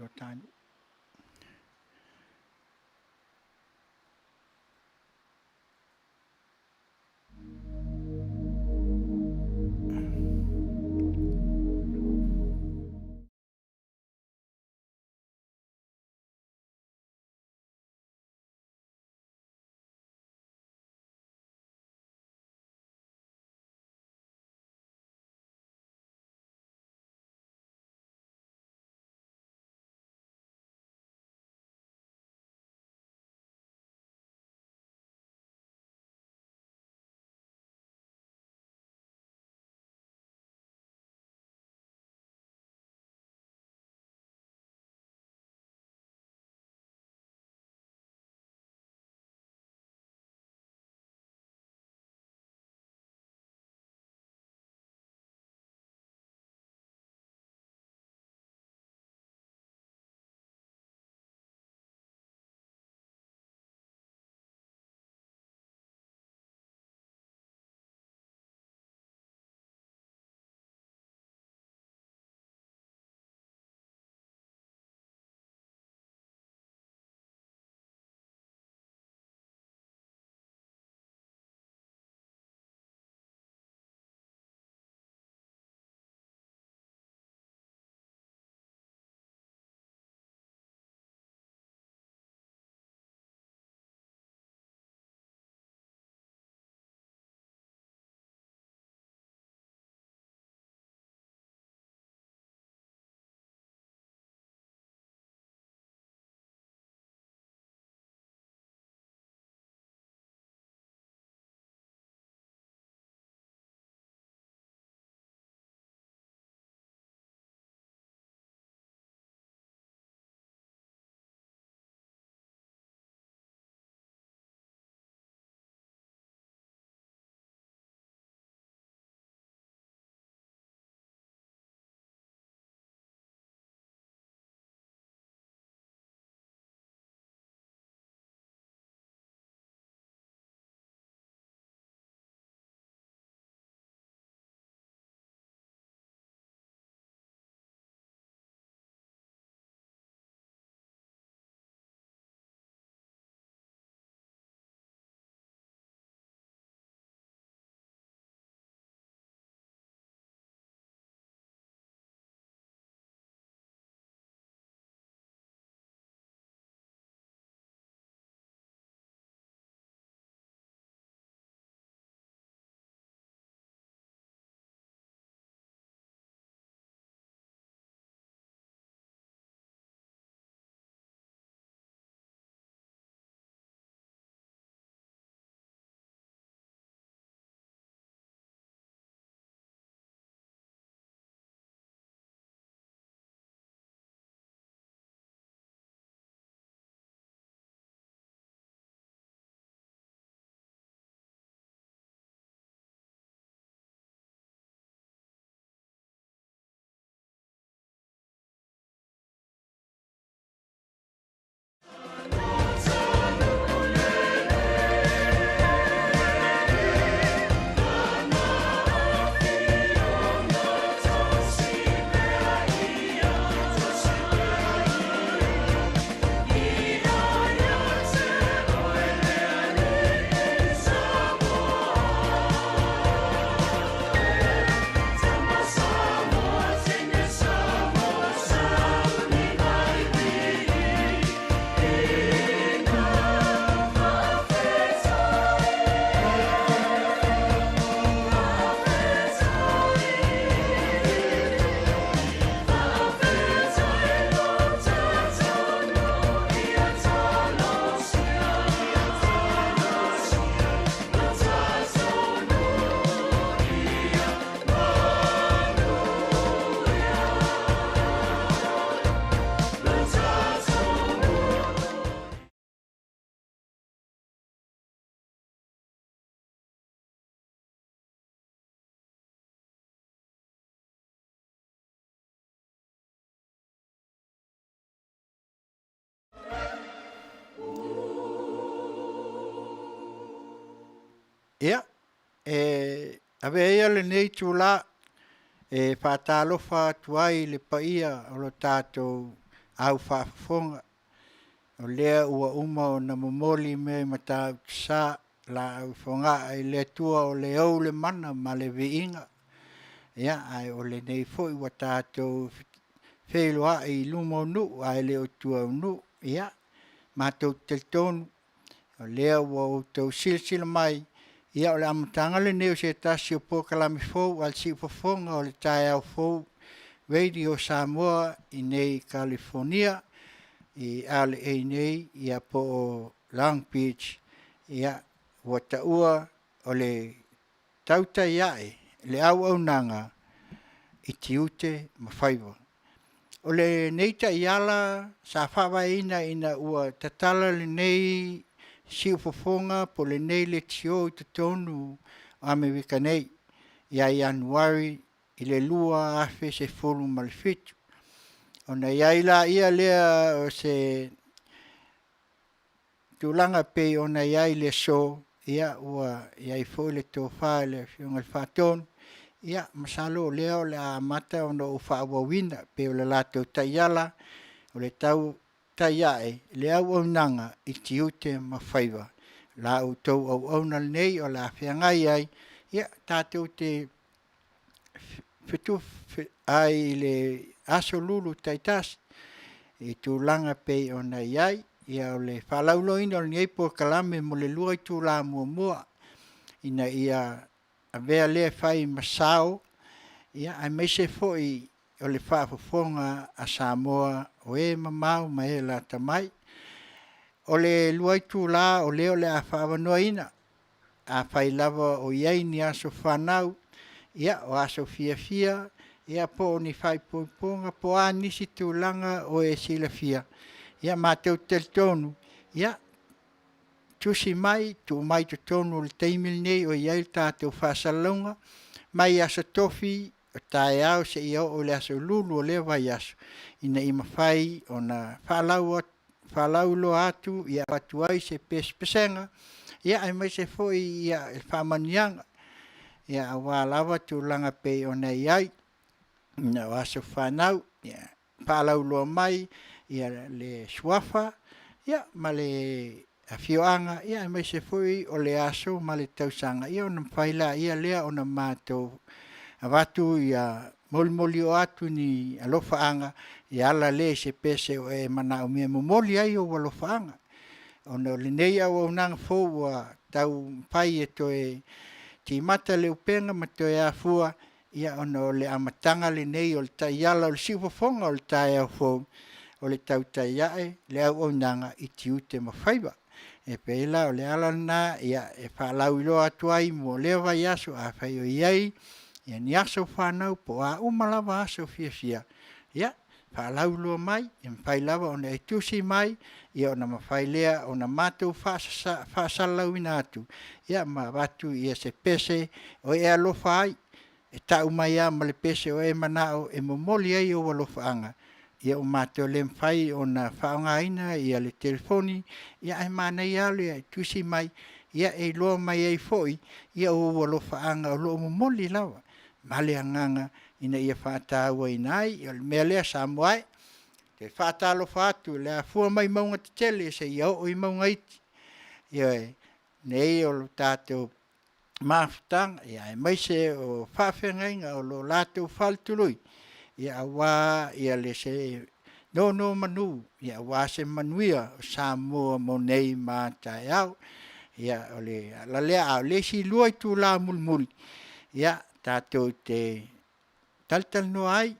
lo ta nuu. Ia, e avea ia lenei itula e faatalofa atu ai i le paia o lo tatou au faafofoga, o lea ua uma ona momoli mea i Matautusa laau i Fogaa i le Atua o le ou le mana ma le viiga. Ia ae o lenei foi ua tatou feiloai i luma o nuu ae le o tua o nuu. Ia matou te talitonu o lea ua outou silasila mai, ia o le amataga lenei o se tasi o polokalame fou a le Siufofoga o le Taeao Fou Radio Samoa i inei i Kalifonia i LA nei ia po o Long Beach ua taua o le Tautai Ae le Auaunaga i Tiute ma Faiva. O lenei taiala sa faavaeina ina ua tatala lenei siufofoga po o lenei leitio i totonu o Amerika nei ia Ianuari i le 2017. Ona i ai lea o se tulaga e pei ona i ai le aso, ua i ai foi le tofa i le Afioga i le Faatonu, ia masalo o lea o le a amata ona ou faaauauina e pei o le latou taiala, o le Tautai Ae le Auaunaga i Tiute ma Faiva. O la outou auauna lenei o le a feagai ai tatou te fetufaai i le aso Lulu taitasi i tulaga e pei ona i ai. O le faalauiloaina o lenei polokalame mo le 2 itula muamua ina ia avea lea e fai ma sao aemaise foi o le faafofoga a Samoa o e mamao ma e lata mai. O le 2 itula o lea o le a faaavanoaina, afai lava o i ai ni aso fanau, o aso fiafia po o ni faaipoipoga po o a nisi tulaga o e silafia, matou te talitonu, tusi mai, tuu mai i totonu i le taimi lenei o i ai le tatou faasalalauga mai Aso Tofi o taeao seia oo i le aso Lulu o lea vaiaso ina ia mafai ona faalauiloa atu, avatu ai se pesepesega aemaise foi faamanuiaga aua lava tulaga e pei ona i ai o aso fanau. Faalauiloa mai le suafa ma le afioaga aemaise foi o le aso ma le tausaga ona mafai lea ona matou avatu molimoli atu ni alofaaga e ala lea i se pese ua e manaomia e momoli ai ou alofaaga. Ona o lenei auaunaga fou ua taumafai e toe timata le upega ma toe afua ona o le amataga lenei o le taiala o le siufofoga o le taeao fou, o le Tautai Ae le Auaunaga i Tiute ma Faiva. E pei la o le ala lena e faalauiloa atu ai mo lea vaiaso, afai o i ai ni aso fanau po o a uma lava aso fiafia, ia faalauiloa mai, e mafai lava ona e tusi mai ona mafai lea ona matou faasalalauina atu ma avatu se pese o e alofa ai, e tau mai lava ma le pese ua e manao e momoli ai ou alofaaga, ua matou le mafai ona faaaogaina le telefoni, ae manaia lava le tusi mai e iloa mai ai foi ou alofaaga o lo o momoli lava ma le agaga ina ia faatauaina ai. O le mea lea Samoa e, ou te faatalofa atu i le afua mai mauga tetele seia oo i mauga iti. Ioe, nei o le tatou mafutaga aemaise o faafeagaiga o lo o latou faale-tului aua se nonomanu aua se manuia o Samoa mo nei ma a taeao. Ia, o le ala lea. A o le isi 2 itula mulimuli, tatou te talatalanoa ai,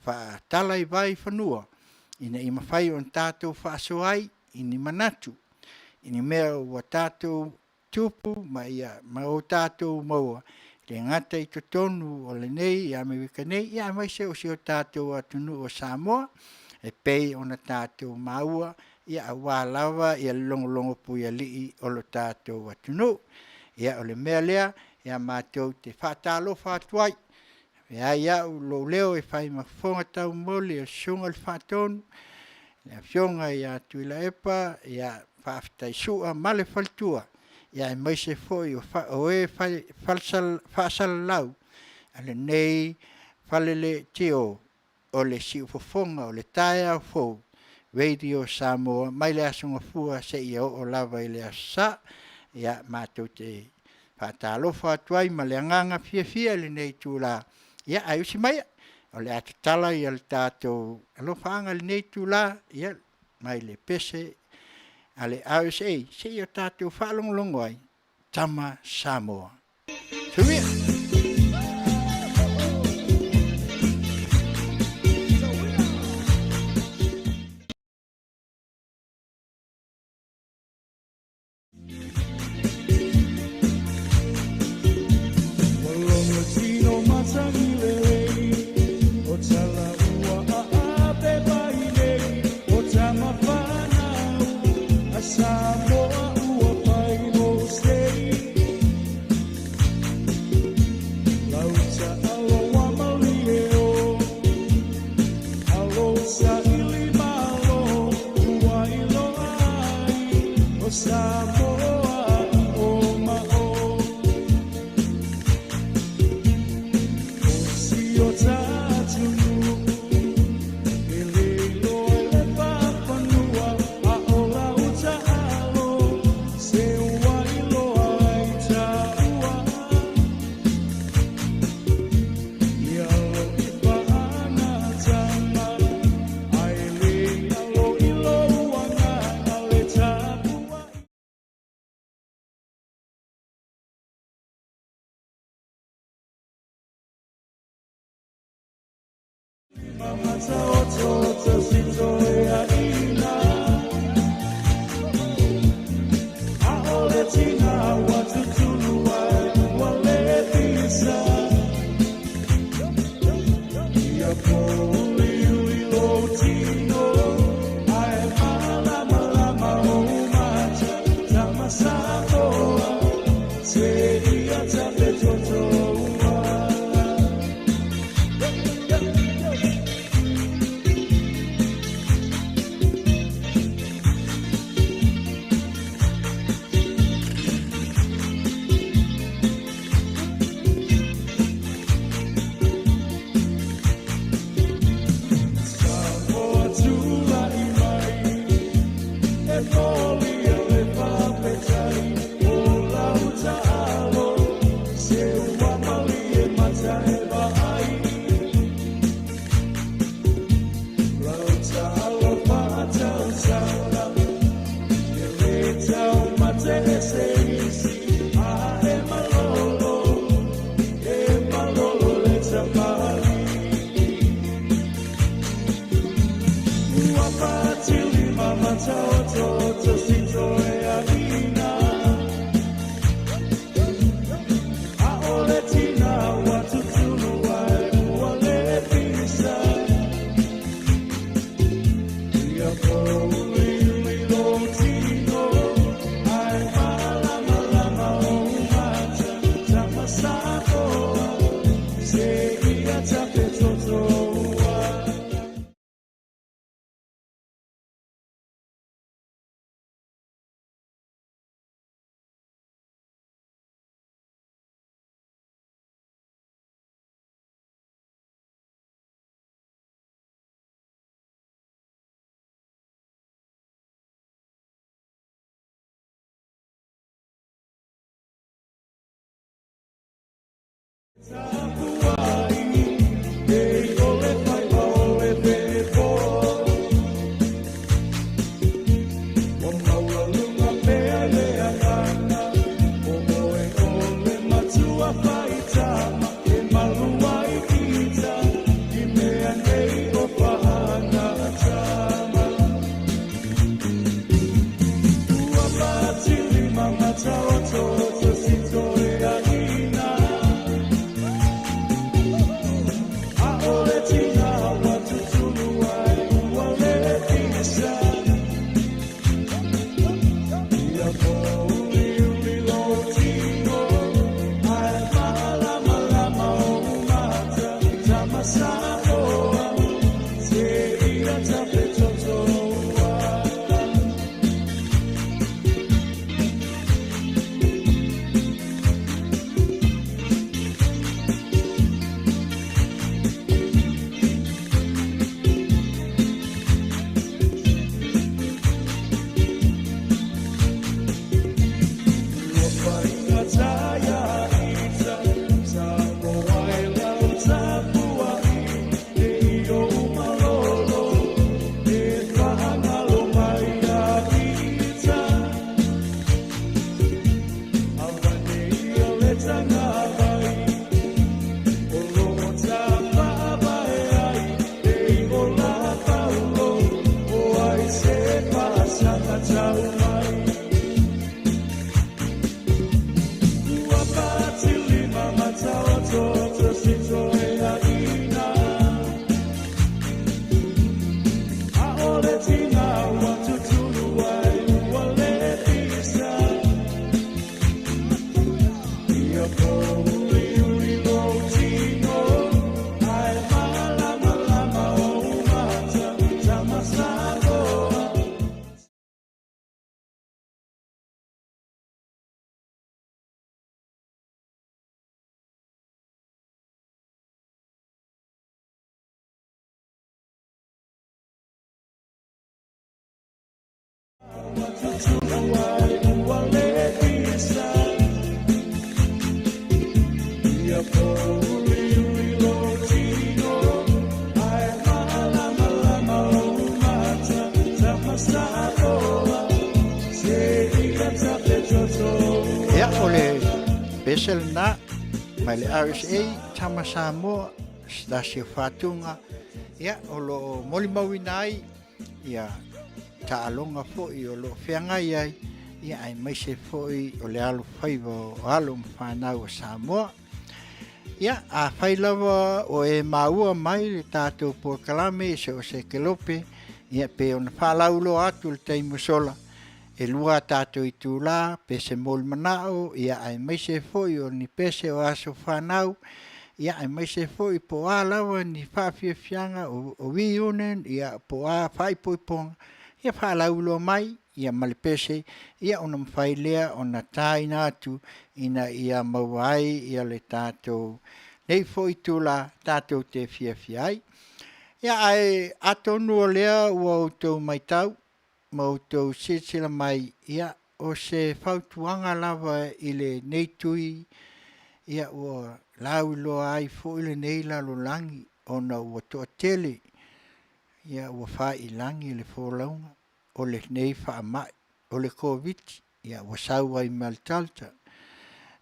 faatala i vai i fanua ina ia mafai ona tatou faasoa ai i ni manatu i ni mea ua tatou tupu ma o tatou maua, e le gata i totonu o Amerika nei, aemaise o si o tatou atunuu o Samoa e pei ona tatou maua aua lava le logologo puialii o le tatou atunuu. Ia, o le mea lea matou te faatalofa atu ai, e avea ai au lou leo e fai ma fofoga taumoli o le Susuga i le Faatonu, le Afioga ia Tuilaepa Faafetai Sua ma le faletua, aemaise foi o e faasalalau o lenei faleleitio. o le siufofoga o le taeao fou Radio Samoa mai le Aso Gafua seia oo lava i le Aso Sa. Ia, matou te faatalofa atu ai ma le agaga fiafia i lenei itula, ia ae usi maia, o le a tatala le tatou alofaaga i lenei itula, ia, mai le pese a le RSA seia tatou faalogologo ai, Tama Samoa. Soia! Ia, o le pese lena mai le RSA, Tama Samoa, se tasi o fatuga, ia, o lo o molimauina ai ia taaloga foi o lo o feagai ai, ia aemaise foi o le alofaiva o alo ma fanau a Samoa. Ia, afai lava o e maua mai le tatou polokalame i so o se kelope, ia pei ona faalauiloa atu i le taimi ua sola, e 2 a tatou itula, pese molimanao, ia aemaise foi o ni pese o aso fanau, ia aemaise foi po o a lava ni faafiafiaga, o reunion, ia po o a faaipoipoga, ia faalauiloa mai ia ma le pese, ia ona mafai lea ona taina atu ina ia maua ai ia le tatou nei foi itula tatou te fiafia ai. Ia ae atonu o lea ua outou matau ma outou silasila mai, ia o se fautuaga lava i lenei tui ia ua lauiloa ai foi lenei lalolagi ona ua toatele ia ua fai lagi le folauga o lenei faamai o le Koviti ua sau ai ma le Delta.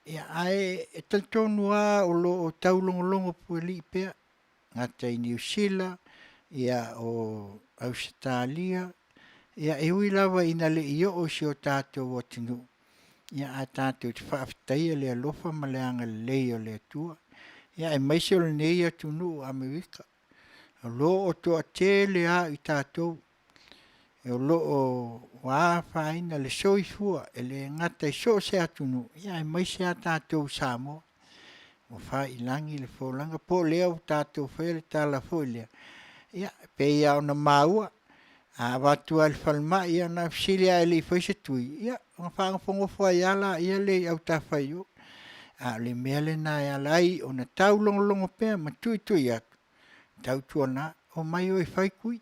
Ia ae e talitonu lava o lo o taulogologo puelii pea, e le gata i Niu Sila, ia o Ausetalia, ia e ui lava ina le i oo i si o tatou atunuu, ia ae tatou te faafetaia le alofa ma le agalelei o le Atua. Ia aemaise o lenei atunuu o Amerika, o lo o toatele lava i tatou o lo o afaina le soifua, e le gata i so o se atunuu, aemaise lava tatou i Samoa ua fai lagi le folauga. Po o lea ua tatou faia le tala foi lea, ia e pei lava ona maua, a avatu lava i le falemai, ia na ona fesili lava e le i faia se tui, ia ona faanofonofo ai lava lea i autafa i o. A o le mea lena e ala ai ona taulogologo pea ma tuitui atu, tautuana, omai o e fai tui.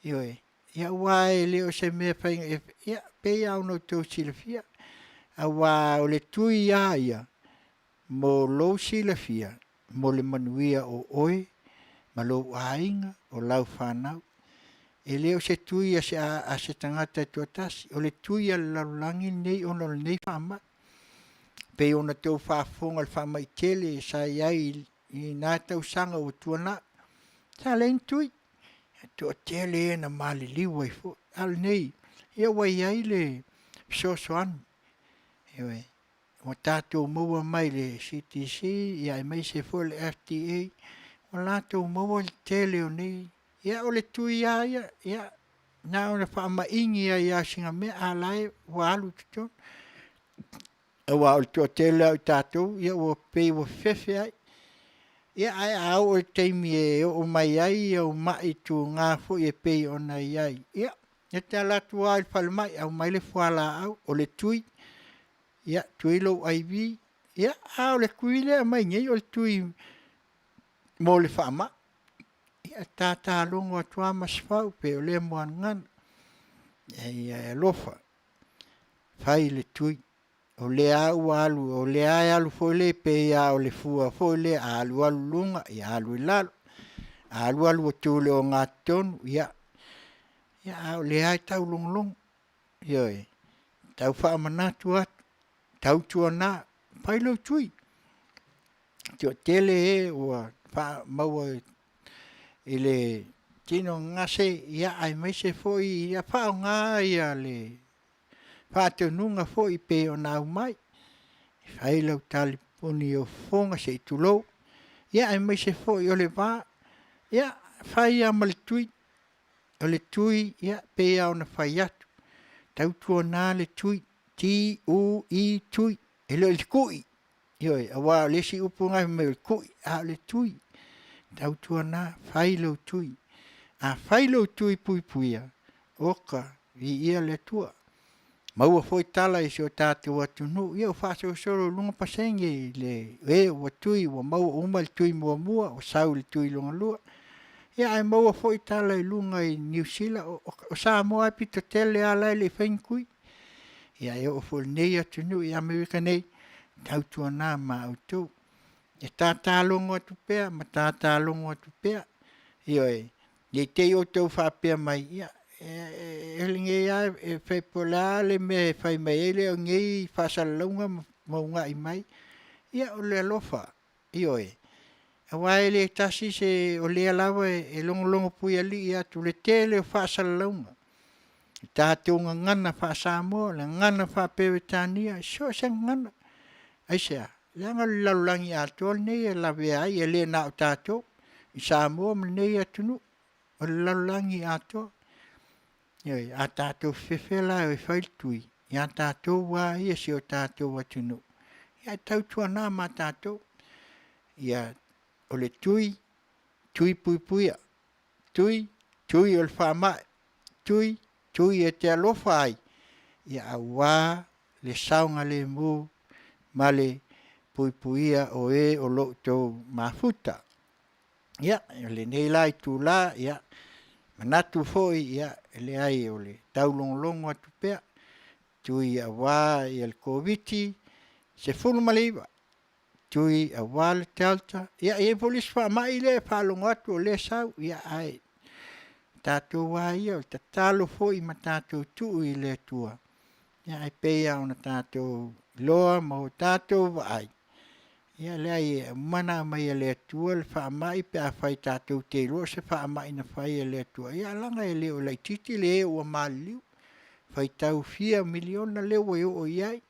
Ioe. Aua e le o se mea e… ia e pei lava ona outou silafia, aua o le tui lava ia mo lou silafia, mo le manuia o oe ma lou aiga, o lau fanau. E le o se tui a se tagata e toatasi, o le tui a le lalolagi lenei ona o lenei faamai. E pei ona outou faafofoga i le faamai tele sa i ai i na tausaga ua tuanai, sa leai ni tui, e toatele e na maliliu ai foi. A o lenei, ia ua i ai le fesoasoani, ioe, ua tatou maua mai le CDC aemaise foi o le FDA, ua latou maua le tele o nei… Ia o le tui lava ia, ia na ona faamaini ai lava o sina mea a o la e ua alu i totonu. Aua o le toatele lava o tatou ua pei ua fefefe ai. Ia ae a oo i le taimi e oo mai ai au mai tuga foi e pei ona i ai, ia e te alu atu lava i le falemai aumai le fualaau, o le tui, ia tui lou IV, a o le tui lea e aumai nei o le tui mo le faamai. Ia e tata logo atu lava Masefau pei o lea muagagana. Ia e alofa, fai le tui, o lea lava ua alu, o lea lava e alu foi lea pei lava o le fua foi lea a alualu i luga ia alu i lalo, a alualu ua tu i le ogatotonu, ia a o lea lava e taulogologo. Ioe. E tau faamanatu atu, tautuana, fai lou tui. E toatele e ua maua i le tino gase aemaise foi ia faaaoga le faatonuga foi pei ona aumai, fai lau talipuni i ou fofoga se i tulou, aemaise foi o le va, ia fai lava ma le tui. O le tui e pei lava ona fai atu, tautuana le tui, t u i tui, e le o le tui. Ioe, aua o le isi upu lena fai mai o le tui, a o le tui. Tautuana fai lou tui, a fai lou tui puipuia, oka, viia le Atua. Maua foi tala i si o tatou atunuu, ia ua faasolosolo i luga pasene o e ua tui ua maua uma le tui muamua ua sau i le tui lona lua. Ia ae maua foi tala i luga i Niu Sila, o Samoa lava e pito tele lava la e le i faia ni tui. Ia e oo foi i lenei atunuu i Amerika nei, tautuana ma outou, e tata logo atu pea ma tata logo atu pea. Ioe, ne i te i ua outou faapea mai, ia o lenei lava e fai po o le a le mea e fai mai ai au nei faasalalauga ma uunai mai. Ia o le alofa, ioe, aua e le tasi se… o lea lava e logologo puialii atu i le tele o faasalalauga, i tatou gagana faa-Samoa, o le gagana faa-Peretania, so o se gagana. Aisea? Leaga o le lalolagi atoa lenei e lavea ai, e le na o tatou i Samoa ma lenei atunuu, o le lalolagi atoa. Ioe. A tatou fefefe la e o e fai le tui ia tatou lava ia o si o tatou atunuu, ae tautuana ma tatou, o le tui, tui puipuia, tui, tui o le faamai, tui, tui e te alofa ai aua le saogalemu ma le puipuia o e o lo o outou mafuta. Ia, o lenei la itula, e manatu foi, e leai o le taulogologo atu pea, tui aua le Koviti-19, tui aua le Delta, ia e i ai foi le isi faamai lea e faalogo atu o lea e sau, ae o tatou lava ia o le tatalo foi ma tatou tuu i le Atua, ae pei lava ona tatou iloa ma o tatou vaai, ia e leai e uma ona aumai e le Atua le faamai pe afai tatou te iloa o se faamai na fai e le Atua, ia leaga e le o laitiiti le e ua maliliu, faitau fia miliona lea ua oo i ai,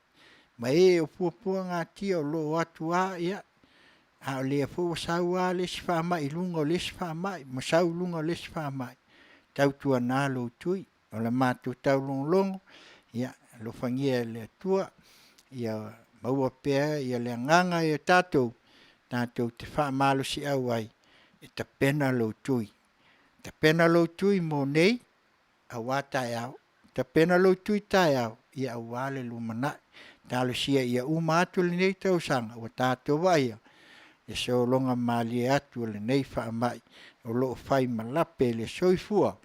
ma e o puapuagatia o lo o o atu lava, a o lea foi ua sau lava le isi faamai i luga o le isi faamai ma sau i luga o le isi faamai, tautuana lou tui. O le matou taulogologo, ia alofagia e le Atua ia maua pea le agaga ia tatou tatou te faamalosiau ai e tapena lou tui. Tapena lou tui mo nei aua taeao, tapena lou tui taeao aua le lumanai. Talosia ia uma atu lenei tausaga ua tatou vaaia le sologa malie atu o lenei faamai o lo o fai ma lape le soifua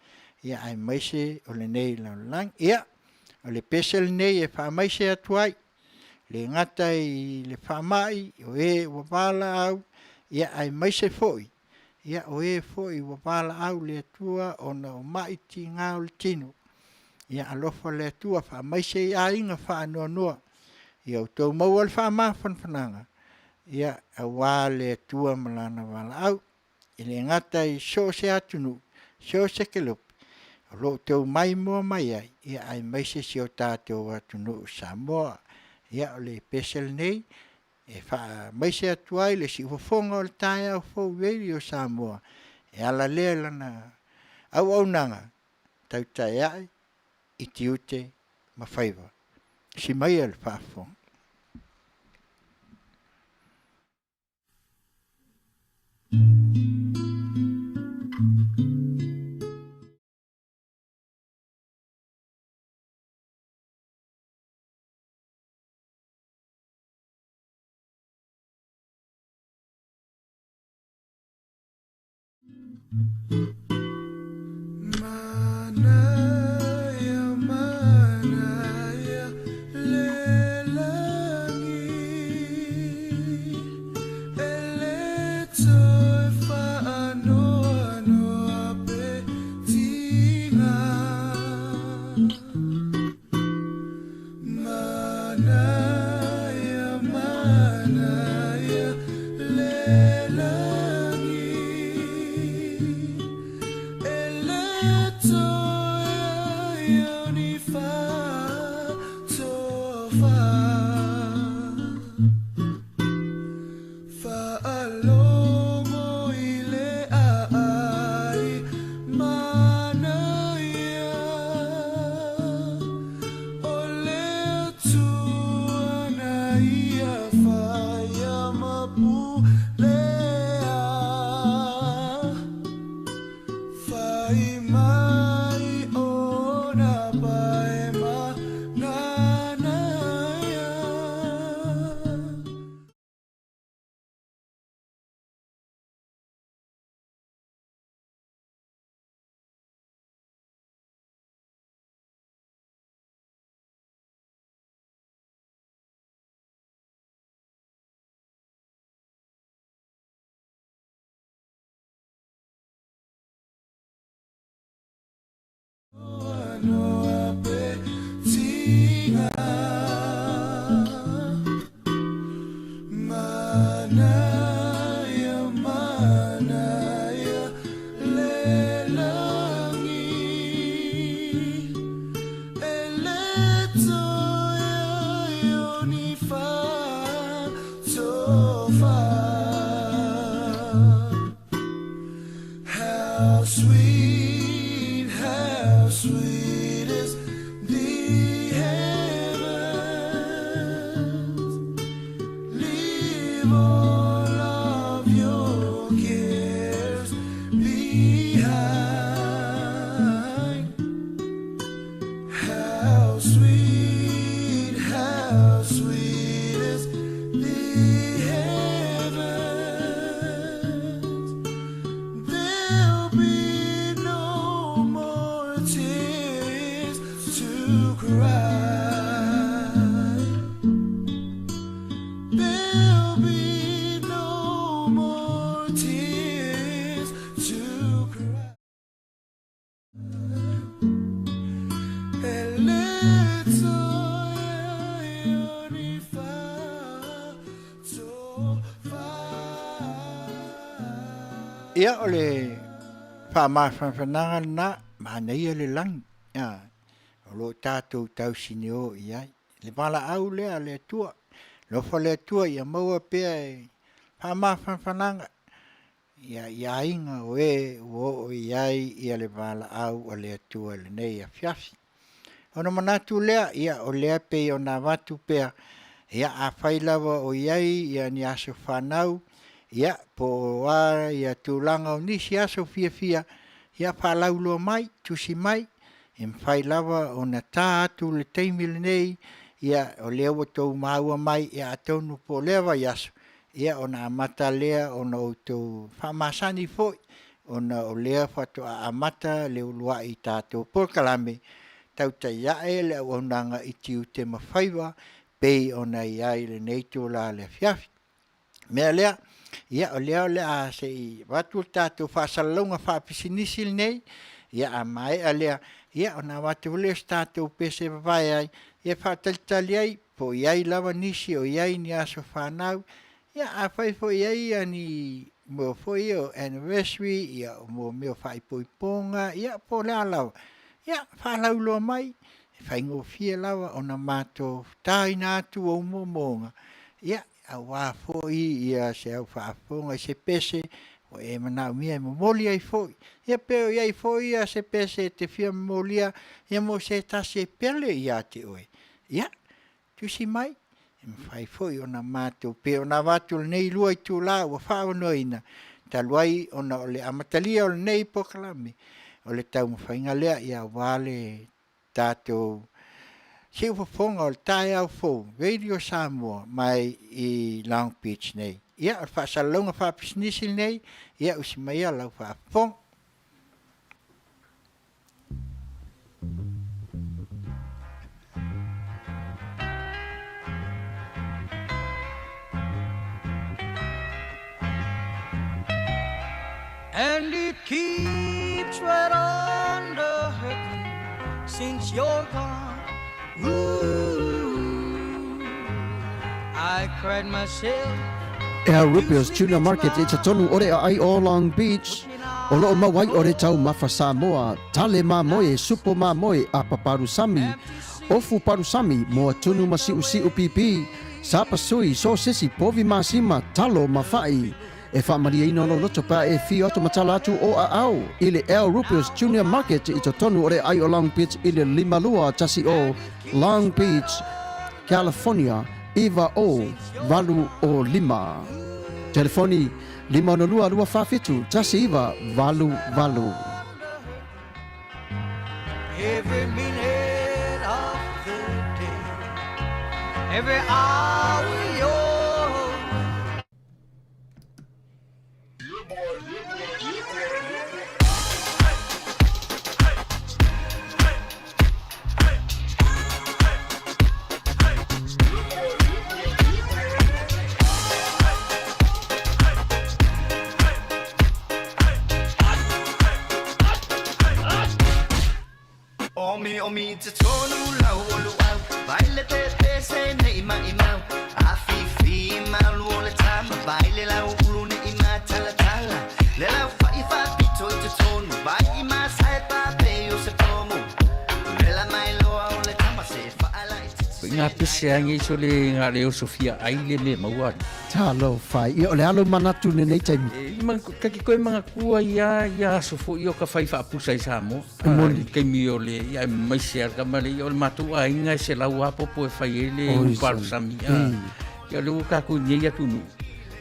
aemaise o lenei lalolagi. Ia, o le pese lenei e faamaise atu ai, e le gata i le faamai, o e ua valaau, aemaise foi o e foi ua valaau i le Atua ona o mai tiga o le tino. Ia alofa le Atua faamaise i aiga faanoanoa, ia outou maua le faamafanafanaga aua le Atua ma Lana valaau. E le gata i so o se atunuu, so o se kelope o lo o outou maimoa mai ai, aemaise si o tatou atunuu o Samoa. Ia, o le pese lenei e faamaise atu ai le siufofoga o le taeao fou i Radio Samoa e ala lea i lana auaunaga, tautai a'e i tiute ma faiva. Tusi maia le faafofoga. Manaia, manaia le lagi E le toe faanoanoa pe tiga Manaia, manaia le lagi E le toe aia o ni fatofa Faalogo i le aai manaia O le Atua na ia faia ma pulea Fai mai ona pae ma nanaia. How sweet, how sweet is the heavens. Leave all of your cares behind. How sweet, how sweet is the heavens. There'll be no more tears to cry. There'll be no more tears to cry. Ia, o le faamafanafanaga lena, manaia le lagi, a, o lo o tatou tausinio i ai. Le valaau lea a le Atua, alofa le Atua ia maua pea e faamafanafanaga ia i aiga o e ua oo i ai ia le valaau a le Atua i lenei afiafi. Ona manatu lea, ia o lea e pei ona avatu pea, ia afai lava o i ai ia ni aso fanau, ia po o a ia tulaga o nisi aso fiafia, ia faalauiloa mai, tusi mai, e mafai lava ona ta atu le taimi lenei, ia o lea ua outou maua mai, ia atonu po o lea vaiaso, ia ona amata lea ona outou faamasani foi, ona o lea faatoa amata le uluai tatou polokalame, Tautai Ae le Auaunaga i Tiute ma Faiva pei ona i ai i lenei itula o le afiafi. O le mea lea, ia o lea o le a se i avatu le tatou faasalalauga faapisinisi lenei, ia a maea lea, ia ona avatu foi lea o se tatou pese e vavae ai, e faatalitali ai po o i ai lava nisi o i ai ni aso fanau. Ia afai foi e i ai ni mea foi ia o anniversary, o mea o faaipoipoga ia po o le a lava, ia faalauiloa mai, e faigofie lava ona matou taina atu ou moomooga, ia aua foi se au faafofoga i se pese ua e manaomia e momoli ai foi. Ia pe o i ai foi se pese e te fia momolia mo se tasi e pele ia te oe, ia tusi mai, e mafai foi ona matou… pei ona avatu i lenei 2 itula ua faaavanoaina, talu ai ona o le amatalia o lenei polokalame, o le taumafaiga lea aua le tatou siufofoga o le taeao fou, Radio Samoa mai i Long Beach nei. Ia, o le faasalalauga faapisinisi lenei, ia usi maia lau faafofoga. And it keeps right on the hurting since you're gone. Ooh, I cried myself El Rubio's Tuna Market i totonu o le aai o Long Beach, o loo mau ai o le taumafa Samoa, tale mamoe, supo mamoe, apa palusami, ofu palusami, moa tunu ma siusiu pipi, sapasui, sosesi, povi masima, talo ma fa'i. E faamalieina lou loto pe a e fio atu ma tala atu o aao i le El Rubio's Junior Market i totonu o le aai o Long Beach i le 5210 Long Beach, California 90805. Telefoni 562 247 1988. Every minute of the day, every hour you're Omi omi te tonu lau o luau Vai le pepe se nei mai mau A fi fi malu o le tama Vai le lau ulu nei ma tala tala Le lau fai fa pito i te tonu Vai i ma sai pa pe o se pomo Le la mai loa o le tama se fa ala i te Uiga faiga pese a nei sole na le oso fia ai le me maua. Talofa e. Ia, o le a lou manatu i lenei taimi? E, ma, ta te toe manatua ia, ia aso foi o ka fai faapusa i Samoa. E moni. I taimi o le, ia, aemaise a le tama le, ia, o le matou aiga e selau lava popo e fai ai le Oi, upalosami. sole. A, ia, o lea ua tatou i nei atunuu.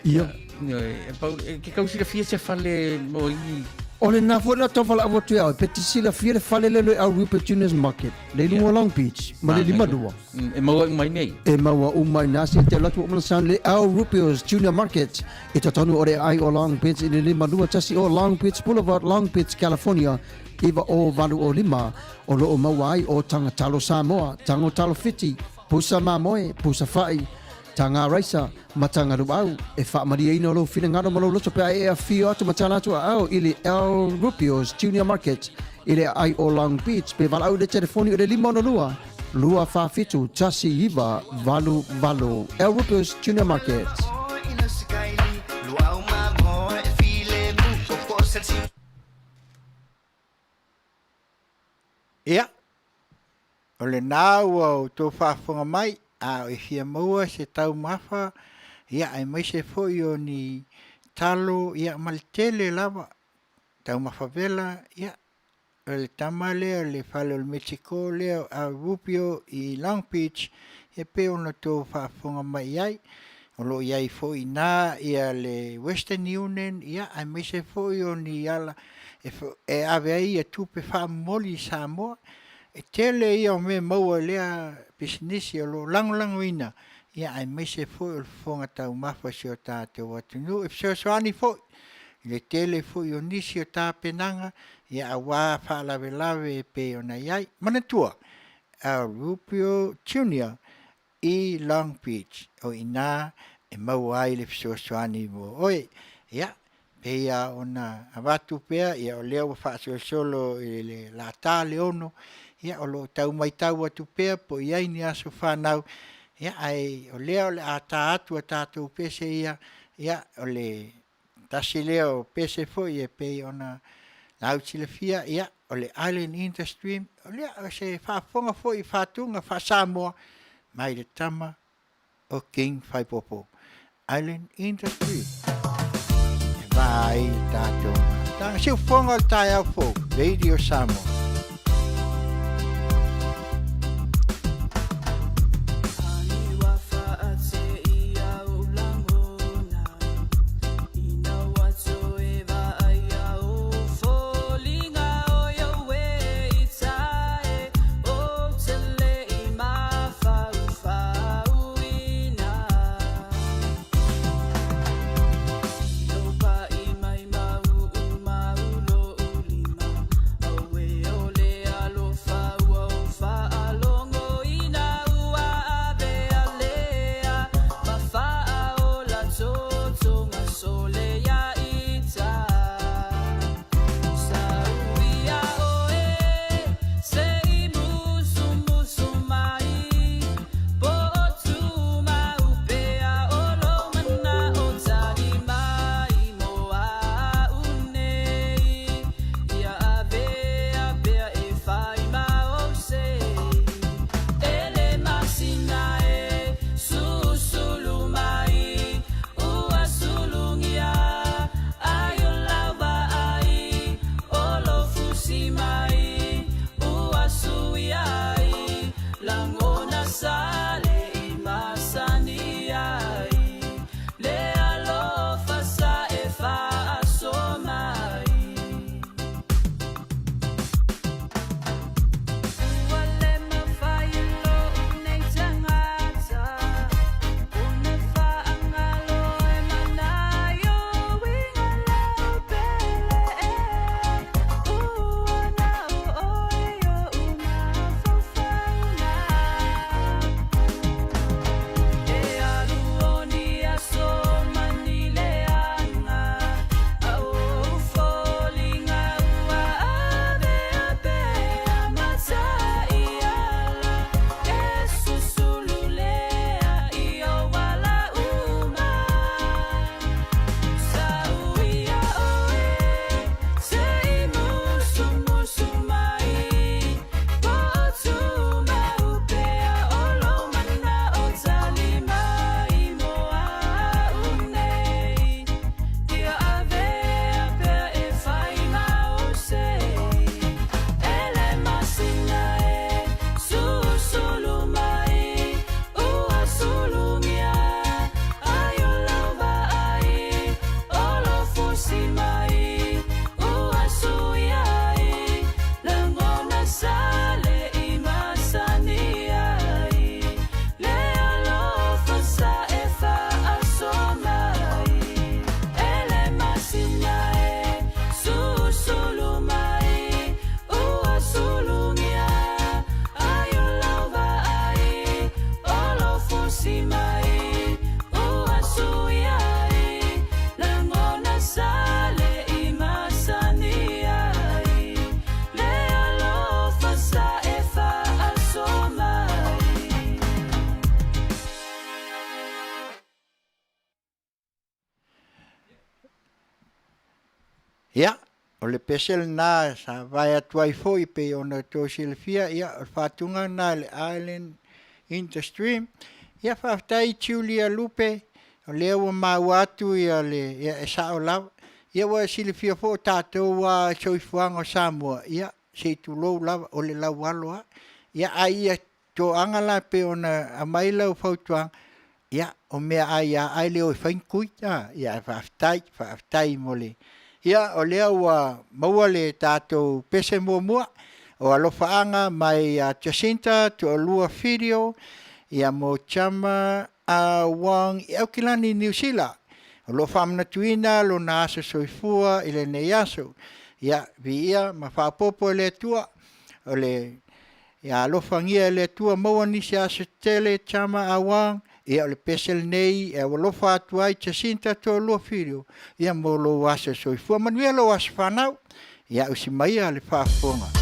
Ia. Ioe, e pau, e te tau silafia se fale mo i... O lena foi la tau valaau atu ia oe, pe te silafia le fale lea o le Al Rupa Tunas Market, le i luga o Long Beach, ma le 52. E maua uma i nei. E maua uma i na se te alu atu ua sound le Al Rupios Junior Market i totonu o le aai o Long Beach i le 521 o Long Beach Boulevard, Long Beach, California 90805. O lo o maua ai o taga talo Samoa, tago talo Fiti, pusa mamoe, pusa fa'i, taga raisa, ma taga luau. E faamalieina lou finagalo ma lou loto pe a e afio atu ma tala atu aao i le Al Rupios Junior Market i le aai o Long Beach pe valaau i le telefoni o le 562 247 1988. Al Rupios Junior Market. Ia, o lena ua outou faafofoga mai, a o e fia maua se taumafa, ia, aemaise foi o ni talo, ia, ma le tele lava, taumafa vela, ia, o le tama lea o le fale o le Mexico lea o Al Rubio i Long Beach, e pei ona outou faafofoga mai i ai. O lo o i ai foi i ina ia le Western Union, ia, aemaise foi o ni ala e ave ai ia tupe faamomoli i Samoa. E tele ia o mea maua i lea pisinisi o lo o lagolagoina, ia, aemaise foi o le fofoga taumafa o si o tatou atunuu. E fesoasoani foi i le tele foi o nisi o tapenaga, ia, aua faalavelave e pei ona i ai. Manatua, Al Rubio Junior i Long Beach, o i ina e maua ai le fesoasoani mo oe. Ia, pei lava ona avatu pea, ia o lea ua faasolosolo i le lata le 6, ia o lo o tau matau atu pea po o i ai ni aso fanau, ia ae o lea o le a ta atu a tatou pese ia, ia o le tasi lea o pese foi e pei ona lausilafia, ia, o le Island Industry, o lea, o se faafofoga foi i faatuga faa-Samoa mai le tama o King Faipopo. Island Industry. E vā ai le tatou mafutaga. Siufofoga o le taeao fou, Radio Samoa. O le pese lena sa vae atu ai foi pei ona outou silafia, ia, o le faatuga lena e le Island Industry. Ia faafetai Julia Lupe, o lea ua maua atu ia le, ia e sao lava. Ia ua e silafia foi o tatou lava i le soifuaga o Samoa, ia se i tulou lava, o le laualo lava. Ia ae ia toaga la e pei ona aumai lau fautuaga, ia o meaai lava ae le o e fai ni tui, a, ia ae faafetai, faafetai mo le… Ia o lea ua maua le tatou pese muamua o alofaaga mai ia Jacinta Toalua Firio ia mo Chama Wong i Aukilani Niu Sila. O lo o faamanatuina lona aso soifua i lenei aso. Ia viia ma faaopoopo e le Atua o le ia alofagia e le Atua maua nisi aso tetele Chama Awang. Ia o le pese lenei e alofa atu ai Jacinta Toalua Firio ia mo lou aso soifua. Manuia lou aso fanau. Ia usi maia le faafofoga.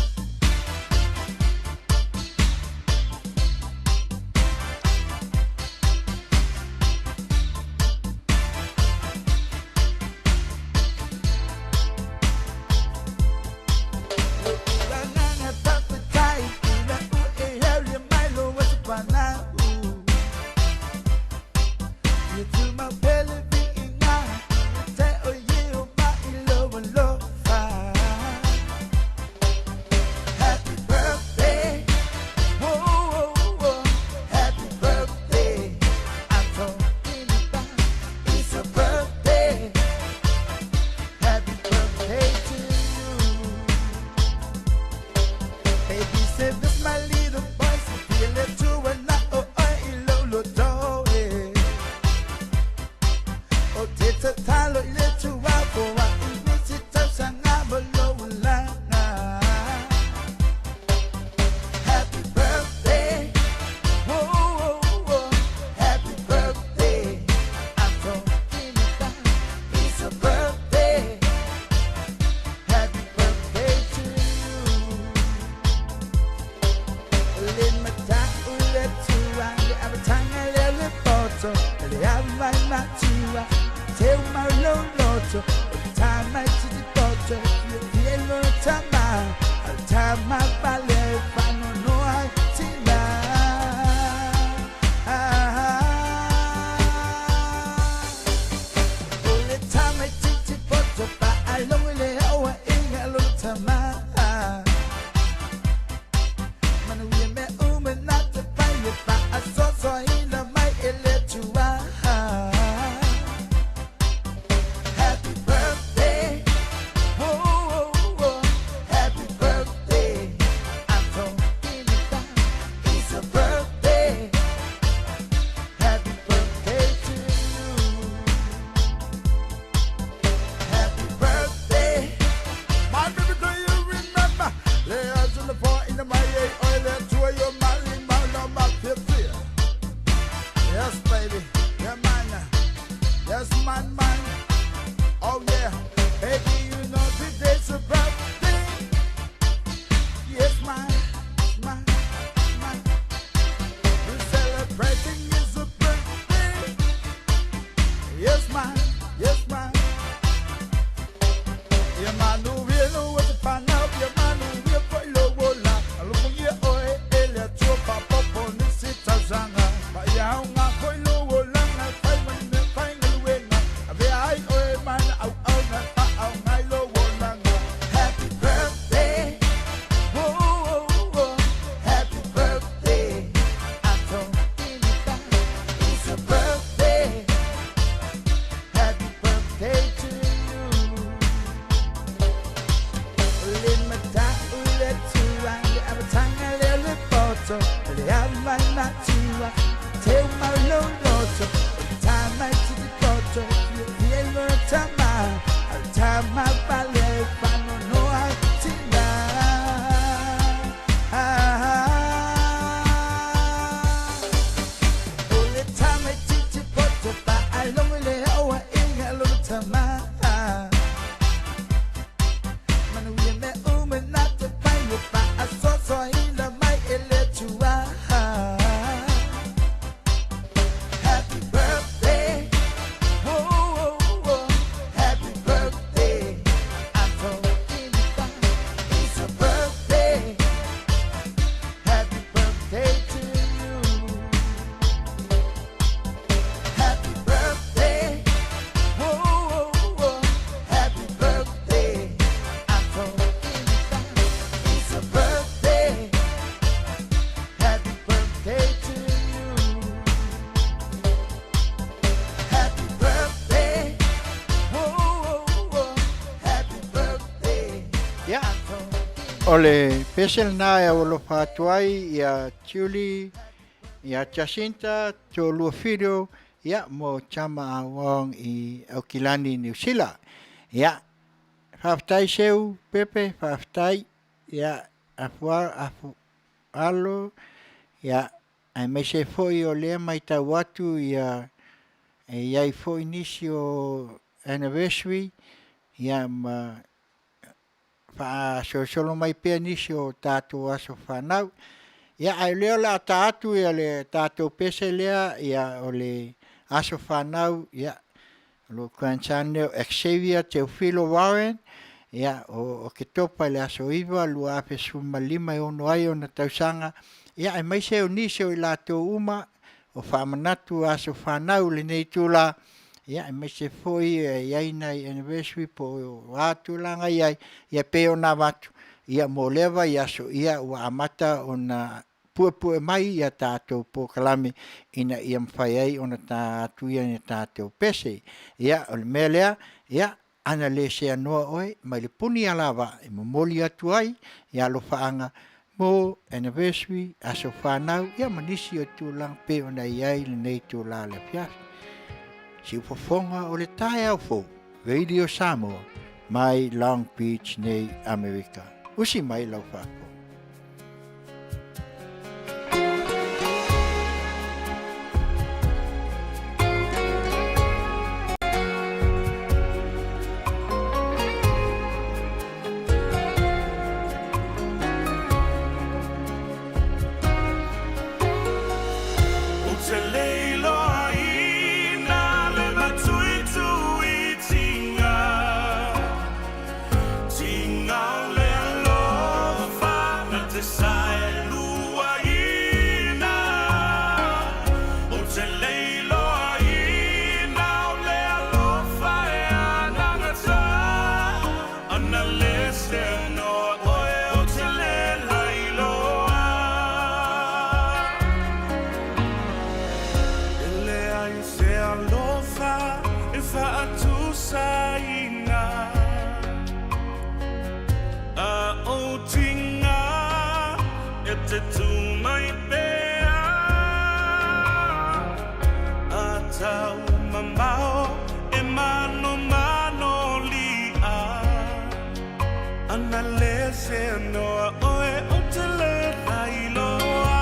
O le pese lena e aualofa atu ai ia Julie, ia Jacinta, Toalua Fido, ia mo Chama A Wong i Aukilani, Niu Sila. Ia, faafetai Seu Pepe, faafetai, ia, Afua, Afu, Alo, ia, aemaise foi o lea matau atu ia e i ai foi nisi o anniversary, ia ma faasolosolo mai pea nisi o tatou aso fanau. Ia ae o lea o le a ta atu ia le tatou pese lea, ia o le aso fanau ia o lou grandson lea o Xavier Teofilo Warren, ia o Oketopa i le aso 9, 2015 e 6 ai ona tausaga, ia aemaise o nisi o i latou uma o faamanatu aso fanau i lenei itula, ia aemaise foi e i ai nai anniversary po o a tulaga e i ai, ia e pei ona avatu, ia mo lea vaiaso, ia ua amata ona puepue mai ia tatou polokalame ina ia mafai ai ona ta atu ia tatou pese. Ia o le mea lea, ia ana le seanoa oe mai le puni alavaa e momoli atu ai ia alofaaga mo anniversary, aso fanau ia ma nisi o tulaga e pei ona i ai lenei itula o le afiafi. Siufofoga o le taeao fou, Radio Samoa mai Long Beach nei Amerika. Usi mai lau faafofoga. Ou te le iloaina le matuituitiga, tiga o le alofa na te saeluaina. Ou te le iloaina o le alofa e anagata, ana le seanoa oe ou te le lailoa. E leai se alofa e faatusaina, a ou tiga e te tū mai pea, a tau mamao e manomano li'a, ana le seanoa oe ou te le lailoa.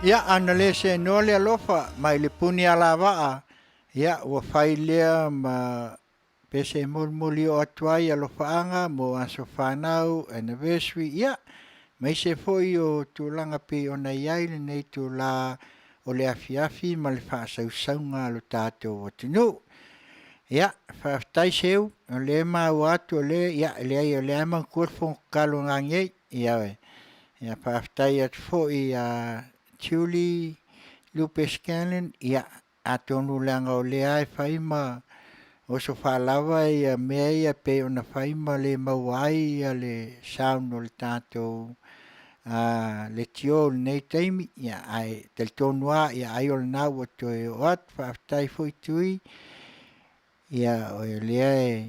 Ia, ana le seanoa le alofa mai le puni alavaa, ia ua fai lea ma pese e molimoli oo atu ai alofaaga mo aso fanau, anniversary, ia aemaise foi o tulaga pei ona i ai lenei itula o le afiafi ma le faasausauga a lo tatou atunuu. Ia, faafetai Seu, o lea e maua atu o lea, ia e leai o lea lava e manatua le fono tatalo nanei. Ioe. Ia faafetai atu foi ia Julie Lupe Scanlan, ia atonu leaga o lea lava e fai ma oso faalava mea ia pei ona fai ma le maua ai le sound o le tatou leitio i lenei taimi, ae talitonu lava ai o lena ua toe oo atu. Faafetai foi Tui, o lea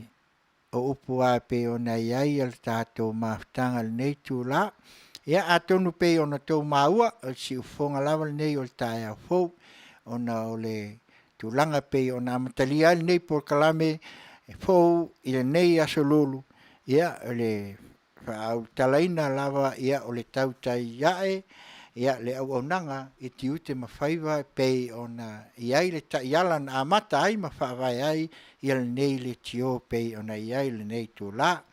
o upu lava pei ona i ai le tatou mafutaga i lenei itula. Ia atonu pei ona outou maua, o le siufofoga lava lenei o le taeao fou ona o le tulaga e pei ona amatalia ai lenei polokalame fou i lenei aso Lulu, ia o le faaulutalaina lava o le tautai a'e le auaunaga i tiute ma faiva e pei ona i ai le taiala na amata ai ma faavae ai lenei leitio e pei ona i ai lenei itula.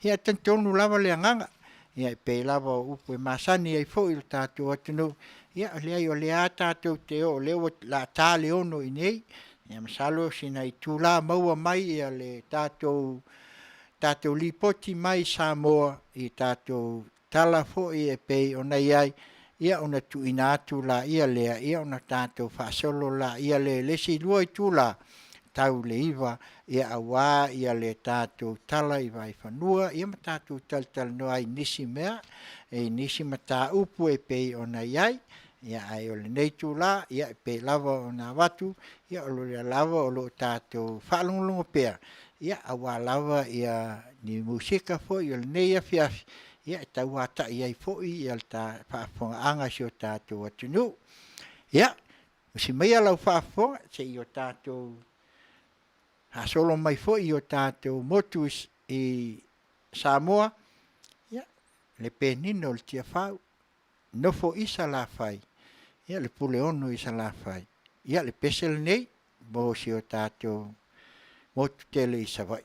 Ia e talitonu lava le agaga e pei lava o upu e masani ai foi le tatou atunuu, ia leai o lea lava tatou te oo o lea o le a ta le 6:00 i inei, ia masalo o sina itula maua mai le tatou Lipoti mai Samoa i tatou tala foi e pei ona i ai, ia ona tuuina atu lea ona tatou faasolo lea i le isi 2 itula tau i le 9:00 aua le tatou tala i vaifanua ma tatou talatalanoa ai i nisi mea, i nisi mataupu e pei ona i ai. Ae o lenei itula e pei lava ona avatu, o lea lava o lo o tatou faalogologo pea aua lava ni musika foi o lenei afiafi e tauatai ai foi le faafofogaaga a si o tatou atunuu. Ia, usi maia lau faafofoga se i o tatou faasolo mai foi i o tatou motu i Samoa, ia, le penina o le Tiafau, nofo i Salafai, le Puleono i Salafai. Ia, le pese lenei mo si o tatou motu tele i Savaii.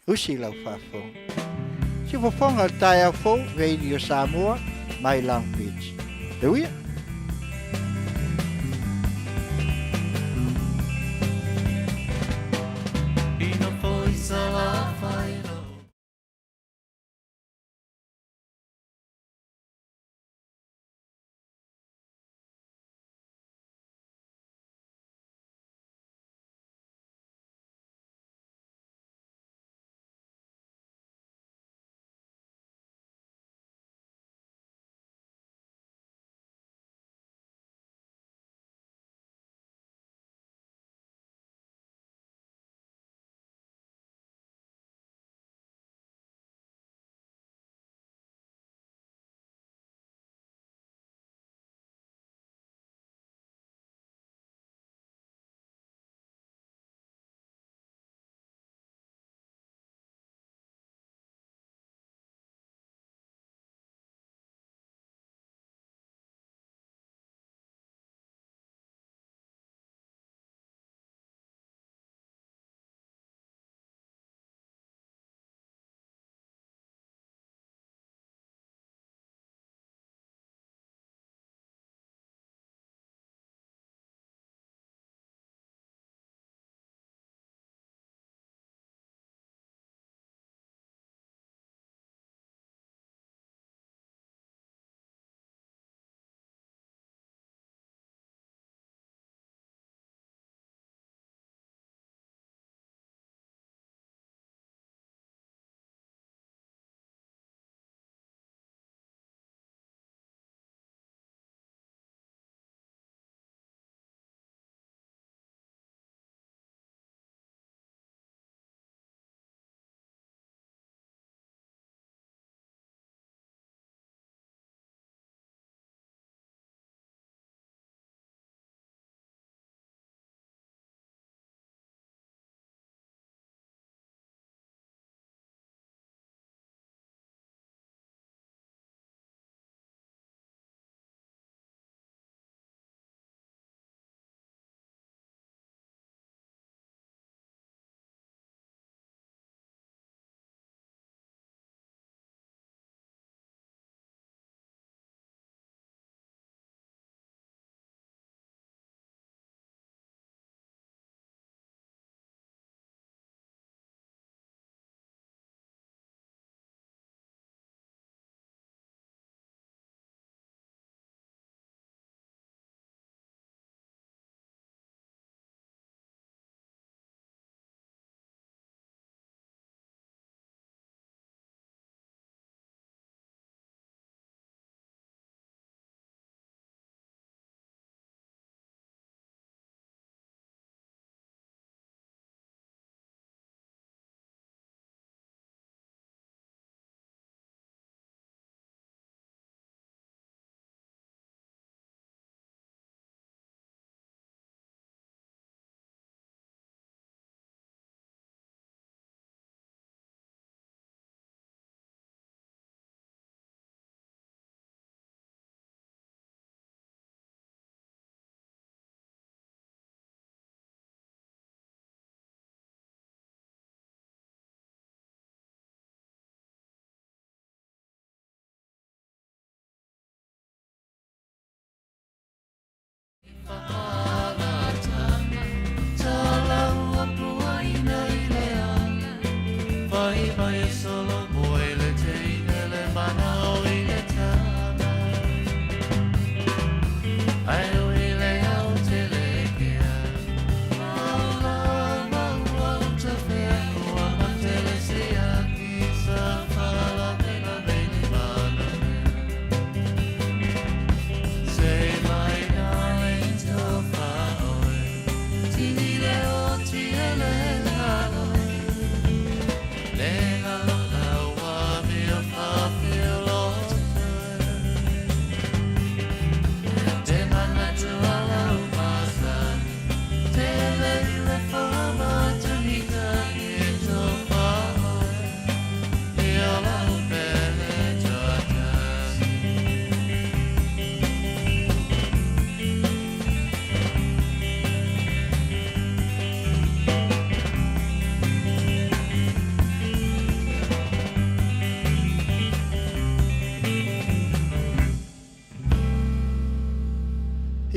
Usi lau faafofoga. Siufofoga o le taeao fou, Radio Samoa mai Long Beach. Leuia!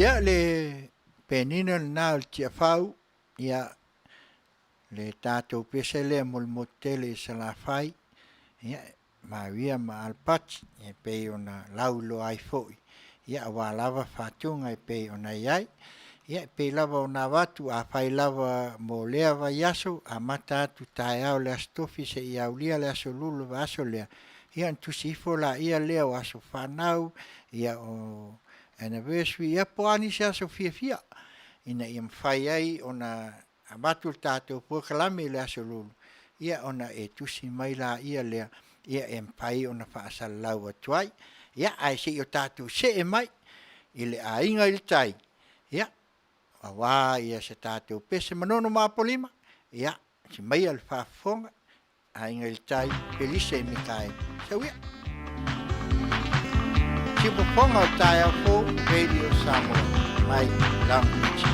Ia, le penina lena o le Tiafau, ia, le tatou pese lea mo le motu tele i Salafai, ia, Maria ma Alapati, e pei ona lauiloa ai foi, ia, aua lava fatuga e pei ona i ai. Ia, e pei lava ona avatu, afai lava mo lea vaiaso, amata atu taeao le Aso Tofi seia aulia le Aso Lulu o le vaiaso lea, ia ona tusi ifo laia lea o aso fanau, ia o anniversary, ia po o a nisi aso fiafia ina ia mafai ai ona avatu le tatou polokalame i le Aso Lulu, ia ona e tusi mai laia lea, ia e mafai ona faasalalau atu ai. Ia, ae se i o tatou see mai i le Aiga i le Tai, ia, aua se tatou pese Manono ma Apolima, ia, see maia le faafofoga, Aiga i le Tai, Felise Mikaele. Sau ia. Siufofoga o le taeao fou, Radio Samoa, mai Long Beach.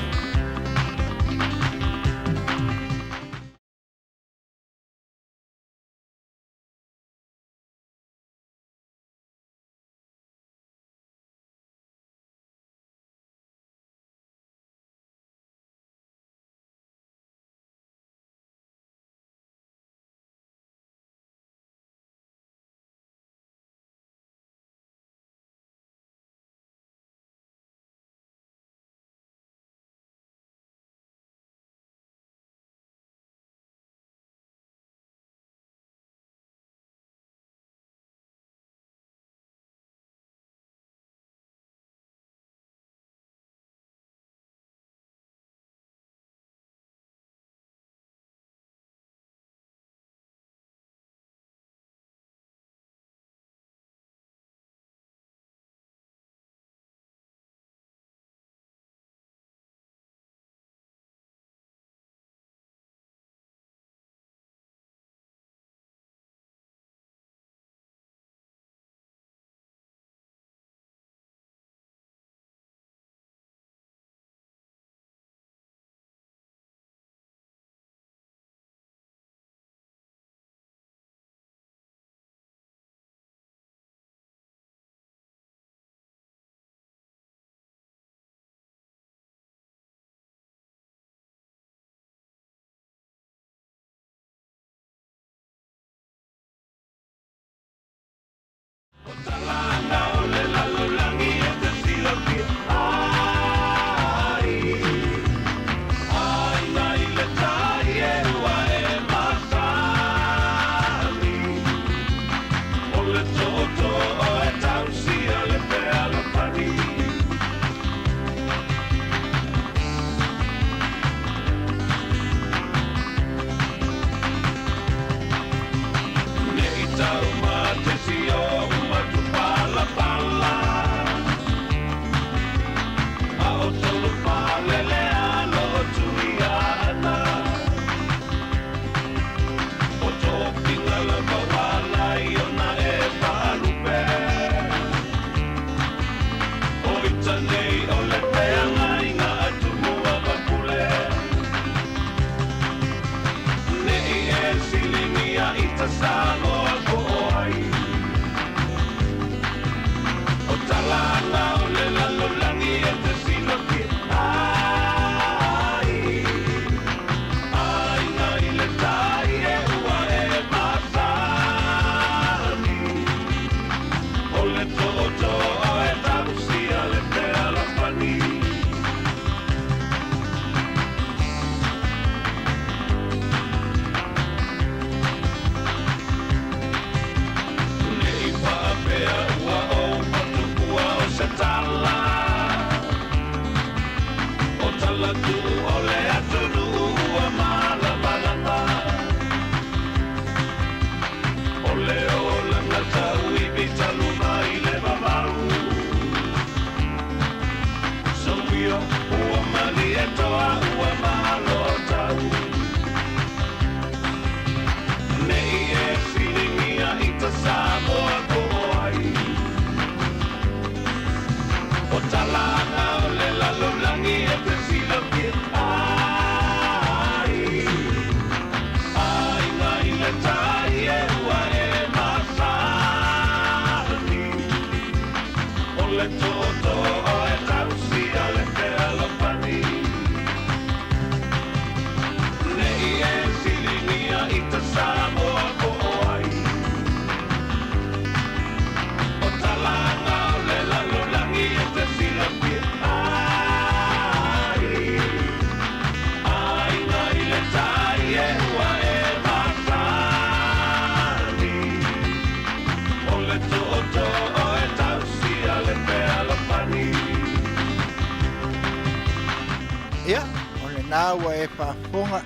Ia, o lena ua e faafofoga,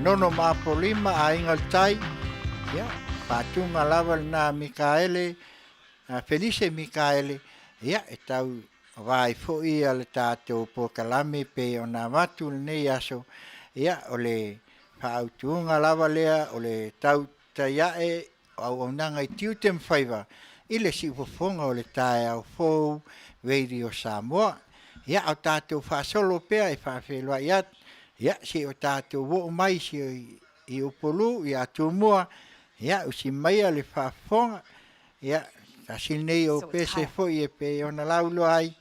nono ma Apolima, Aiga o le Tai, ia, faatuga lava lena Mikaele, Felise Mikaele, ia, e tau va ai foi ia le tatou polokalame e pei ona avatu lenei aso, ia, o le faautuga lava lea o le tau taiae o auaunaga i tiute ma faiva i le siufofoga o le taeao fou Radio Samoa. Ia, a o tatou faasolo pea e faafeiloai atu, ia, se i o tatou oo mai i Upolu ia Tumua, ia, usi maia le faafofoga, ia, tasi lenei o pese foi e pei ona lauiloa ai,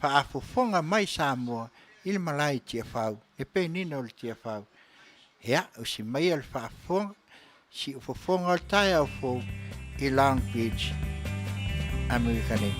faafofoga mai Samoa i le malae i Tiafau, le penina o le Tiafau. Ia, usi maia le faafofoga, siufofoga o le taeao fou i Long Beach, Amerika nei.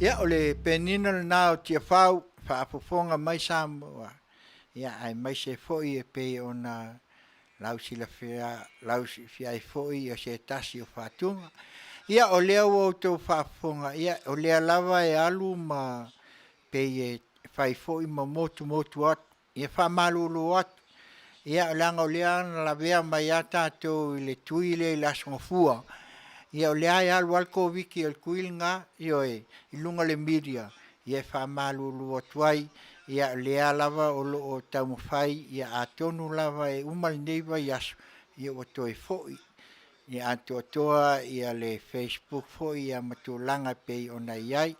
Ia, o le penina lena o Tiafau, faafofoga mai Samoa, ia aemaise foi e pei ona lausilafia lausilafia ai foi ia se tasi o faatuga. Ia, o lea ua outou faafofoga, ia, o lea lava e alu ma pei e fai foi ma motumotu atu, ia faamalulu atu, ia leaga o lea na lavea mai lava tatou i le tui lea i le Aso Gafua, ia o lea e alu lava le Koviti o le tui lena, ioe, i luga o le media, ia e faamalulu atu ai, ia o lea lava o lo o taumafai, ia atonu lava e uma lenei vaiaso, ia ua toe foi atoatoa ia le Facebook foi ia ma tulaga e pei ona i ai.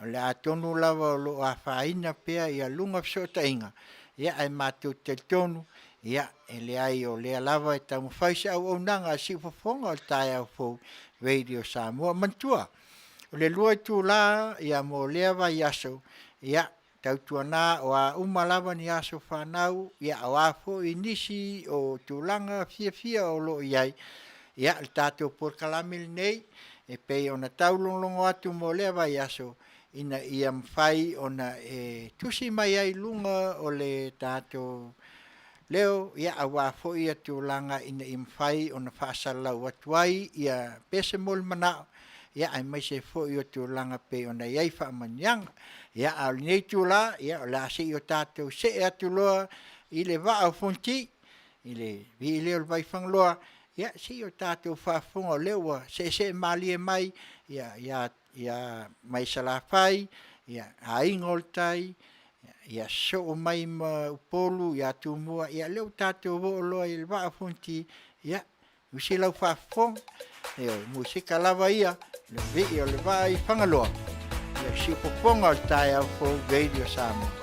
O le a tonu lava o lo o afaina pea ia luga fesootaiga, ia ae matou te talitonu, ia e leai o lea lava e taumafai se auaunaga a Siufofoga o le taeao fou Radio Samoa. Manatua, o le 2 itula ia mo lea vaiaso, ia tautuana o a uma lava ni aso fanau, ia o a foi nisi o tulaga fiafia o lo o i ai, ia le tatou polokalame lenei e pei ona taulogologo atu mo lea vaiaso ina ia mafai ona e tusi mai ai i luga o le tatou leo, ia aua foi ia tulaga ina ia mafai ona faasalalau atu ai ia pese mo le manao, ia aemaise foi o tulaga pei ona i ai faamanuiaga. Ia a o lenei itula, ia o le a se i o tatou see atu loa i le Vaa o Fonoti, i le vii lea o le Vaifagaloa, ia se i o tatou faafofoga o lea ua seesee malie mai ia mai Salafai, ia Aiga o le Tai, ia sosoo mai ma Upolu ia Tumua, ia lea ua tatou oo loa i le Vaa o Fonoti, ia usi lau faafofoga, ioe, musika lava ia, le vii o le vaa i Fagaloa, le siufofoga o le taeao fou Radio Samoa.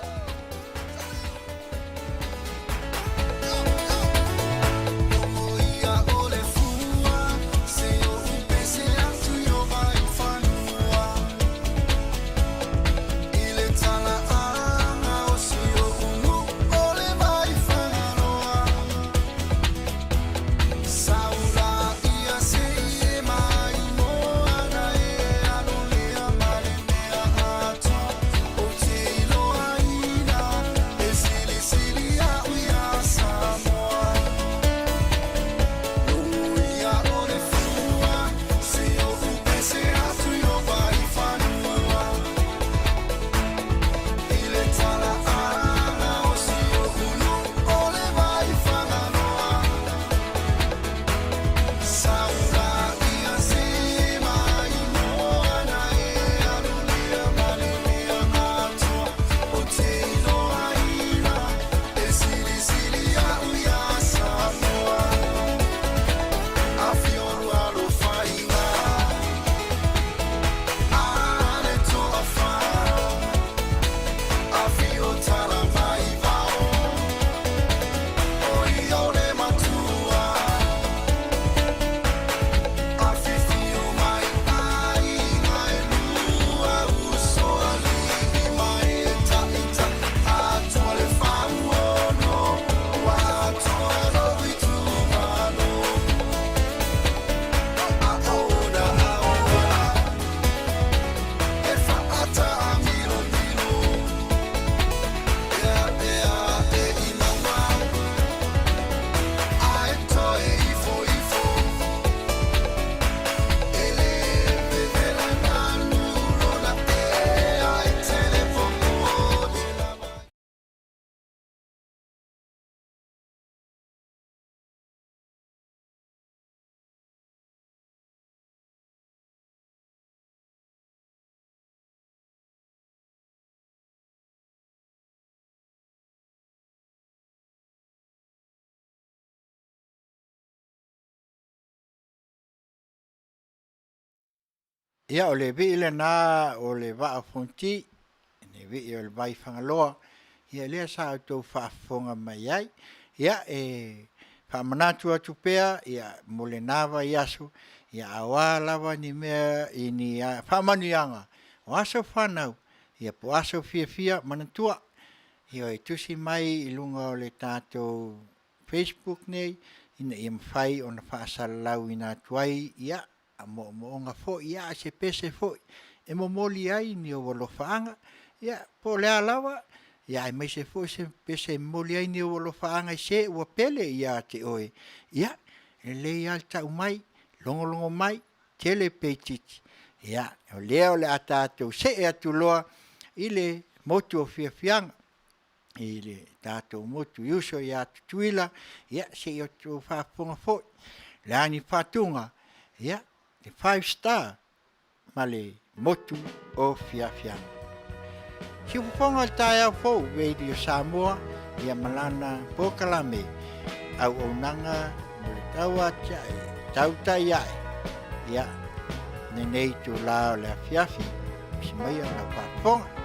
Ia, o le vii lena o le Vaa o Fonoti, le vii o le vai Fagaloa, ia lea sa outou faafofoga mai ai. Ia, e faamanatu atu pea, ia, mo lena vaiaso, ia a o a lava ni mea i ni faamanuiaga, o aso fanau, ia po o aso fiafia, manatua, ioe, tusi mai i luga o le tatou Facebook nei, ina ia mafai ona faasalalauina atu ai, ia, a moomooga foi, ia a o se pese foi e momoli ai ni ou alofaaga, ia po o le a lava, ia aemaise foi se pese e momoli ai ni ou alofaaga i se ua pele ia te oe. Ia, e lelei lava le tau mai, logologo mai, tele pe itiiti, ia o lea o le a tatou see atu loa i le motu o Fiafiaga, i le tatou motu i uso ia Tutuila, ia se i outou faafofoga foi, o le a ni faatuga, ia, le Five Star ma le motu o Fiafiaga. Siufofoga o le taeao fou Radio Samoa, ia ma lana polokalame auaunaga mo le tauatiae, tautai ae, ia, lenei itula o le afiafi. Faamalosi maia lau faafofoga.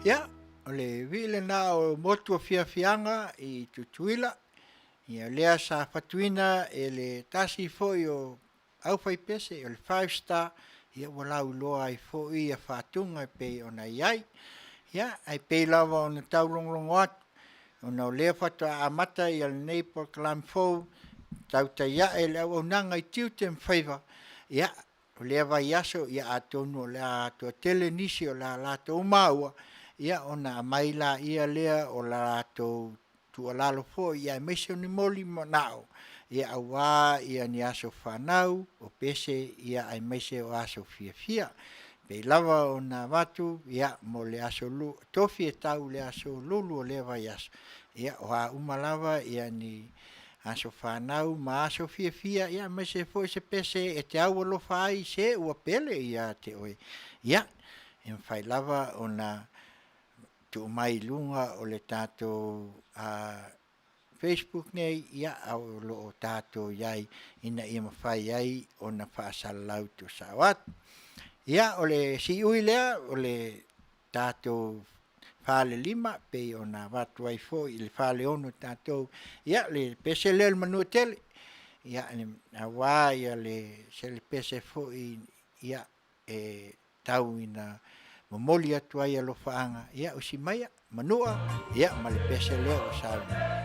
Ia, o le vii lena o motu o fiafiaga i Tutuila, ia lea sa fatuina e le tasi foi o aufaipese, o le Five Star, ia ua lauiloa ai foi ia faatuga e pei ona i ai. Ia, ae pei lava ona taulogologo atu, ona o lea faatoa amata ia lenei polokalame fou, tautai ae le auaunaga i tiute ma faiva, ia o lea vaiaso, ia atonu o le a toatele nisi o le a latou maua, ia ona aumai lea o le latou tuualalo foi aemaise o ni moli manao aua ni aso fanau, o pese aemaise o aso fiafia. E pei lava ona avatu mo le aso Tofi e tau i le aso Lulu o lea vaiaso, ia o a uma lava ni aso fanau ma aso fiafia aemaise foi se pese e te aualofa ai i se ua pele ia te oe, ia, e mafai lava ona tuu mai i luga o le tatou facebook nei, a o lo o tatou i ai ina ia mafai ai ona faasalalau tuusao atu. Ia, o le siui lea o le tatou falelima pei ona avatu ai foi i le faleono e tatou. Ia, le pese lea le Manuatele aua se pese foi e tau ina momoli atu ai alofaaga, ia usi maia Manua ma le pese lea ua saunoa.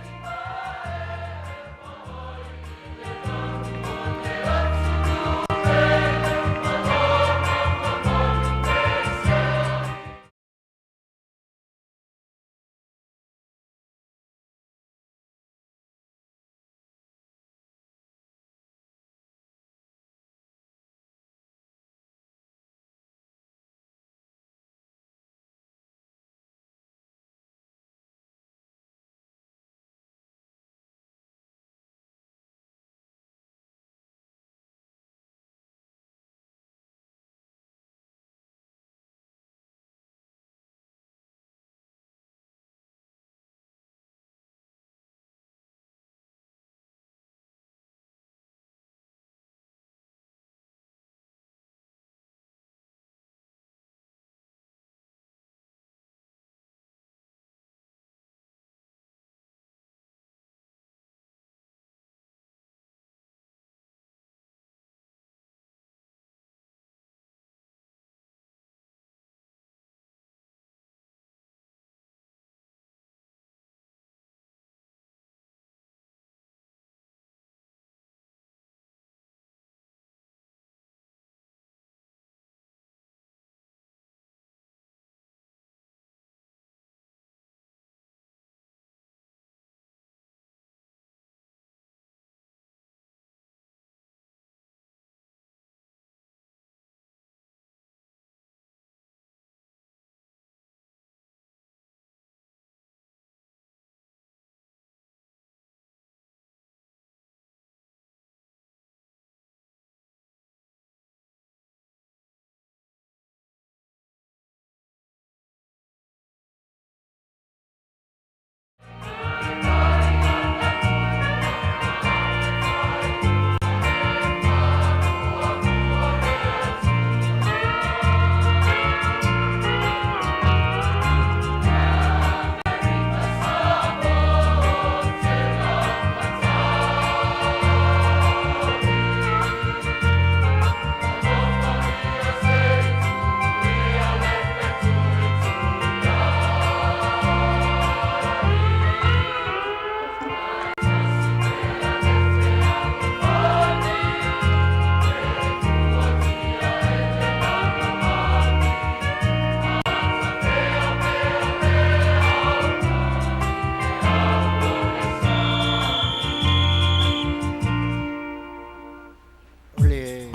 O le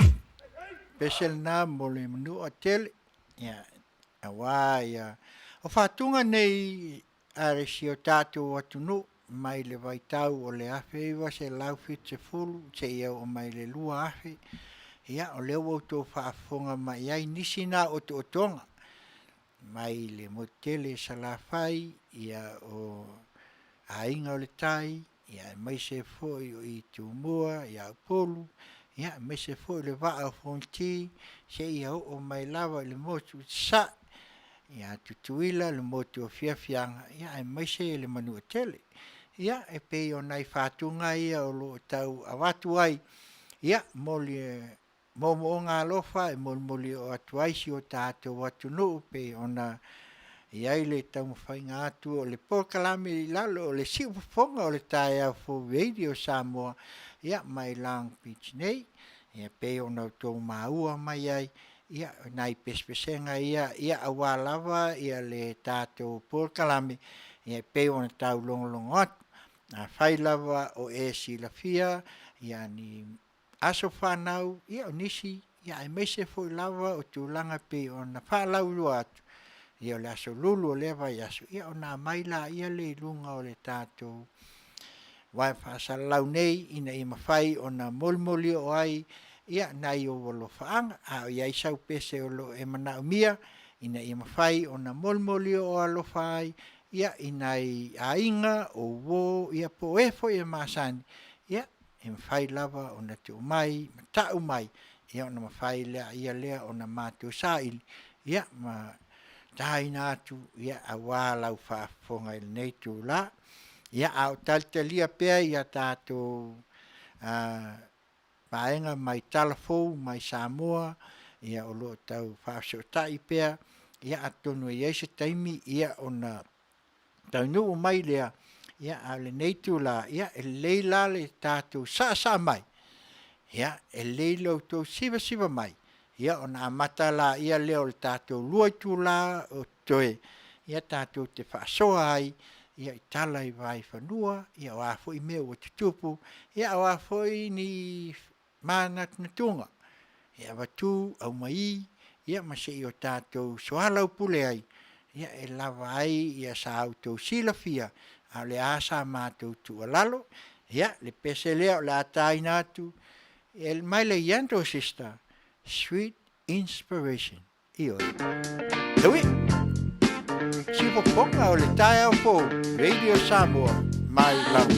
pese lena mo le manua tele, ia, aua ia, o faatuga nei a si o tatou atunuu mai le vaitau o le 1970 seia oo mai le 2000, ia o lea ua outou faafofoga mai ai nisi na otootoga mai le motu tele i Salafai, ia o Aiga o le Tai, ia aemaise foi o i Tumua, ia Upolu, ia aemaise foi le Vaa o Fonoti, seia oo mai lava i le motu i Sasae, ia Tutuila le motu o Fiafiaga, ia aemaise le Manuatele. Ia e pei o nai fatuga ia o lo o tau avatu ai. Ia, moli e moomooga alofa e molimoli oo atu ai si o tatou atunuu pei ona i ai le taumafaiga atu o le polokalame i lalo o le siufofoga o le taeao fou Radio Samoa, ia mai Long Beach nei. Ia pei ona outou maua mai ai, ia o nai pesepesega ia, ia aua lava ia le tatou polokalame, ia e pei ona taulogologo atu. Afai lava o e silafia ia ni aso fanau, ia o nisi, ia aemaise foi lava o tulaga e pei ona faalauiloa atu, ia o le Aso Lulu o lea vaiaso, ia ona aumai lea i luga o le tatou wae faasalalau nei ina ia mafai ona molimoli oo ai ia nai ou alofaaga. A o i ai sau pese o lo o e manaomia ina ia mafai ona molimoli oo alofa ai ia i nai aiga, o uo, ia po o e foi e masani, ia e mafai lava ona tuu mai ma tau mai, ia ona mafai lea ona matou saili, ia ma taina atu aua lau faafofoga i lenei itula. Ia a o talitalia pea ia tatou vaega mai Tala Fou mai Samoa ia o lo o tau faafesootai pea, ia atonu e i ai se taimi ia ona taunuu mai lea, ia a o lenei itula, ia e lelei la le tatou saasaa mai, ia e lelei lo outou sivasiva mai, ia ona amata lea o le tatou 2 itula o totoe, ia tatou te faasoa ai i tala i vaifanua, ia o a foi mea ua tutupu, ia o a foi ni manatunatuga e avatu aumai, ia ma se i o tatou soalaupule ai, ia e lava ai sa outou silafia, a o le a sa matou tuualalo. Ia le pese lea o le a taina atu mai le Iandra Sister, Sweet Inspiration. Ioe. Siufofoga o le taeao fou, Radio Samoa, mai lava.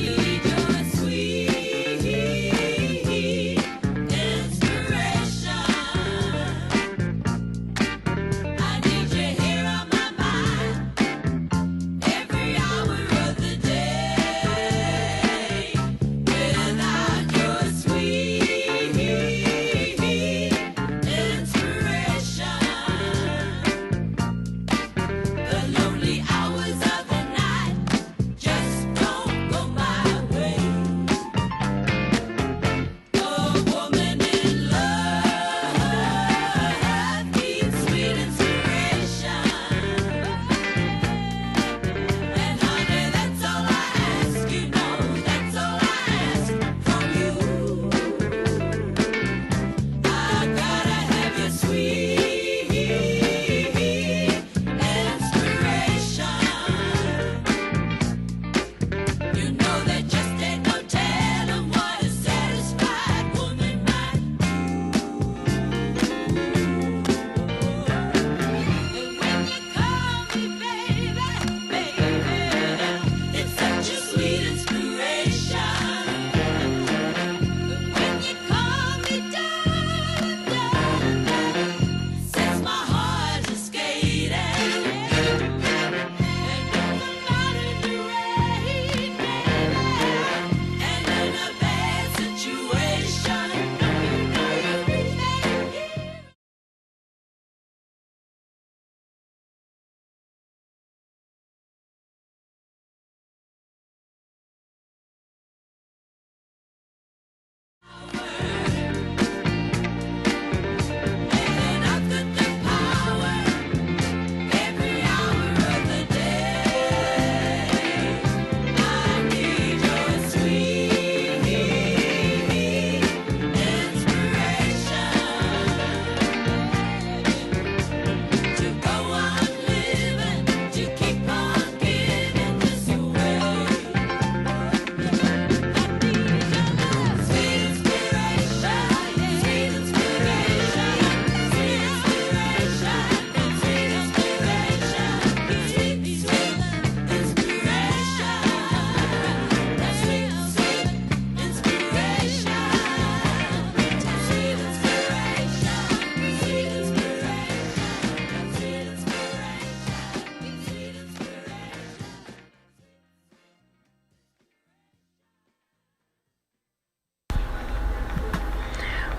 The lonely hours of the night just don't go my way.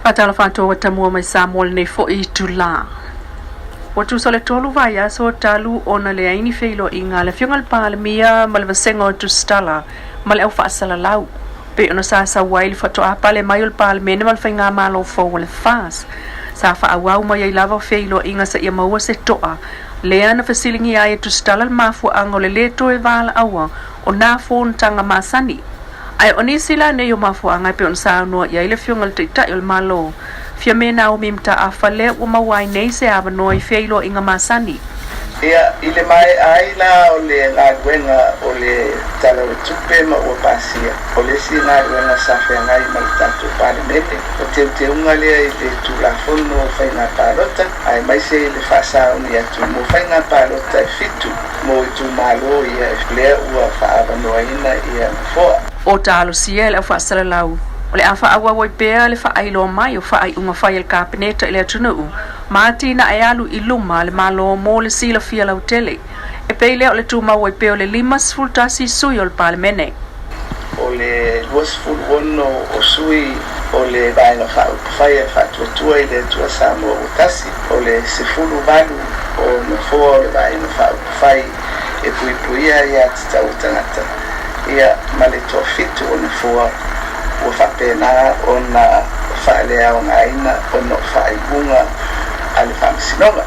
Faatalofa atu ua tamua mai Samoa i lenei foi itulā. Ua tusa le 3 vaiaso talu ona leai ni feiloaiga a le Afioga i le Palemia ma le Vasega o Tusitala ma le Au Faasalalau, pei ona sa sau ai le faatoa pale mai o le Palemene ma le Faigamalo fou o le FAS. Sa faaauau mai ai lava feiloaiga seia maua se toa lea na fesiligia ai e Tusitala le mafuaaga o le lē toe valaauina o nā fonotaga masani. Ae o nisi la nei o mafuaaga e pei ona saunoa i ai le Afioga i le Taitai o le Malo, Fiame Naomi Mataafa, lea ua maua ai nei se avanoa i feiloaiga masani. Ia, i le maea ai la o le galuega o le Tala o le Tupe ma ua pasia, o le isi galuega sa feagai ma le tatou Palemene, o teuteuga lea i le Tulafono o Faiga Palota, aemaise i le faasauni atu mo faiga palota e 7 mo itumalo ia lea ua faaavanoaina ia nofoa. O talosia e le au faasalalau, o le a faaauau ai pea le faailoa mai o faaiuga fai a le Kapeneta i le atunuu ma atinae alu i luma a le Malo mo le silafia lautele. E pei lea o le tumau ai pea o le 51 sui o le Palemene. O le 26 o sui o le Vaega Faaupufai a le Faatuatua i le Atua Samoa Ua Tasi, o le 18 o nofoa o le Vaega Faaupufai e Puipuia Aiā Tatau a Tagata, ia, ma le toafitu o nofoa ua faapena ona faaleaogaina ona o faaiuga a le Faamasinoga.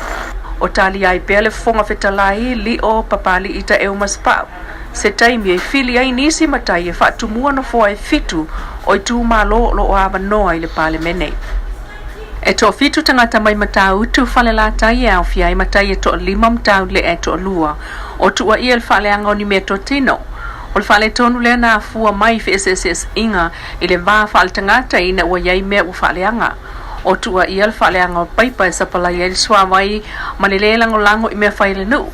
O talia ai pea le Fofoga Fetalai Lio Papali'i Taeu ma Sapau se taimi e fili ai nisi matai e faatumua nofoa e 7 o itumalo o lo o avanoa i le Palemene. E toafitu tagata mai Matautu Falelatai e aofia ai matai e toalima ma Mataule'a e toalua o tuuaia i le faaleaga o ni meatotino. O le faaletonu lea na afua mai i feeseeseaiga i le va faaletagata ina ua i ai mea ua faaleaga. O tuuaia le faaleaga o paipa e sapalai ai le suavai ma le lē lagolago i mea fai a le nuu.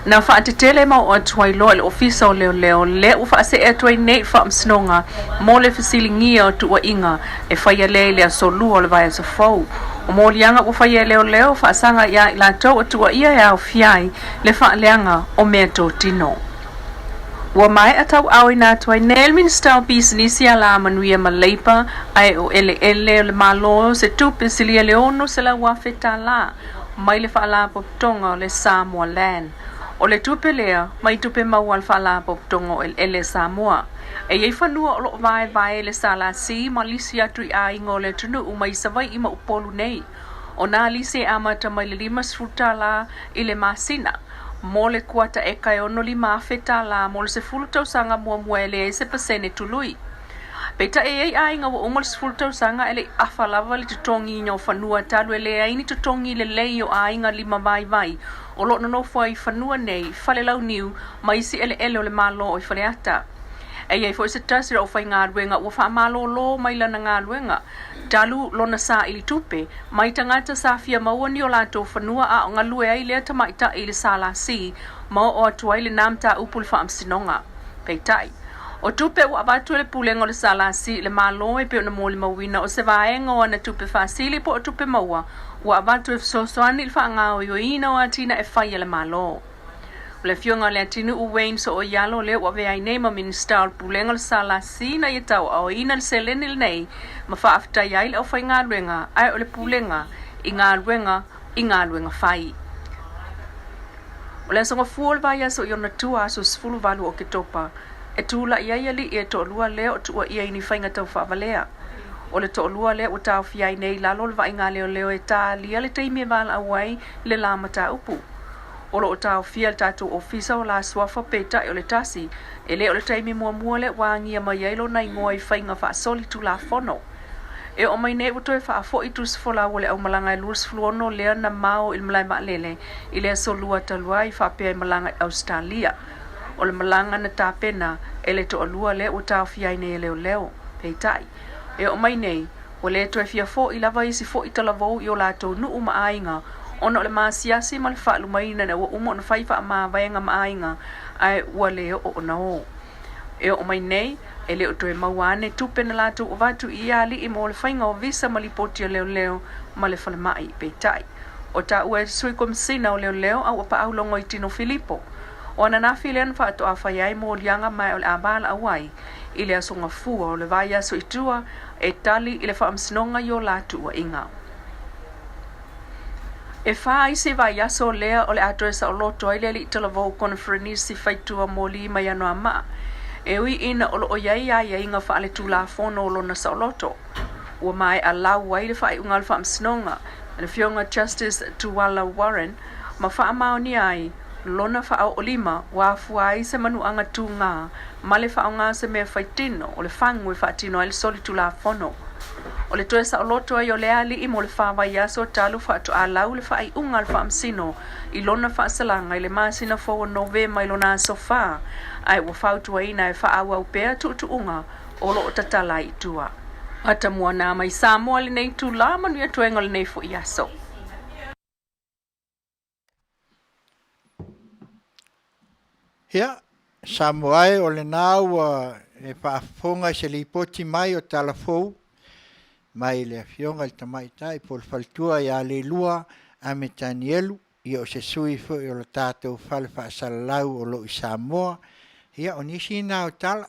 Na faatetele ma oo atu ai loa i le Ofisa o Leoleo lea ua faasee atu ai nei i le Faamasinoga mo le fesiligia o tuuaiga e faia lea i le aso Lua o le vaiaso fou. O moliaga ua faia e leoleo faasaga iā i latou o tuuaia e aofia ai le faaleaga o meatotino. Ua maea tauaaoina atu ai nei le Minisita o Pisinisi, Alamanuia ma Leipa ae o Eleele o le Malo se tupe silia le $600,000 tālā mai le Faalapotopotoga o le Samoa Land. O le tupe lea mai tupe maua a le Faalapotopotoga o Eleele Samoa. E i ai fanua o lo o vaevae e le SLC ma lisi atu i aiga o le atunuu mai Savaii ma Upolu nei. O nā lisi e amata mai le $50 i le masina mo le kuata eka e $65,000 tālā mo le 10 tausaga muamua e leai se pasene tului. Peitai e i ai aiga ua uma le 10 tausaga e le i afa lava le totogiina o fanua talu e leai ni totogi lelei o aiga lima vaivai o lo o nonofo ai i fanua nei, fale launiu ma isi eleele o le Malo i Faleata. E i ai foi se tasi o le aufaigaluega ua faamalōlō mai lana galuega talu lona saili tupe mai tagata sa fia maua ni o latou fanua a o galue ai lea tamaitai i le SLC ma oo atu ai lenā mataupu i le Faamasinoga. Peitai, o tupe ua avatu e le Pulega o le SLC i le Malo e pei ona molimauina o se vaega o ana tupe faasili po o tupe maua ua avatu e fesoasoani i le faagaoioiina o atinae fai a le Malo. O le Afioga i le Atinuu Wayne Sooialo lea ua avea ai nei ma Minisita o le Pulega o le SLC ina ia tauaaoina le seleni lenei ma faafetaia ai le aufaigaluega ae o le Pulega i galuega i galuega fai. O le aso Gafua o le vaiaso i ona tua aso 18 o Oketopa e tulai ai alii e toalua lea o tuuaia i ni faiga taufaavalea. O le toalua lea ua taofia ai nei i lalo o le vaaiga a leoleo e talia le taimi e valaau ai le la mataupu. O lo o taofia le tatou ofisa o la suafa peitai o le tasi e le o le taimi muamua lea ua agia mai ai lona igoa i faiga faasoli tulafono. E oo mai nei ua toe faafoi tusi folau o le aumalaga e 26 lea na mao i le malae vaalele i le aso Lua talu ai faapea e malaga i Ausetalia. O le malaga na tapena e le toalua lea ua taofia ai nei e leoleo. Peitai, e oo mai nei, ua le toe fia fo'i lava isi fo'i talavou i o latou nuu ma aiga ona o le maasiasi ma le faalumaina ina ua uma ona fai faamavaega ma aiga ae ua le oo ona o. E oo mai nei, e le o toe maua ane tupe na latou avatu i ia alii mo le faiga o visa ma lipoti a leoleo ma le falemai. Peitai, o taua e le Sui Komesina o Leoleo a ua paau Logoitino Filipo. O ananafi lea na faatoa fai ai moliaga ma o le a valaau ai i le Aso Gafua o le vaiaso i tua e tali i le Faamasinoga i o la tuuaiga. E fa isi vaiaso lea o le a toe saoloto ai le alii talavou Koneferenisi Faitua Moli mai Anoamaa, e ui ina o lo o i ai aiaiga faaletulafono o lona saoloto. Ua maea lau ai le faaiuga a le Faamasinoga e le Afioga Justice Tuala Warren ma faamaonia ai lona faaoolima ua afua ai se manuaga tugā ma le faaaoga o se mea faitino o le fagu e faatino ai le solitulafono. O le toe saoloto ai o lea alii mo le fa vaiaso talu faatoa lau le faaiuga a le Faamasino i lona faasalaga i le masina fou o Novema i lona aso fa, ae ua fautuaina e faaauau pea tuutuuga o lo o tatala ai i tua. Atamuana mai Samoa i lenei itula, manuia toega o lenei foi aso. Ia, Samoa e, o lena ua e faafofoga i se lipoti mai o tala fou mai le Afioga i le Tamaitai po o le Faletua ia Leilua Ame Tanielu, ia o se sui foi o le tatou fale faasalalau o lo o i Samoa. Ia, o nisi na o tala,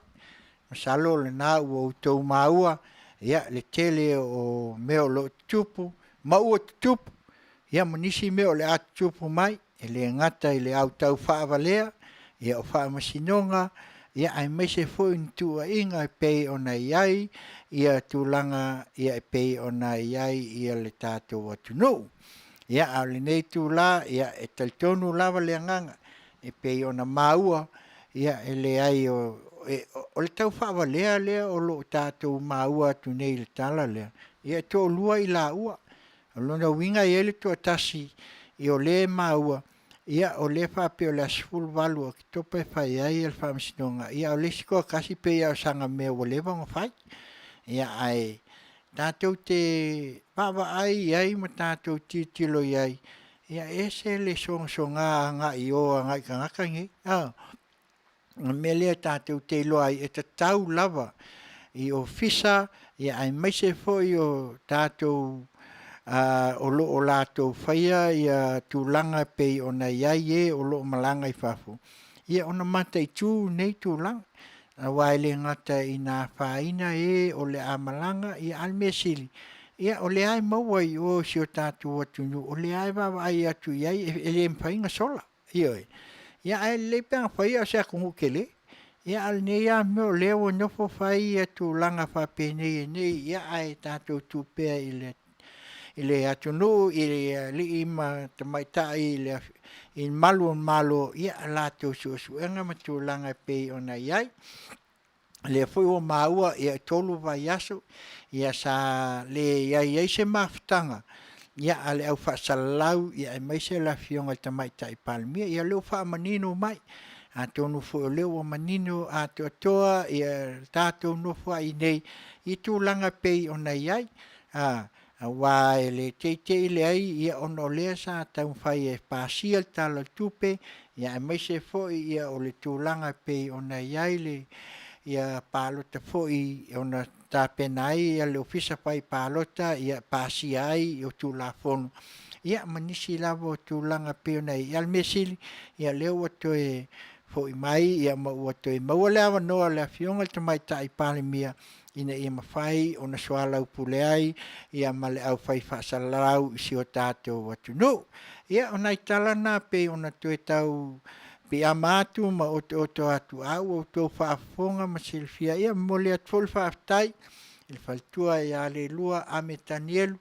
masalo o lena ua outou maua ia le tele o mea o lo o tutupu ma ua tutupu, ia ma nisi mea o le a tutupu mai, e le gata i le au taufaavalea, ia o faamasinoga, ia aemaise foi ni tuuaiga e pei ona i ai ia tulaga ia e pei ona i ai ia le tatou atunuu. Ia a o lenei itula, ia e talitonu lava le agaga e pei ona maua, ia e leai o le taufaavalea lea o lo o tatou maua atu nei i le tala lea, ia e toalua i laua. O lona uiga e i ai le toatasi o lea e maua, ia o lea e faapea o le aso 18 o Oketopa e fai ai le faamasinoga, ia a o le isi toatasi e pei lava o sana mea ua leva ona fai. Ia ae tatou te vaavaai i ai ma tatou tilotilo i ai, ia e ese le sogasoga agai i o agai i tagata nei. O le mea lea tatou te iloa ai, e tatau lava i ofisa aemaise foi o tatou o lo o latou faia ia tulaga e pei ona i ai e o lo o malaga i fafo, ia ona mataitu nei tulaga. Aua e le gata ina afaina e o le a malaga, a o le mea sili, o lea lava e maua i o i si o tatou atunuu, o lea lava e vaavaai atu i ai, e le mafai ona sola. Ioe. Ia ae lelei pe afai a o se atunuu tele. Ia a o lenei lava mea o lea ua nofo fai tulaga faapenei ae tatou tuu pea i le atunuu i alii ma tamaitai i malu o Malo a latou suesuega ma tulaga e pei ona i ai. O lea foi ua maua e 3 vaiaso sa leai ai se mafutaga a le au faasalalau aemaise le Afioga i le Tamaitai Palemia. Ia o lea ua faamanino mai, atonu foi o lea ua manino atoatoa le tatou nofoai i inei i tulaga e pei ona i ai, aua e le teitei leai ona o lea sa taumafai e pasia le Tala o le Tupe, aemaise foi o le tulaga e pei ona i ai le palota foi ona tapena ai le Ofisa Fai Palota e pasia ai Tulafono, ia ma nisi lava o tulaga e pei ona i ai. A o le mea sili, o lea ua toe foi mai ma ua toe maua le avanoa o le Afioga i le Tamaitai Palemia ina ia mafai ona soalaupule ai ma le aufai faasalalau i si o tatou atunuu. Ia, o nai tala na pei ona toe tau piiama atu ma otooto atu, a ua outou faafofoga ma silafia. Ia e momoli atu foi le faafetai i le faletua ia Leilua Ame Tanielu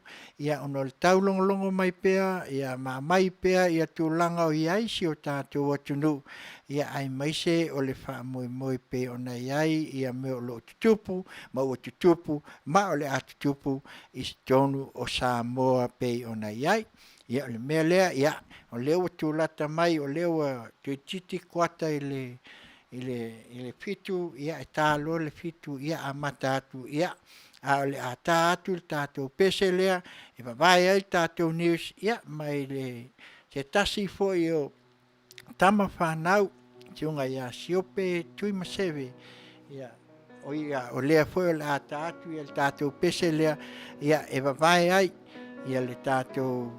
ona o le taulogologo mai pea ma aumai pea tulaga o i ai si o tatou atunuu, aemaise o le faamoemoe e pei ona i ai mea o lo o tutupu ma ua tutupu ma o le a tutupu i totonu o Samoa e pei ona i ai. Ia o le mea lea, ia, o lea ua tulata mai o lea ua toeitiiti kuata i le 7, ia e ta loa le 7 amata atu, ia, a o le a ta atu le tatou pese lea e vavae ai le tatou news, ia, mai le se tasi foi o tama fanau, susuga ia Siope Tuimaseve, ia, o ia, o lea foi o le a ta atu le tatou pese lea, ia, e vavae ai le tatou.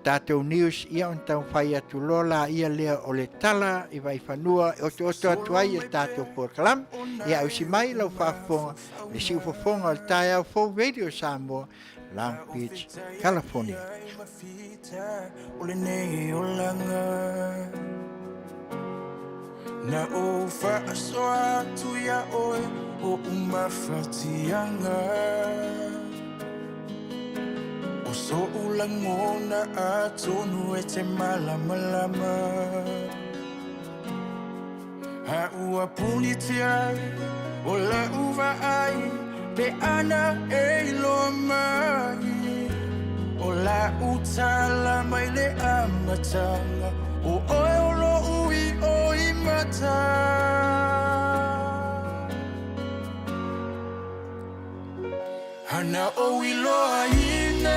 tatou news, ia ona taumafai atu loa laia lea o le tala i Vaifanua e otooto atu ai le tatou polokalame. Ia ausi mai lau faafofoga i le siufofoga o le Taeao Fou Radio Samoa, Long Beach, California. Na ou faasoa atu ia oe o umafatiaga O so'u lagona atonu e te malamalama A ua punitia o la'u vaai pe ana e iloa mai O la'u tala mai le amataga O oe o lo'u i'o i mata Ana ou iloaina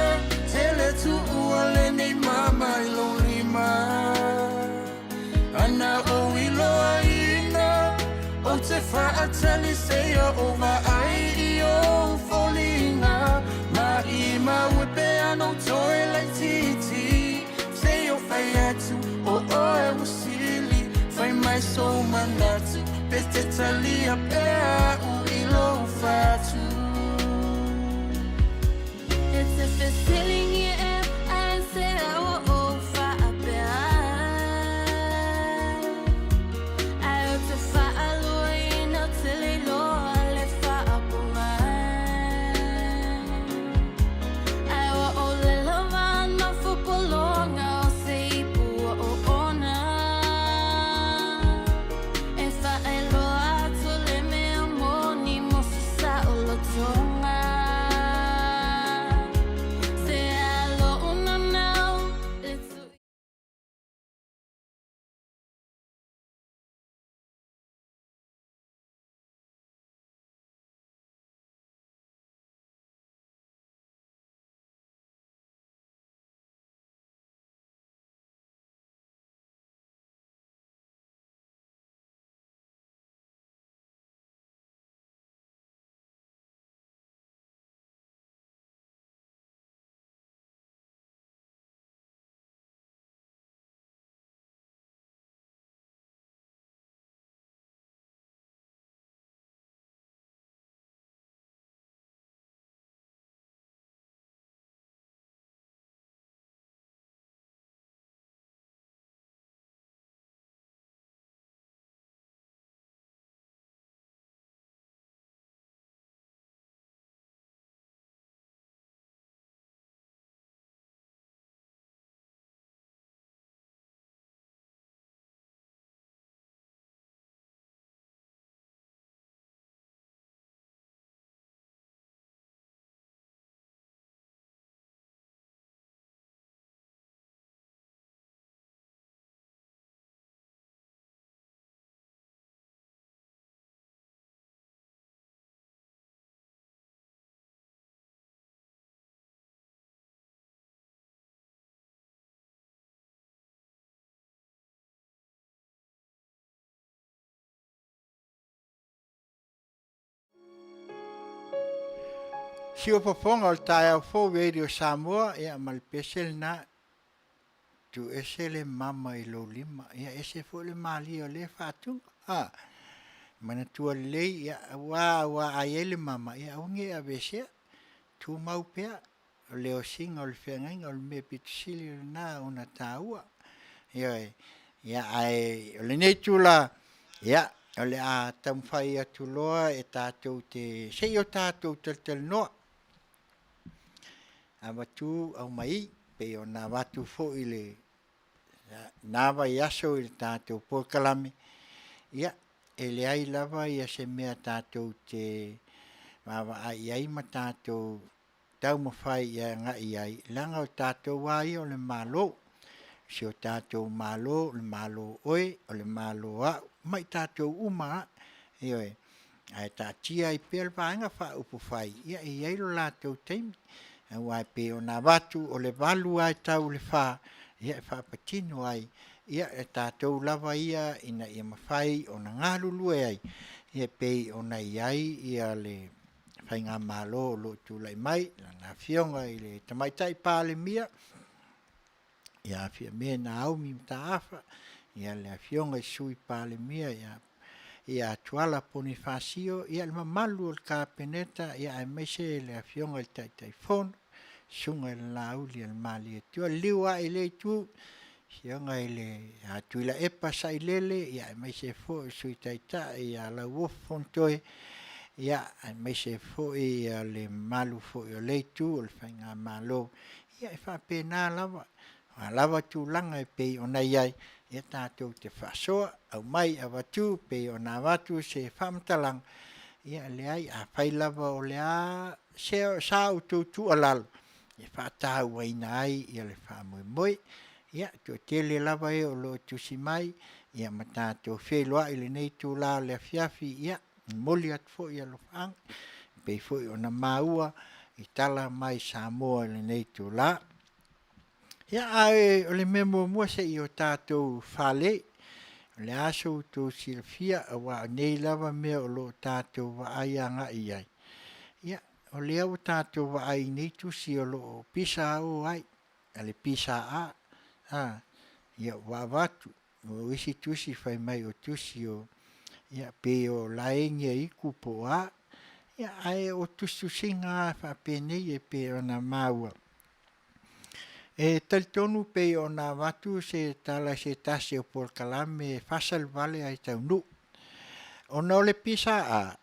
tele tuua lenei mama i lou lima Ana ou iloaina ou te faatali seia ou vaai i ou foliga Maimau e pe ana ou toe laitiiti Seia ou fai atu o oe ua sili Fai mai sou manatu pe te talia pea a'u i lou fatu. E te fesiligia e aisea ua ou faapea Ai ou te faaluaina ou te le iloa le faapogai Ai ua ʻōlelo ma pologa o se ipu ua oona E faailoa atu le mea moni mo se saolotoga Se alo unanau le tui. Siufofoga o le taeao fou Radio Samoa, ia ma le pese lena, tuu ese le mama i lou lima, ia ese foi le malie o lea faatuga. A, manatua lelei, ia, aua, aua a i ai le mama, ia aua ne i aveesea, tumau pea, o le osiga o le feagaiga o le mea pito sili lena ona taua. Ioe, ia ae o lenei itula, ia, o le a taumafai atu loa e tatou te, se i o tatou talatalanoa, avatu aumai, pei ona avatu foi i le na vaiaso i le tatou polokalame, ia, e leai lava ia se mea tatou te vaavaai i ai ma tatou taumafai e agai i ai, leaga o tatou lava ia o le Malo. O si o tatou Malo, o le Malo oe, o le Malo a'u, ma i tatou uma lava. Ioe. Ae taatia ai pea le Vaega Faaupufai, ia e i ai lo latou taimi. Aua e pei ona avatu, o le 8 lava e tau i le 4, ia e faapatino ai ia e tatou lava ia ina ia mafai ona galulue ai, ia e pei ona i ai ia le Faigamalo o lo o tulai mai, lana Afioga i le Tamaitai Palemia. Ia Fiame Naomi Mataafa, ia le Afioga i le Sui Palemia ia ia Tuala Ponifasio, ia le mamalu o le Kapeneta, ia aemaise le Afioga i le Taitaifono, Susuga i le Laauli a le Malietoa. Liliu ae i lea itu, Afioga i le ia Tuilaepa Sailele, ia aemaise foi le Sui Taitai ia Lauofo Fonotoe, ia aemaise foi le mamalu foi o lea itu o le faigamalo. Ia e faapena lava, o a lava tulaga e pei ona i ai, ia tatou te faasoa, aumai avatu pei ona avatu se faamatalaga, ia leai, afai lava o le a sa outou tuualalo e faatauaina ai le faamoemoe. Ia, e toatele lava e o lo o tusi mai ia ma tatou feiloai i lenei itula o le afiafi, ia e momoli atu foi alofaaga e pei foi ona maua i tala mai Samoa i lenei itula. Ia, ae o le mea muamua se i o tatou fale, o le a so outou silafia aua o nei lava mea o lo o tatou vaai agai i ai, ia, o lea ua tatou vaai i nei tusi o lo o pisa o ai a le PSA, ia ua avatu. O isi tusi fai mai o tusi o, ia pei o Laegi Aiku po o a, ia ae o tusitusiga lava faapenei e pei ona maua. E talitonu pei ona avatu se tala i se tasi o polokalame e faasale ai taunuu. Ona o le PSA,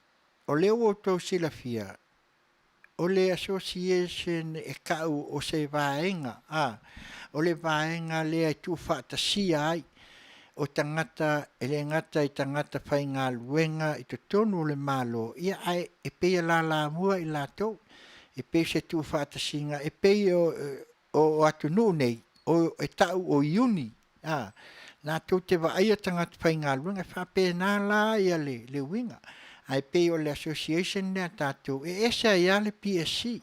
o lea ua outou silafia, o le association e tau o se vaega, a, o le vaega lea e tuufaatasia ai o tagata e le gata i tagata faigaluega i totonu o le Malo, ia ae e pei e lalamua i latou, e pei o se tuufaatasiga, e pei o o atunuu nei e tau o iuni, a, latou te vaaia tagata faigaluega. E faapena la le uiga, ae pei o le association lea a tatou, e ese ai lava le PSC.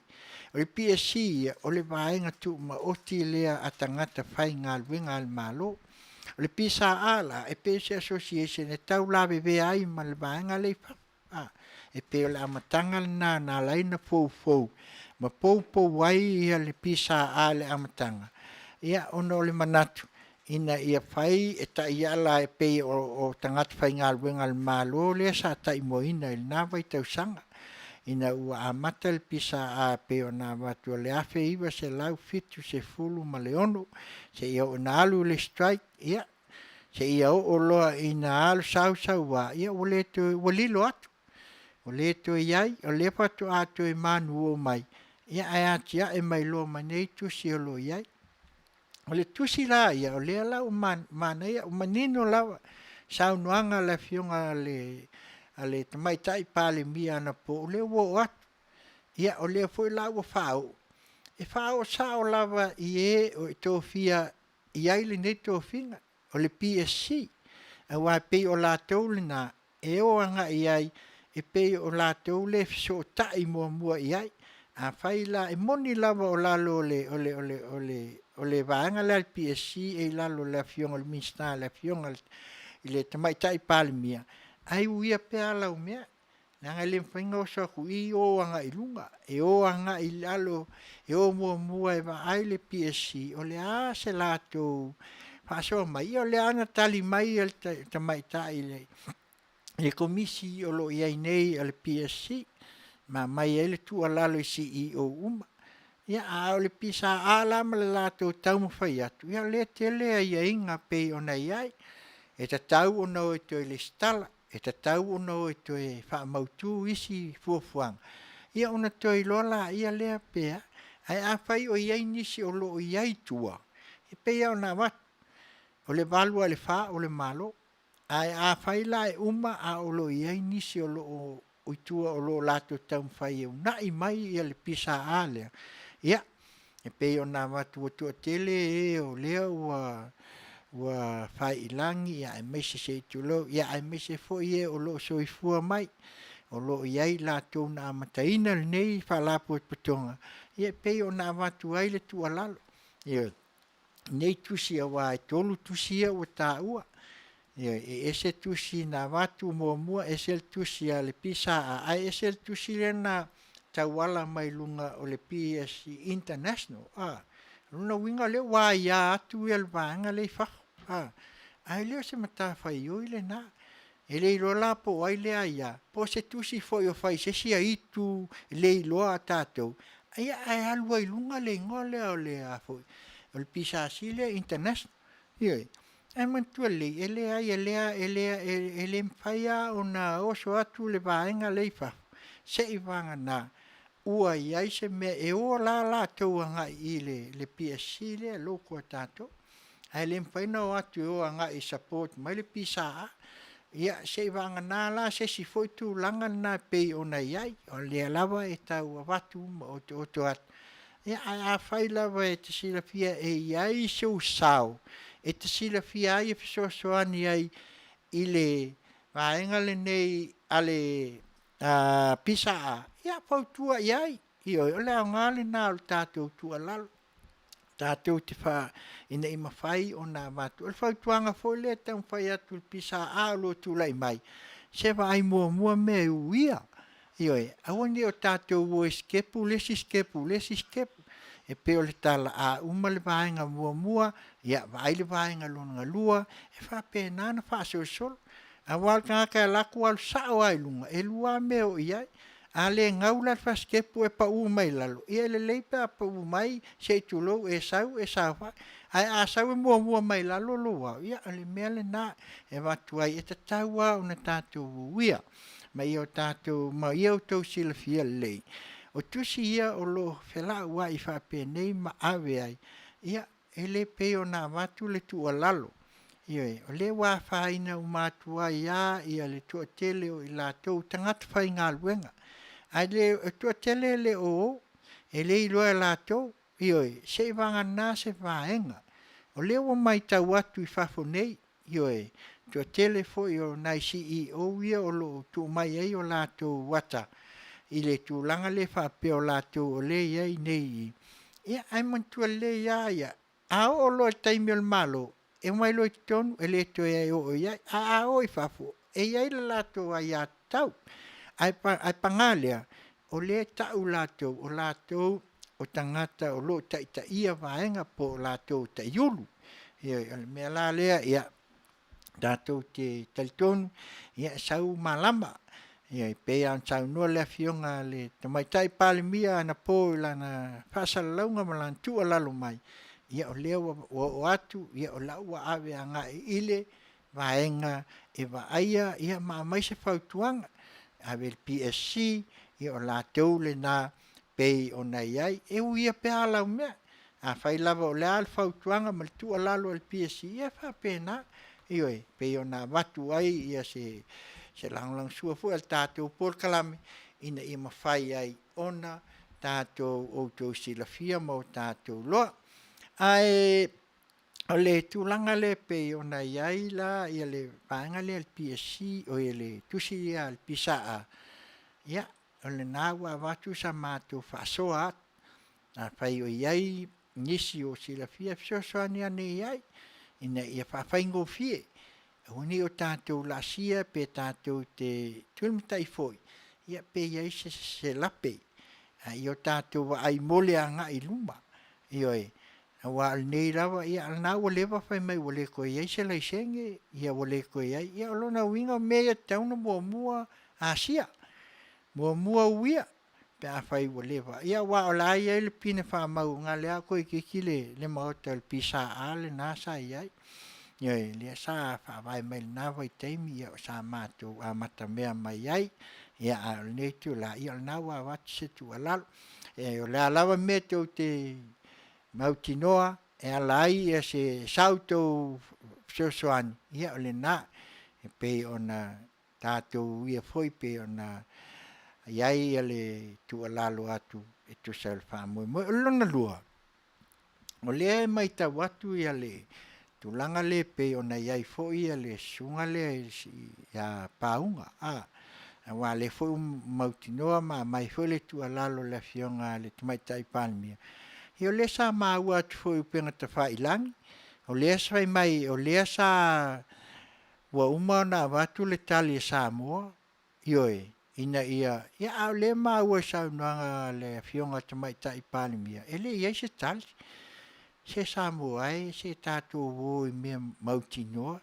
O le PSC ia, o le vaega tumaoti lea a tagata faigaluega a le Malo. O le PSA la, e pei o se association e tau lavevea ai ma le vaega lea i fafo. A, e pei o le amataga lena na ala ai ona foufou ma poupou ai le PSA i le amataga, ia ona o le manatu ina ia fai e taiala e pei o tagata faigaluega a le Malo lea sa taimuaina i lena vaitausaga ina ua amata le PSA e pei ona avatu o le 1976 seia oo ina alu le strike, ia, seia oo loa ina alu sau sau lava, ia ua le toe, ua lilo atu, ua le toe i ai, o lea faatoa toe manuo mai, ia ae atiae mai loa ma nei tusi o lo o i ai. O le tusi la ia, o lea la ua manaia, ua manino lava saunoaga a le Afioga a le Tamaitai Palemia anapo, o lea ua oo atu. Ia, o lea foi la ua faaoo, e faaoo sao lava i e o tofia i ai lenei tofiga, o le PSC, aua e pei o latou lena e o agai i ai, e pei o latou lea e fesootai muamua i ai. Afai la, e moni lava o lalo o le, o le, o le, o le, o le vaega lea a le PSC e i lalo o le Afioga i le Minisita, le Afioga i le Tamaitai Palemia, ae uia pea ala o mea, leaga e le mafai ona oso atu i i o agai i luga, e o agai i lalo, e o muamua e vaai le PSC o le a se latou faasoa mai, ia o lea lava na tali mai le tamaitai i le Komisi o lo o i ai nei a le PSC ma aumai ai le tuualalo i CEOs uma. Ia, a o le PSA la ma le latou taumafai atu, ia o lea e tele aiaiga e pei ona i ai, e tatau ona o e toe resitala, e tatau ona o e toe faamautu isi fuafuaga, ia ona toe iloa laia lea pe a. Ae afai o i ai nisi o lo o i ai i tua, e pei lava ona avatu, o le 8 lava i le 4 o le Malo. Ae afai la e uma a o lo o i ai nisi o lo o i tua o lo o latou taumafai e uunai mai le PSA lea, ia, e pei ona avatu ua toatele e o lea ua fai i lagi aemaise se i tulou, aemaise foi e o lo o soifua mai, o lo o i ai i latou na amataina lenei Faalapotopotoga, ia e pei ona avatu ai le tuualalo. Ioe. Nei tusi aua e 3 tusi ia ua taua, ioe, e ese tusi na avatu muamua, ese le tusi a le PSA, ae ese le tusi lea na tauala mai luga o le PSC International. O lona uiga o lea ua aia atu ia le vaega lea i fafo, a, ae le o se matafaioi lena. E le iloa la po o ai lea aia, po o se tusi foi o fai i se isi aitu le iloa a tatou, ia ae alu ai i luga le igoa lea o le a foi, o le PSC lea International. Ioe. Ae manatua lelei, e leai e le mafai lava ona oso atu le vaega lea i fafo, seivagana ua i ai se mea e o la latou agai i le PSC lea local a tatou. Ae le mafai ona o atu e o agai e support mai le PSA. Ia seivagana la se isi foi tulaga lena e pei ona i ai. O lea lava e tau avatu ma otooto atu, ia ae afai lava e te silafia e i ai sou sao e te silafia ai e fesoasoani ai i le vaega lenei a le PSA, ia fautua i ai. Ioe, o le aoga lena o le tatou tuualalo, tatou te fa, ina ia mafai ona avatu. O le fautuaga foi lea e taumafai atu i le PSA o lo o tulai mai, se vaai muamua mea e uia. Ioe, aua ne i o tatou o e sitepu le isi sitepu i le isi sitepu. E pei o le tala, a uma le vaega muamua, ia vaai le vaega lona lua, e faapena ona faasolosolo. Aua o le tagata e alu atu alu sao lava i luga, e lua lava mea e oo i ai. A le gau la le fasi sitepu e pau mai lalo, ia e lelei pe a pau mai se i tulou, e sau e saofai. Ae a sau e muamua mai lalo lou ao, ia o le mea lena e avatu ai, e tatau lava ona tatou uia ma ia o tatou, ma ia outou silafia lelei, o tusi ia o lo o felauai faapenei ma ave ai, ia e le pei ona avatu le tuualalo. Ioe, o lea ua afaina uma atu ai lava le toatele o i latou o tagata faigaluega, ae le toatele e le o o, e le iloa e latou, ioe, seivagana se vaega. O lea ua matau atu i fafo nei, ioe, toatele foi o nai CEOs ia o lo o tuu mai ai o latou ata i le tulaga lea faapea o latou o lea e i ai nei i i, ae manatua lelei lava ia, a oo loa i le taimi o le Malo, e omai loa i totonu e le toe oo i ai. Ae a o i fafo, e i ai le latou aiatatau. Ae paga lea, o lea e tau latou o latou o tagata o lo o taitaia vaega po o latou o taiulu. Ioe, o le mea la lea, ia, tatou te talitonu e sau malama. E pei lava ona saunoa le Afioga i le Tamaitai Palemia anapo i lana faasalalauga ma lana tuualalo mai, ia o lea ua oo atu, o la ua ave agai i le vaega e vaaia ma aumai se fautuaga, ave i le PSC, ia o latou lena pei ona i ai. E uia pea ala o mea, afai lava o le a le fautuaga ma le tuualalo a le PSC, ia e faapena. Ioe, e pei ona avatu ai se lagolagosua foi a le tatou polokalame ina ia mafai ai ona tatou outou silafia ma o tatou iloa. Ae o le tulaga lea e pei ona i ai la le vaega lea a le PSC, oi le tusi lea a le PSA, ia o lena ua avatu sa matou faasoa atu. Afai o i ai nisi o silafia, fesoasoani ane i ai ina ia faafaigofie, aua ne i o tatou laasia pe tatou te tulimatai foi, ia pe i ai se lape, a ia o tatou vaai mo le agai i luma. Ioe. Aua o lenei lava, ia o lena ua leva fai mai ua le toe i ai se laisene, ia ua le toe i ai. Ia o lona uiga o mea ia e tatau ona muamua asia, muamua uia pe afai ua leva. Ia aua o la e i ai le pine faamau na o lea lava toeitiiti le maota o le PSA lena sa i ai. Ioe, lea sa faavae mai i lena vaitaimi sa matou amatamea mai ai. Ia a o lenei itula, ia o lena ua avatu se tuualalo. O le a lava le mea tou te mautinoa e ala ai se sa outou fesoasoani, ia o lena. E pei ona tatou uia foi pei ona i ai le tuualalo atu e tusa o le faamoemoe. O le lona lua, o lea e matau atu le tulaga lea e pei ona i ai foi le susuga lea ia Pauga, aua o lea foi ua mautinoa ma aumai foi le tuualalo a le Afioga i le Tamaitai Palemia. Ia o lea sa maua atu foi i upega tafailagi, o lea sa fai mai o lea sa ua uma ona avatu le tali a Samoa, ioe, ina ia, a o lea e maua i saunoaga a le Afioga i le Tamaitai Palemia, e le i i ai se tali. Se Samoa e, se tatou o i mea mautinoa.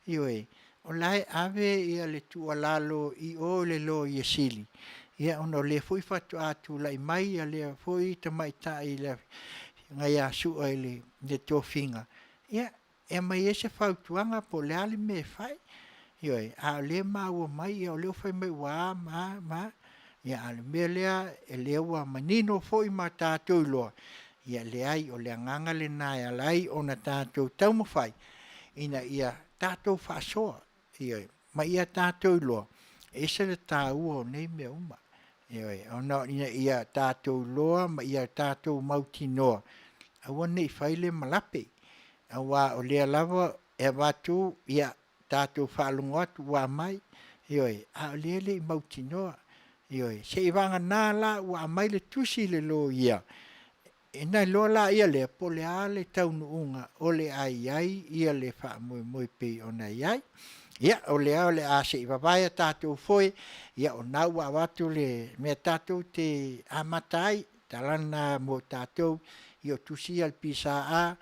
Ioe, o la e ave ia le tuualalo i o i le Loia Sili, ia ona o lea foi faatoa tulai mai ia lea foi tamaitai le Afioga ia Sua i le tofiga, ia e aumai ai se fautuaga po o le a le mea e fai. Ioe, a o lea e maua mai o lea ua fai mai ua a ma a ma a, ia a o le mea lea, o lea ua manino foi ma tatou iloa, ia leai o le agaga lena e ala ai ona tatou taumafai ina ia tatou faasoa, ioe, ma ia tatou iloa, e ese le taua o nei mea uma. Ioe, ona ina ia tatou iloa ma ia tatou mautinoa, aua ne i fai le ma lape, aua o lea lava e avatu, ia tatou faalogo atu ua aumai, ioe, a o lea e le i mautinoa. Ioe, seiavagana la ua aumai le tusi a le loia, ona iloa lea po o le a le taunuuga o le a i ai le faamoemoe e pei ona i ai. Ia, o lea o le a se i vavae a tatou foe, ia o lena ua avatu le mea tatou te amata ai, tala lena mo tatou, ia o tusi ia a le PSA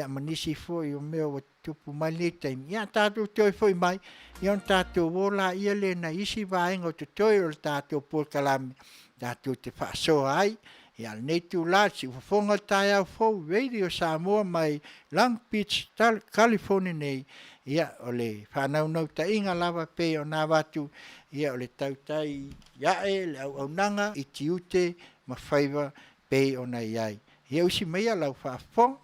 ma nisi foi o mea ua tutupu mai lenei taimi, ia tatou toe foi mai ona tatou o lea i nai isi vaega o totoe o le tatou polokalame tatou te faasoa ai. A o lenei itula i le siufofoga o le taeao fou i Radio Samoa mai Long Beach, California nei, ia o le faanaunautaiga lava e pei ona avatu, o le tautai ae le auaunaga i tiute ma faiva pei ona i ai. Ia usi maia lau faafofoga.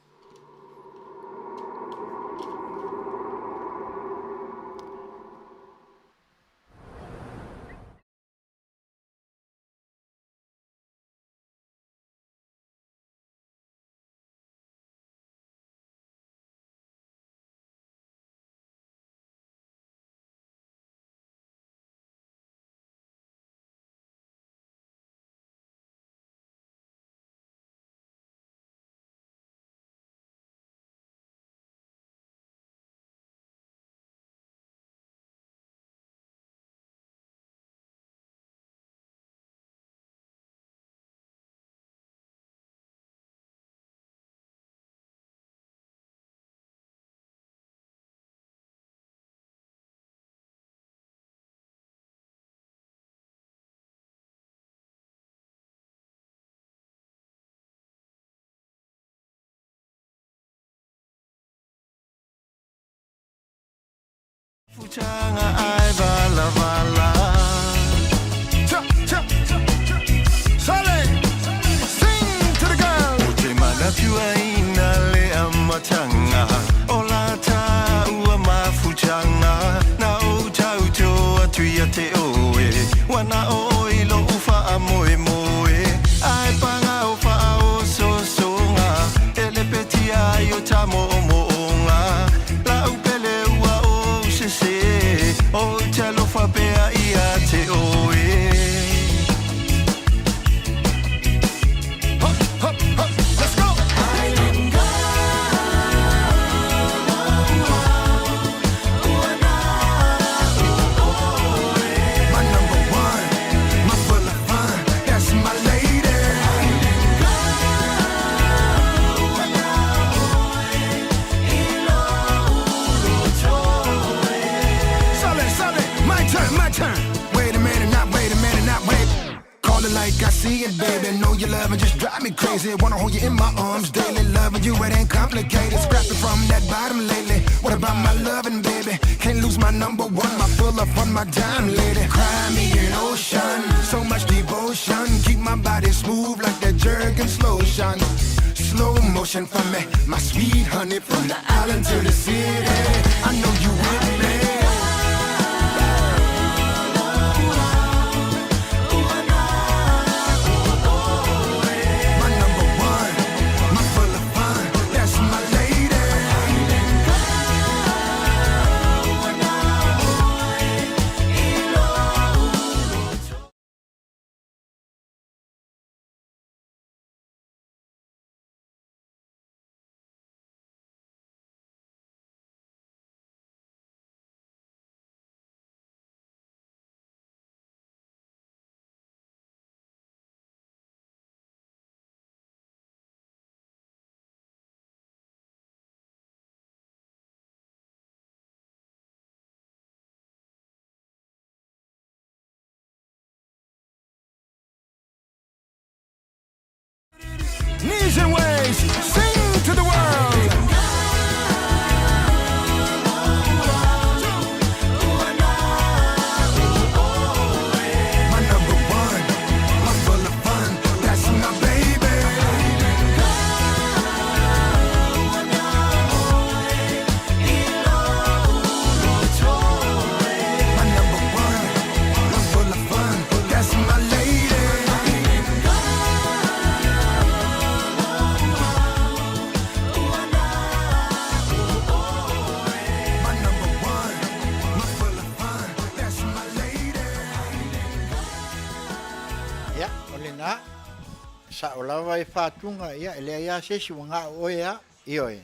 Sao lava e faatuga, ia, e leai lava se isi ua ga'o oe a, ioe,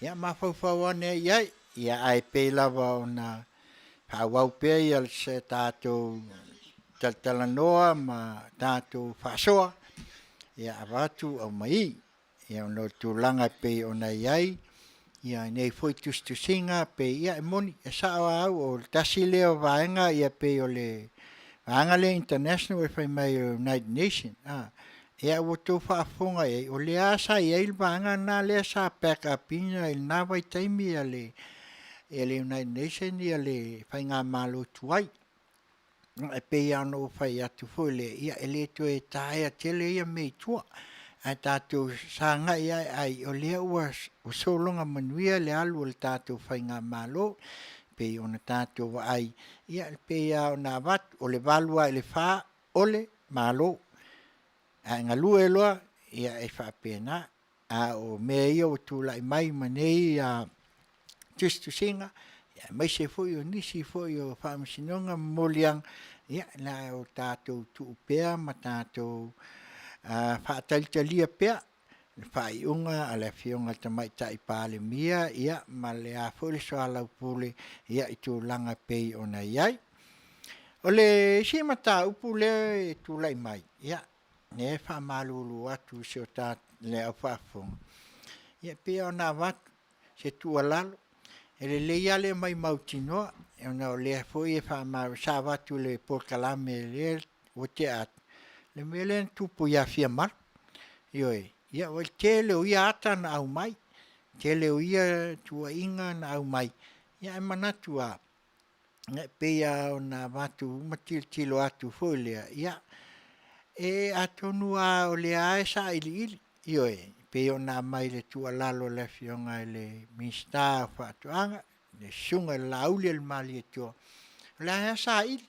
ia mafaufau ane ai i ai, ia ae pei lava ona faaauau pea ia se tatou talatalanoa ma tatou faasoa, ia avatu aumai. Ia ona o le tulaga e pei ona i ai ia nei foi tusitusiga pei, ia e moni, e sao lava au o le tasi lea o vaega e pei o le vaega lea international fai mai o le United Nation a, ia ua outou faafofoga i ai, o lea lava sa i ai le vaega lena lea sa back up ina i lena vaitaimi le United Nation le faigamalo tuai. E pei lava ona ou fai atu foi lea, ia e le toe taea tele ia mea i tua, ae tatou sagai ane ai, o lea ua sologa manuia le alu a le tatou faigamalo e pei ona tatou vaai, ia e pei lava ona avatu, o le 8 lava i le 4 o le Malo, a e galue loa, ia e faapena. A o mea ia ua tulai mai ma nei tusitusiga, aemaise foi o nisi foi o faamasinoga ma moliaga, ia na o tatou tuu pea ma tatou faatalitalia pea le faaiuga a le Afioga i le Tamaitai Palemia ma le a foi le soalaupule i tulaga e pei ona i ai. O le isi mataupu lea e tulai mai, ia, lea e faamalulu atu i le au faafofoga, ia e pei ona avatu se tuualalo, e lelei lava le aumai mautinoa ona o lea foi sa avatu i le polokalame lea ua tea atu, le mea lea na tupu ia Fia-ma. Ioe, ia o le tele o ia ata na aumai, tele o ia tuuaiga na aumai, ae manatu lava, e pei lava ona avatu ma tilotilo atu foi lea, ia, e atonu lava o lea lava e sailiili, ioe, e pei ona aumai i le tuualalo a le Afioga i le Minisita o Faatoaga, le Susuga i le Laaulialemalietoa, o la e lava e saili.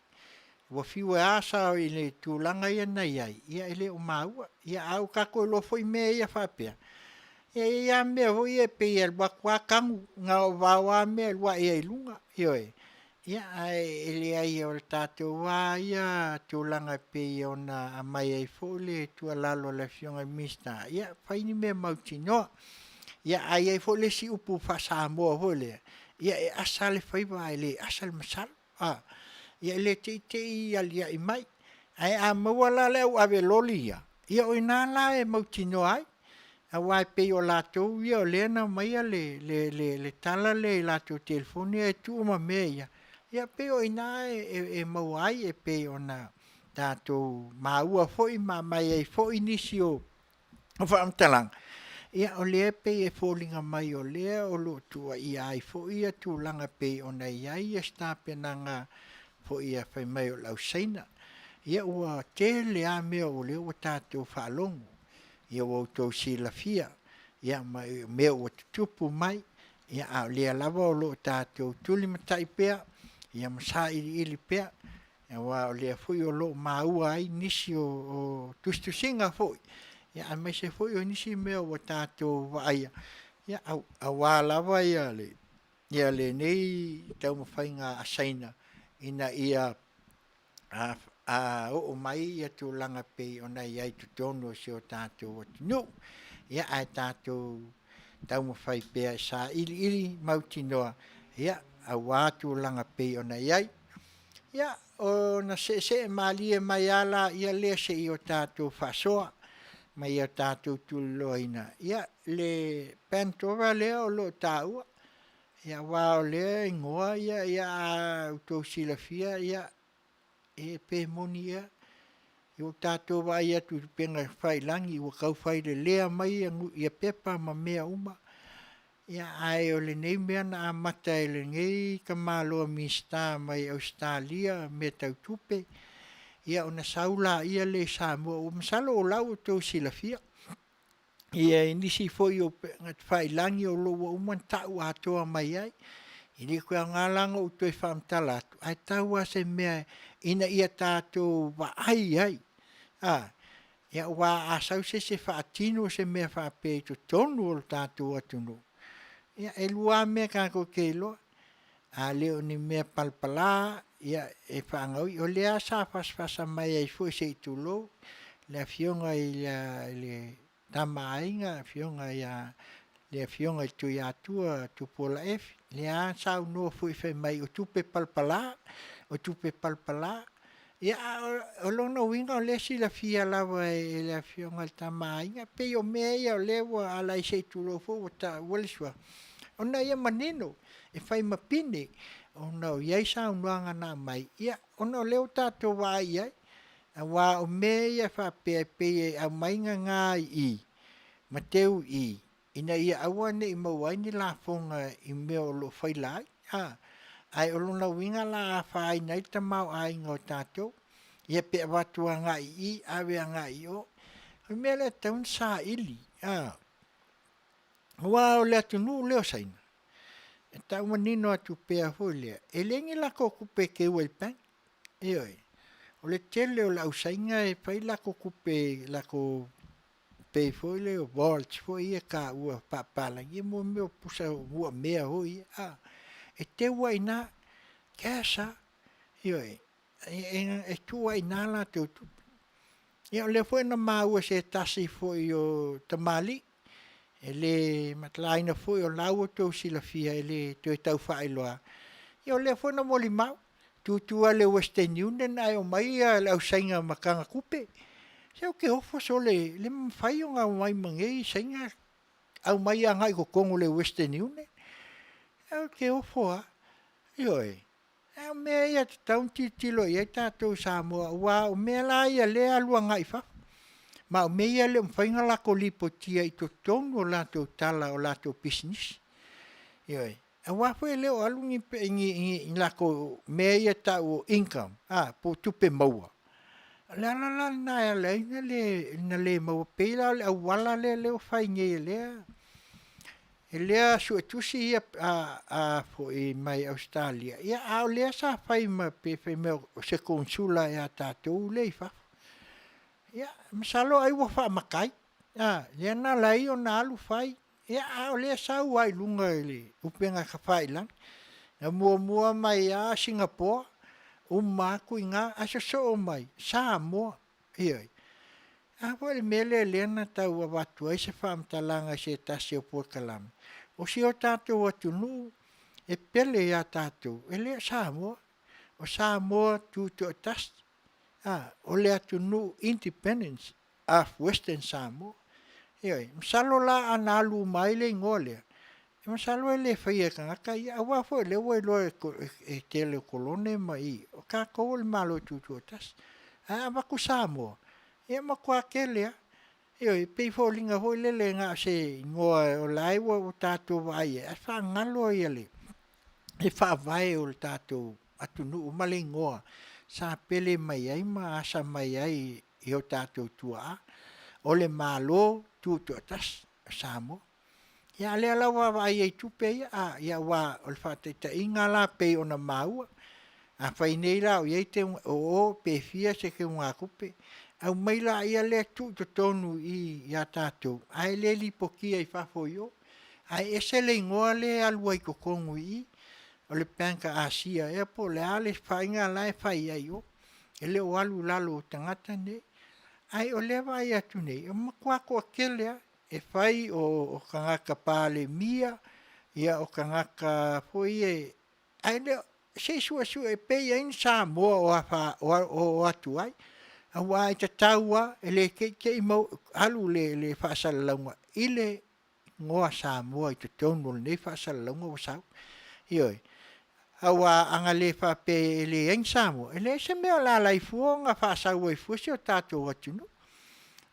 Ua fiu e asa i le tulaga lea na i ai, ia e le o maua. Ae ua tatou iloa foi mea ia faapea, e i ai lava mea foi ia pei e alu atu lava tanu, na o vao lava mea e alu ae ai i luga, ioe. Ia, ae leai o le tatou lava ia tulaga e pei ona aumai ai foi le tuualalo a le Afioga i le Minisita, ia fai ni mea mautinoa. Ae i ai foi le isi upu faa-Samoa foi lea, ia e asa lava le faiva ae le asa le masalo. Ia e le te i te i aliai mai, ae a maua la le au ave loli ia, ia o i ina la e mautinoa ai, aua e pei o latou ia o lea na aumaia le tala lea i latou telefoni ae tuu ma mea ia, ia pei o i ina e maua ai e pei ona tatou maua foi ma aumai ai foi nisi o faamatalaga, ia o lea e pei e foliga mai o lea o lo o tuuaia ai foi tulaga e pei ona i ai se tapenaga foi fai mai o le au Saina. Ia ua tele lava mea o lea ua tatou faalogo, ia ua outou silafia ma mea ua tutupu mai, a o lea lava o lo o tatou tulimatai pea ma sailiili pea, aua o lea foi o lo o maua ai nisi o tusitusiga foi, aemaise foi o nisi mea ua tatou vaaia, aua lava lenei taumafaiga a Saina ina ia oo mai tulaga e pei ona i ai i totonu o si o tatou atunuu. Ia, ae tatou taumafai pea e sailiili mautinoa aua tulaga e pei ona i ai. Ia, ona seesee malie mai lava lea se i o tatou faasoa ma ia tatou tuliloaina le Pandora lea o lo o taua, aua o lea e igoa, a outou silafia pe moni ea. Ua tatou vaai atu i upega tafailagi ua tau failelea mai pepa ma mea uma, ae o lenei mea na amata e lenei tamaloa Minisita mai Ausetalia i mea tau tupe, ia ona sau lea i Samoa. Masalo o la ua outou silafia i nisi foi o upega tafailagi o lo o ua uma ona tau atoa mai ai. E le toe aoga la ona ou toe faamatala atu, ae tau lava se mea ina ia tatou vaai ai, aua a sau se isi e faatino se mea faapea i totonu o le tatou atunuu, ia e lua lava mea tatou te iloa, a le o ni mea palapala e faagaoioi. O lea lava sa fasafasa mai ai foi se i tulou. Le Afioga i le Tama a Aiga, Afioga ia le Afioga i le Tuiatua Tupuola Efi, lea lava na saunoa foi fai mai o tupe palapala, o tupe palapala. Ia a o lona uiga o lea e silafia lava e le Afioga i le Tama a Aiga, pei o mea ia o lea ua ala ai se i tulou foi ua taua le suafa, ona ia manino e fai ma pine ona o i ai saunoaga na aumai, ia ona o lea ua tatou vaai i ai, aua o mea ia faapea e pei e aumai gaga i i ma teu i i ina ia aua ne i maua ai ni lafoga i mea o lo o faila ai, a. Ae o lona uiga la a afaina ai le tamaoaiga o tatou, ia pe avatu agai i i, ave agai i o. O le mea lea e tatau ona saili, a, aua o le atunuu lea o Saina, e tau manino atu pea foi lea, e leai ni latou tupe e teu ai i le bank. Ioe. O le tele o le au Saina e fai latou tupe i latou pei foi lea o vaults foi ia e taua faapapalagi, ia mo mea o pusa muamea foi ia a, e teu lava i ina, cash lava. Ioe. E tuu lava i ina a latou tupe. Ia o lea foi na maua e se tasi foi o tamalii, e le matalaina foi o lena ua outou silafia e le toe tau faailoa, ia o lea foi na molimau, tutu lava i le Western Union ae omai le au Saina ma taga tupe. Se ou te ofo sole, e le mafai ona omai ma nei Saina aumai agai i totonu o le Western Union. Ou te ofo lava, ioe. A o mea ia e tatau ona tilotilo i ai tatou i Samoa aua o mea la ia o lea e alu agai i fafo. Ma o mea ia e le o mafai ona latou lipotia i totonu o latou tala o latou pisinisi. Ioe. Aua foi e le o alu ni latou mea ia e tau o income po o tupe maua. O le ala la lena e ala ai ona le maua, pei la o le auala lea ua fai nei e lea e lea suetusi ia a foi mai Ausetalia, ia a o lea sa fai ma pei fai mai o se konesula ea a tatou lea e i fafo. Ia masalo ai ua faamatai, lea na ala ai ona alu fai, ia a o lea e sau lava i luga i le upega tafailagi. Na muamua mai lava Singapore, uma atu i ina ae sosoo mai Samoa. Ioe. A foi o le mea lea lea na tau avatu ai se faamatalaga i se tasi o polokalame, o si o tatou atunuu e pele ia tatou, e le o Samoa, o Samoa Tutoatasi, a, o le atunuu independence of Western Samoa. Ioe. Masalo la ana alu uma ai le igoa lea, masalo e le faia e tagata ia, aua foi o lea ua iloa e le tele o kolone ma i, o tatou o le Malo Tutoatasi. Ae a avatu Samoa, ia e matua tele lava. Ioe, e pei e foliga foi lele na o se igoa o la e ua tatou vaai i ai, ae faagalo le faavae o le tatou atunuu ma le igoa sa pele mai ai ma asa mai ai i o tatou tuaa, o le Malo Tutoatasi o Samoa. Ia a o lea la ua vaavaai ai i tupe ia, a, ia aua o le faataitaiga la pei ona maua, afai nei la o i ai o o pe fia se teugatupe, aumai laia lea tuu i totonu i i ia tatou, ae le lipotia i fafo i o. Ae ese le igoa lea e alu ai i totonu i i, o le Bank a Asia ea po o le a le faiga la e fai ai i o, e le o alu i lalo o tagata nei. Ae o lea e vaai atu nei, e matua toatele lava, e fai o tagata Palemia, ia o tagata foi ia, ae le o, se i suesue pe i ai ni Samoa o o atu ai, aua e tatau lava, e le te i te i alu le faasalalauga i le igoa Samoa i totonu o lenei faasalalauga ua sau. Ioe. Aua ana le faapea e leai ni Samoa, e leai se mea o le a ala ai fua ona faasau ai fua si o tatou atunuu.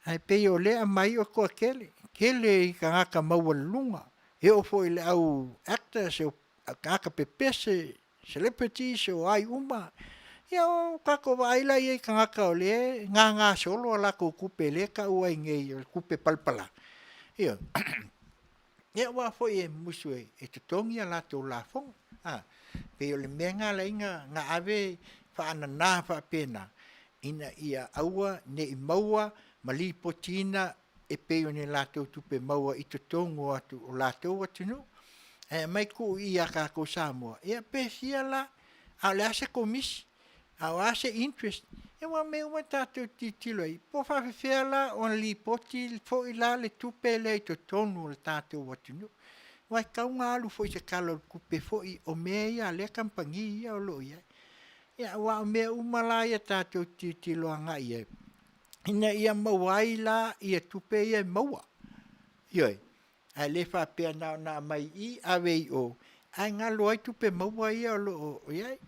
Ae pei o lea e aumai o le toatele, tele i tagata maualuluga, e oo foi i le au actors, o tagata pepese, celebrities o ai uma. Ia ua tatou vaai la i ai i tagata o lea e gaga solo a latou tupe lea e tau ai nei o le tupe palapala. Ioe. Ia aua foi e musu e totogi a latou lafoga. A, pei o le mea lena e ala ai ona ave faanana faapena, ina ia aua ne i maua ma lipotiina e pei o ni latou tupe maua i totonu atu o latou atunuu, ae aumai tuu i i ia tatou Samoa, ia pe fia la, a o le a se komisi, a o a se interest. Ia aua o mea uma tatou te tilotilo ai, po o faapefea la ona lipoti foi la le tupe lea i totonu o le tatou atunuu. Aua e tatau ona alu foi i se Tala o le Tupe foi o mea ia a lea kamupani ia o lo o i ai. Ia aua o mea uma la ia tatou te tilotilo agai i ai, ina ia maua ai la tupe ia e maua. Ioe. Ae le faapea na ona aumai i i ave i o, ae galo ai tupe maua ia o lo o i ai.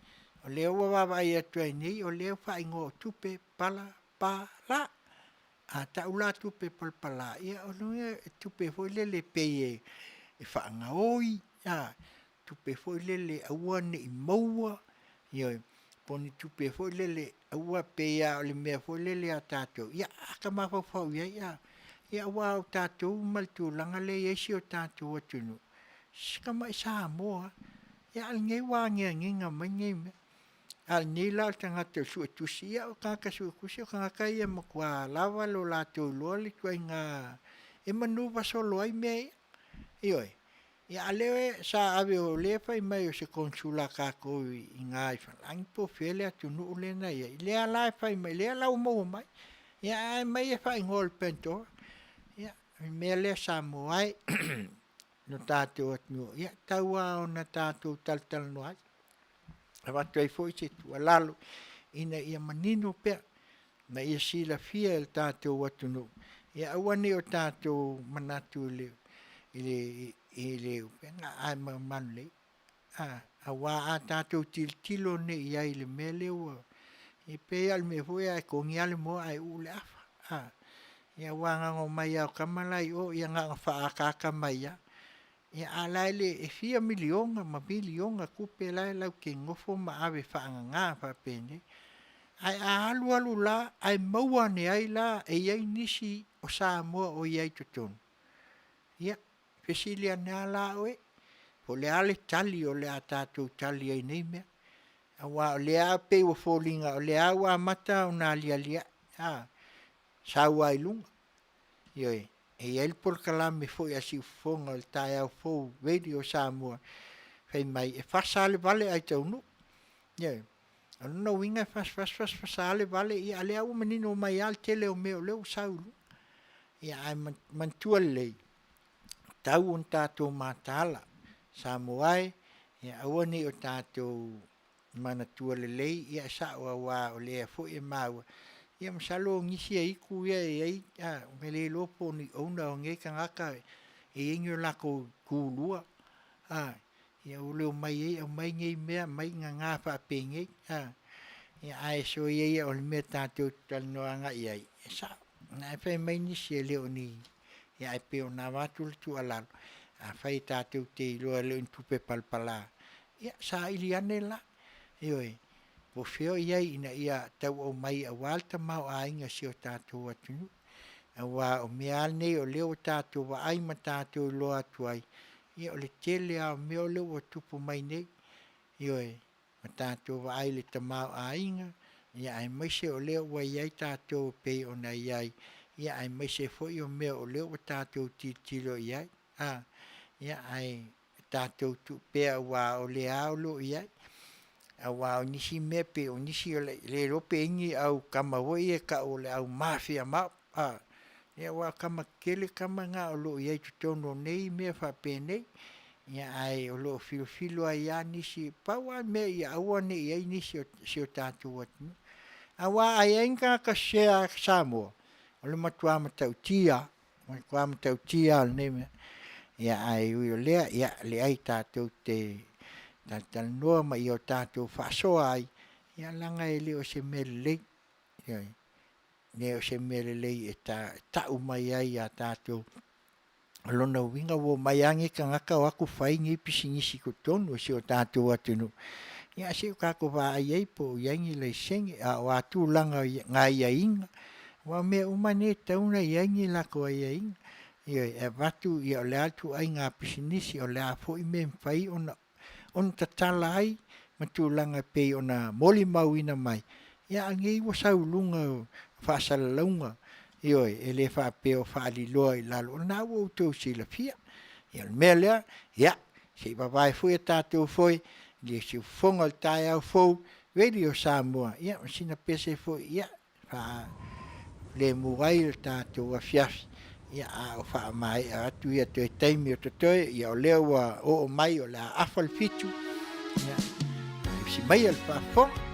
O lea ua vaavaai atu ai nei, o lea ua faaigoa o tupe palapala. A tau la tupe palapala, ia o lona uiga e tupe foi lele pei e faagaoi, tupe foi lele aua ne i maua, ioe, po o ni tupe foi lele aua pei lava o le mea foi lele a tatou, ia a ta mafaufau i ai a, ia aua o tatou ma le tulaga lea e i ai si o tatou atunuu, si tamai Samoa lava. Ia a o lenei ua agiagiga mai nei mea. A o lenei la o le tagata o le suetusi, ia o tagata suetusi o tagata ia e matua lava lo latou iloa le ituaiga e manuva solo ai mea ia. Ioe. Ia a o lea sa ave o lea e fai mai o se Konesula a tatou i ina i Falani po o fea le atunuu lea na i ai, lea la e fai mai, lea la ua maua mai, ia ae aumai e faaigoa o le Pandora. Ia o le mea lea Samoa e, lo tatou atunuu, ia e tatau lava ona tatou talatalanoa ai, avatu ai foi se tuualalo ina ia manino pea, ina ia silafia e le tatou atunuu, ia aua ne i o tatou manatu i le upega ae manumanu lelei. Aua a tatou tilotilo nei i ai i le mea lea ua, e pei lava o le mea foi lea a e togi lava le moa ae uu le afa. Ia aua na ona omai lava o tama la i o ia na ona faaataata mai lava. Ia a o la e le, e fia miliona ma miliona tupe la e latou te nonofo ma ave faagagā faapenei. Ae a alu alu la ae maua ane ai la e i ai nisi o Samoa o i ai i totonu, ia, fesili ane lava la oe, po o le a le tali o le a tatou tali ai i nei mea. Aua o lea lava e pei ua foliga o lea lava ua amata ona aliali ae, sau lava i luga. Ioe, e i ai le polokalame foi a Siufofoga o le Taeao Fou Radio Samoa, fai mai e fasa lava le vale ae taunuu. Ioe, o lona uiga e fast fast fast fast lava le vale, a o lea ua manino mai lava le tele o mea o lea ua sau i luga. Ia ae manatua lelei, tau ona tatou mataala, Samoa e, ia aua ne i o tatou manatua lelei, ia e sao aua o lea foi e maua, ia masalo o nisi e itu ia e i ai, ou te le iloa po o ni owner o nei tagata e i ai ni o latou tulua, ia ua le omai ai aumai nei mea aumai gaga faapenei, ia ae soia ia o le mea tatou te talanoa agai i ai, e sao. Ae fai mai nisi e le o ni, ia ae pei ona avatu le tuualalo, afai tatou te iloa e le o ni tupe palapala, ia saili ane la, ioe, po o fea o i ai ina ia tau aumai aua le tamaoaiga o si o tatou atunuu. Aua o mea lava nei o lea ua tatou vaai ma tatou iloa atu ai, ia o le tele lava o mea lea ua tupu mai nei, ioe, ma tatou vaai i le tamaoaiga, ia aemaise o lea ua i ai tatou e pei ona i ai, ia aemaise foi o mea o lea ua tatou tilotilo i ai, a, ia ae tatou tuu pea aua o lea lava o lo o i ai. Aua o nisi mea pei o nisi o le le iloa pe i ai ni au tama foi ia e tau o le au mafia mob, a, ia aua o tama tetele tama na o lo o i ai i totonu o nei mea faapenei. Ia ae o lo o filofilo ai lava nisi, pau lava le mea ia aua ne i i ai nisi o si o tatou atunuu. Aua a i ai ni tagata share Samoa, o le matua matautia lava. Matua matautia lava o lenei mea. Ia ae ui o lea, ia leai tatou te talatalanoa ma ia o tatou faasoa ai, ia leaga e le o se mea lelei. Ioe. E le o se mea lelei e tau mai ai ia tatou. O lona uiga ua omai lava nei tagata o atu fai nei pisinisi i totonu o si o tatou atunuu, ia ae se i o tatou vaai i ai po o i ai ni laisene, a o a tulaga o aiaiga. Aua o mea uma nei e tatau ona i ai ni latou aiaiga. Ioe, e avatu ia o le a le ituaiga pisinisi, o le a foi mea e mafai ona ona tatala ai ma tulaga e pei ona molimauina mai, ia a o lenei ua sau i luga o faasalalauga, ioe, e le faapea o faaliloa i lalo, o lena ua outou silafia. Ia o le mea lea, ia, se i vavae foi a tatou foe i le siufofoga o le taeao fou. Radio Samoa, ia, ma sina pese foi, ia, faafilemu ai le tatou afiafi, ia, a o faamaea atu ia toe taimi o totoe, ia, o lea ua oo mai o le a afa le 7, ia, usi maia le faafofoga.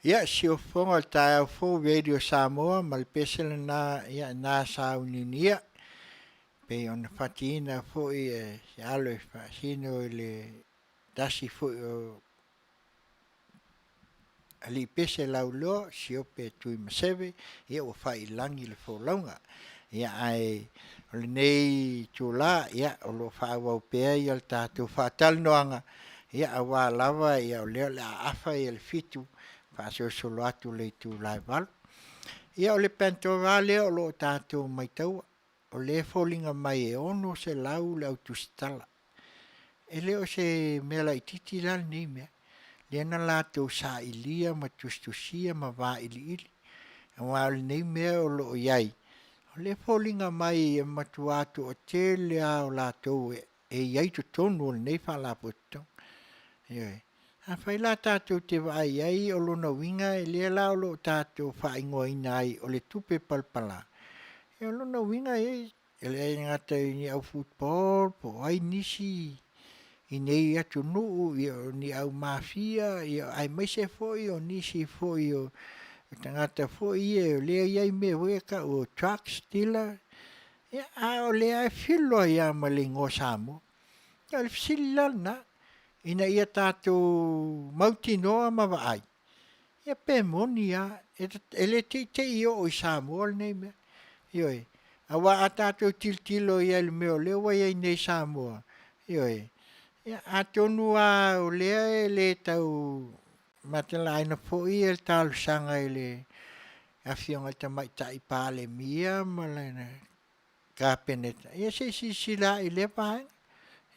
Ia, siufofoga o le taeao fou Radio Samoa ma le pese lena, ia, na sauninia, pei ona fatiina foi e se alo e faasino i le tasi foi o alii pese lauloa, Siope Tuimaseve, ia ua fai i lagi le folauga. Ia, ae o lenei itulā, ia, o lo o faaauau pea ia le tatou faatalanoaga, ia, aua lava ia o lea o le a afa le 7 faasolosolo atu i le itula e 8. Ia o le Pantora lea o lo o tatou maitaua, o lea e foliga mai e 600 le au tusitala. E le o se mea laitiiti la lenei mea, lea na latou sailia ma tusitusia ma vailiili, aua o lenei mea o lo o i ai, o lea e foliga mai e matua toatele lava o latou e i ai i totonu o lenei faalapotopotoga. Ioe. Afai la tatou te vaai i ai, o lona uiga lea la o lo o tatou faaigoaina ai o le tupe palapala, ia o lona uiga e le gata i ni au football po o ai nisi i nei atunuu, ia o ni au mafia, ia aemaise foi o nisi foi o tagata foi ia o lea e i ai mea foi ia e tau o drugs dealer, ia a o lea e filo ai lava ma le igoa Samoa. Ia o le fesili la lena, ina ia tatou mautinoa ma vaai, ia pe moni lava, e le teitei oo i Samoa lenei mea. Ioe, aua a tatou tilotilo i ai i le mea o lea ua i ai nei i Samoa, ioe, ia atonu lava o lea e le tau matalaina foi le talosaga i le Afioga i le Tamaitai Palemia ma lana Kapeneta, ia se i silasila ae i lea vaega,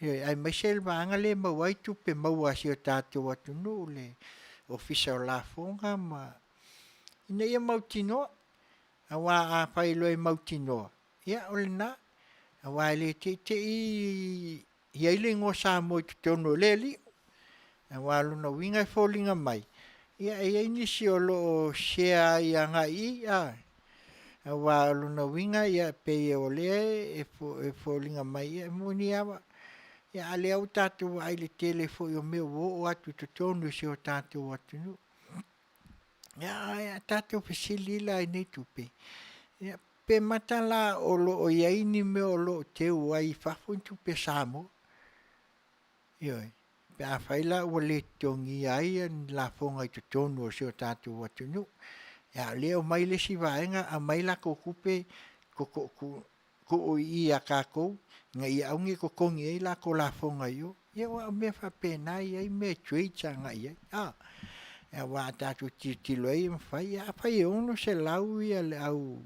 ioe, aemaise le vaega lea e maua ai tupe maua a si o tatou atunuu, le Ofisa o Lafoga ma ina ia mautinoa. Aua afai loa e mautinoa, ia o lena, aua e le teitei i ai le igoa Samoa i totonu o lea lio. Aua o lona uiga e foliga mai, ia e i ai nisi o lo o share ai agai i i, a? Aua o lona uiga ia e pei o lea e foliga mai, ia e moni lava, ia a o lea ua tatou vaai i le tele foi o mea ua oo atu i totonu o si o tatou atunuu. Ia ae a tatou fesili la i nei tupe, ia pe mata la o lo o i ai ni mea o lo o teu ai i fafo ni tupe a Samoa? Ioe, pe afai la ua le totogia ai ni lafoga i totonu o si o tatou atunuu, a o lea e omai le isi vaega aumai latou tupe tuu i i ia tatou ina ia aua ne i totogi ai latou lafoga i o. Ia aua o mea faapena e i ai mea e trade agai i ai, a. Aua a tatou tilotilo i ai e mafai. Afai e 600 le au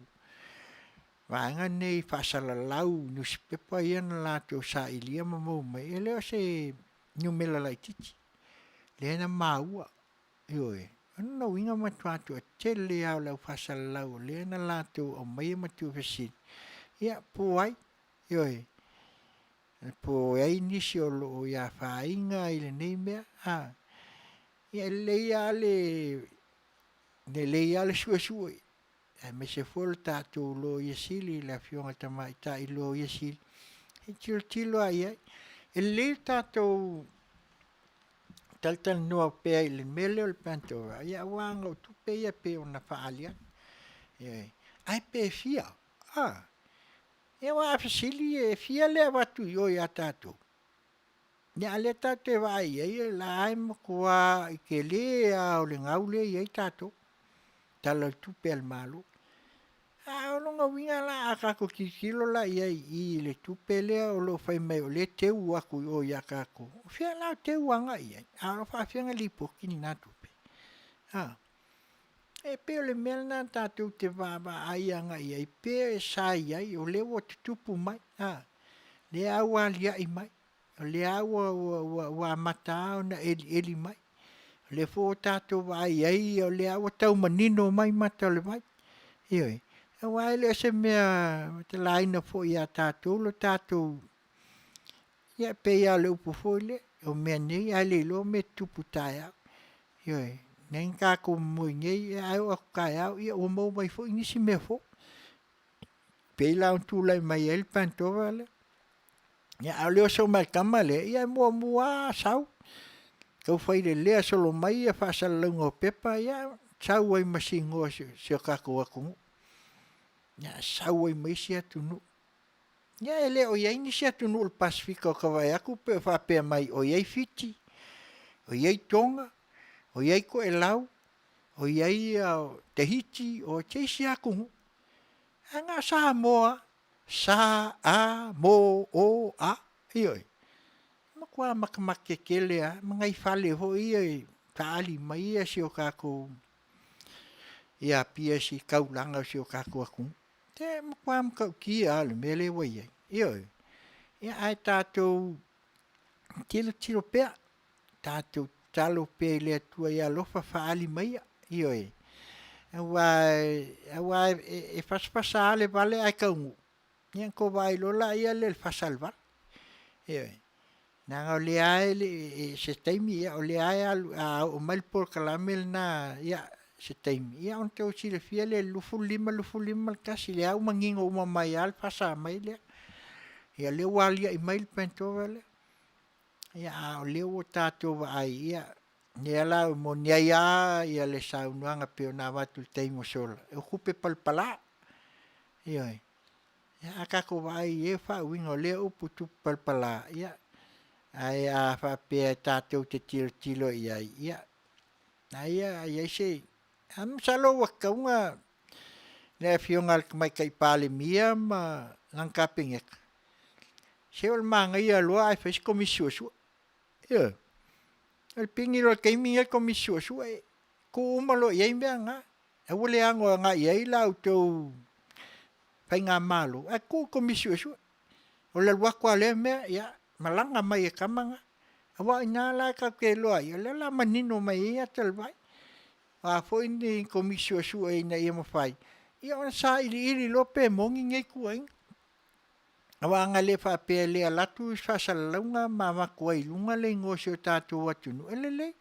vaega nei faasalalau nusipepa ia na latou sailia ma maua mai, e le o se numera laitiiti lea na maua. Ioe, o lona uiga e matua toatele lava o le au faasalalau o lea na latou aumaia ma tuufesili, ia po o ai, ioe, po o i ai nisi o lo o i afaina i lenei mea, a. Ia e lelei lava le, lelei lava le suesue, aemaise foi o le tatou Loia Sili, le Afioga i le Tamaitai Loia Sili, e tilotilo lava i ai. E lelei le tatou talatalanoa pea i le mea lea o le Pandora, ia aua o tupe ia pei ona faaali atu. Ioe. Ae pe fia? A. Ia aua a fesili e fia le avatu i o ia tatou? Ia a o lea tatou te vaai i ai, o la e matua tele lava o le gau lea e i ai tatou, Tala o le Tupe a le Malo. A o lona uiga la a tatou tilotilo la i ai i i le tupe lea o lo o fai mai o lea e teu atu i o ia tatou, o fea la o teu agai i ai? A o faapefea ona lipoti lena tupe? A, e pei o le mea lena tatou te vaavaai agai i ai pe sa i ai, o lea ua tutupu mai, a, lea ua aliae mai. O lea ua, ua, ua, ua amata lava ona elieli mai. O lea foi ua tatou vaai i ai, o lea ua tau manino mai mata o le vai. Ioe. Aua e le o se mea matalaina foi ia tatou lo tatou, ia e pei lava o le upu foi lea, o mea nei ae le iloa mea e tutupu taeao. Ioe. Lea na tatou moe nei, ae oo atu taeao ua maua mai foi nisi mea fou. Pei la ona tulai mai ai le Pandora lea. Ia, a o le oso mai le tama lea, ia e muamua lava sau, tau fai lelea solo mai ia faasalalauga o pepa, ia. sau ai ma se igoa o si o tatou atunuu. Ia, sau ai ma isi atunuu. Ia, e le o i ai nisi atunuu o le Pasefika o ka vaai atu pe o faapea mai o i ai Fiti, o i ai Toga, o i ai Toelau, o i ai Tahiti, o se isi atunuu. Ae na o Samoa lava, sa a mo o a, ioe. E matua matamata tetele lava ma nai fale foi ia e faaali mai si o tatou i Apia i si taulaga o si o tatou atunuu. E matua matautia lava le mea lea ua i ai, ioe. Ia ae tatou tilotilo pea, tatou tatalo pea i le Atua ia alofa faaali maia, ioe. Aua aua e fasafasa lava le vale ae taunuu, ia ona tou vaai loa lea i le fasa o le vale. Ioe. Leaga o lea lava e le i se taimi o lea lava e alu a oo mai le polokalame lena i se taimi, ia ona outou silafia lea i le 25, 25 ma le 1, lea ua manino uma mai lava le fasa mai lea. Ia lea ua aliae mai le pantova lea. Ia a o lea ua tatou vaai, ia, lea la e moni ai lava le saunoaga pei ona avatu i le taimi ua sola, o tupe palapala. Ioe. Ia a tatou vaai i ia faauiga o lea upu tupe palapala, ia, ae a faapea tatou te tilotilo i ai, ia, aia a i ai se… Ae masalo ua tatau ona le Afioga i le Tamaitai Palemia ma lana Kapeneta, se o le manaia loa ae fai se Komisi Suesue. Ioe. O le pigi loa i le taimi lenei le Komisi Suesue tuu uma loa i ai mea na. Aua le ano agai i ai la outou faigamalo ae tuu le Komisi Suesue. O le alu atu lava o lea mea, ia malaga mai e tama na. Aua o i ina la tatou te iloa ai, o lea o le a manino mai ai ata o le vai. O a foi ni Komisi Suesue ina ia mafai ona sailiili loa pe moni nei tuuaiga. Aua ana le faapea e le alu atu se faasalalauga ma avatu ai i luga le igoa o si o tatou atunuu, e lelei.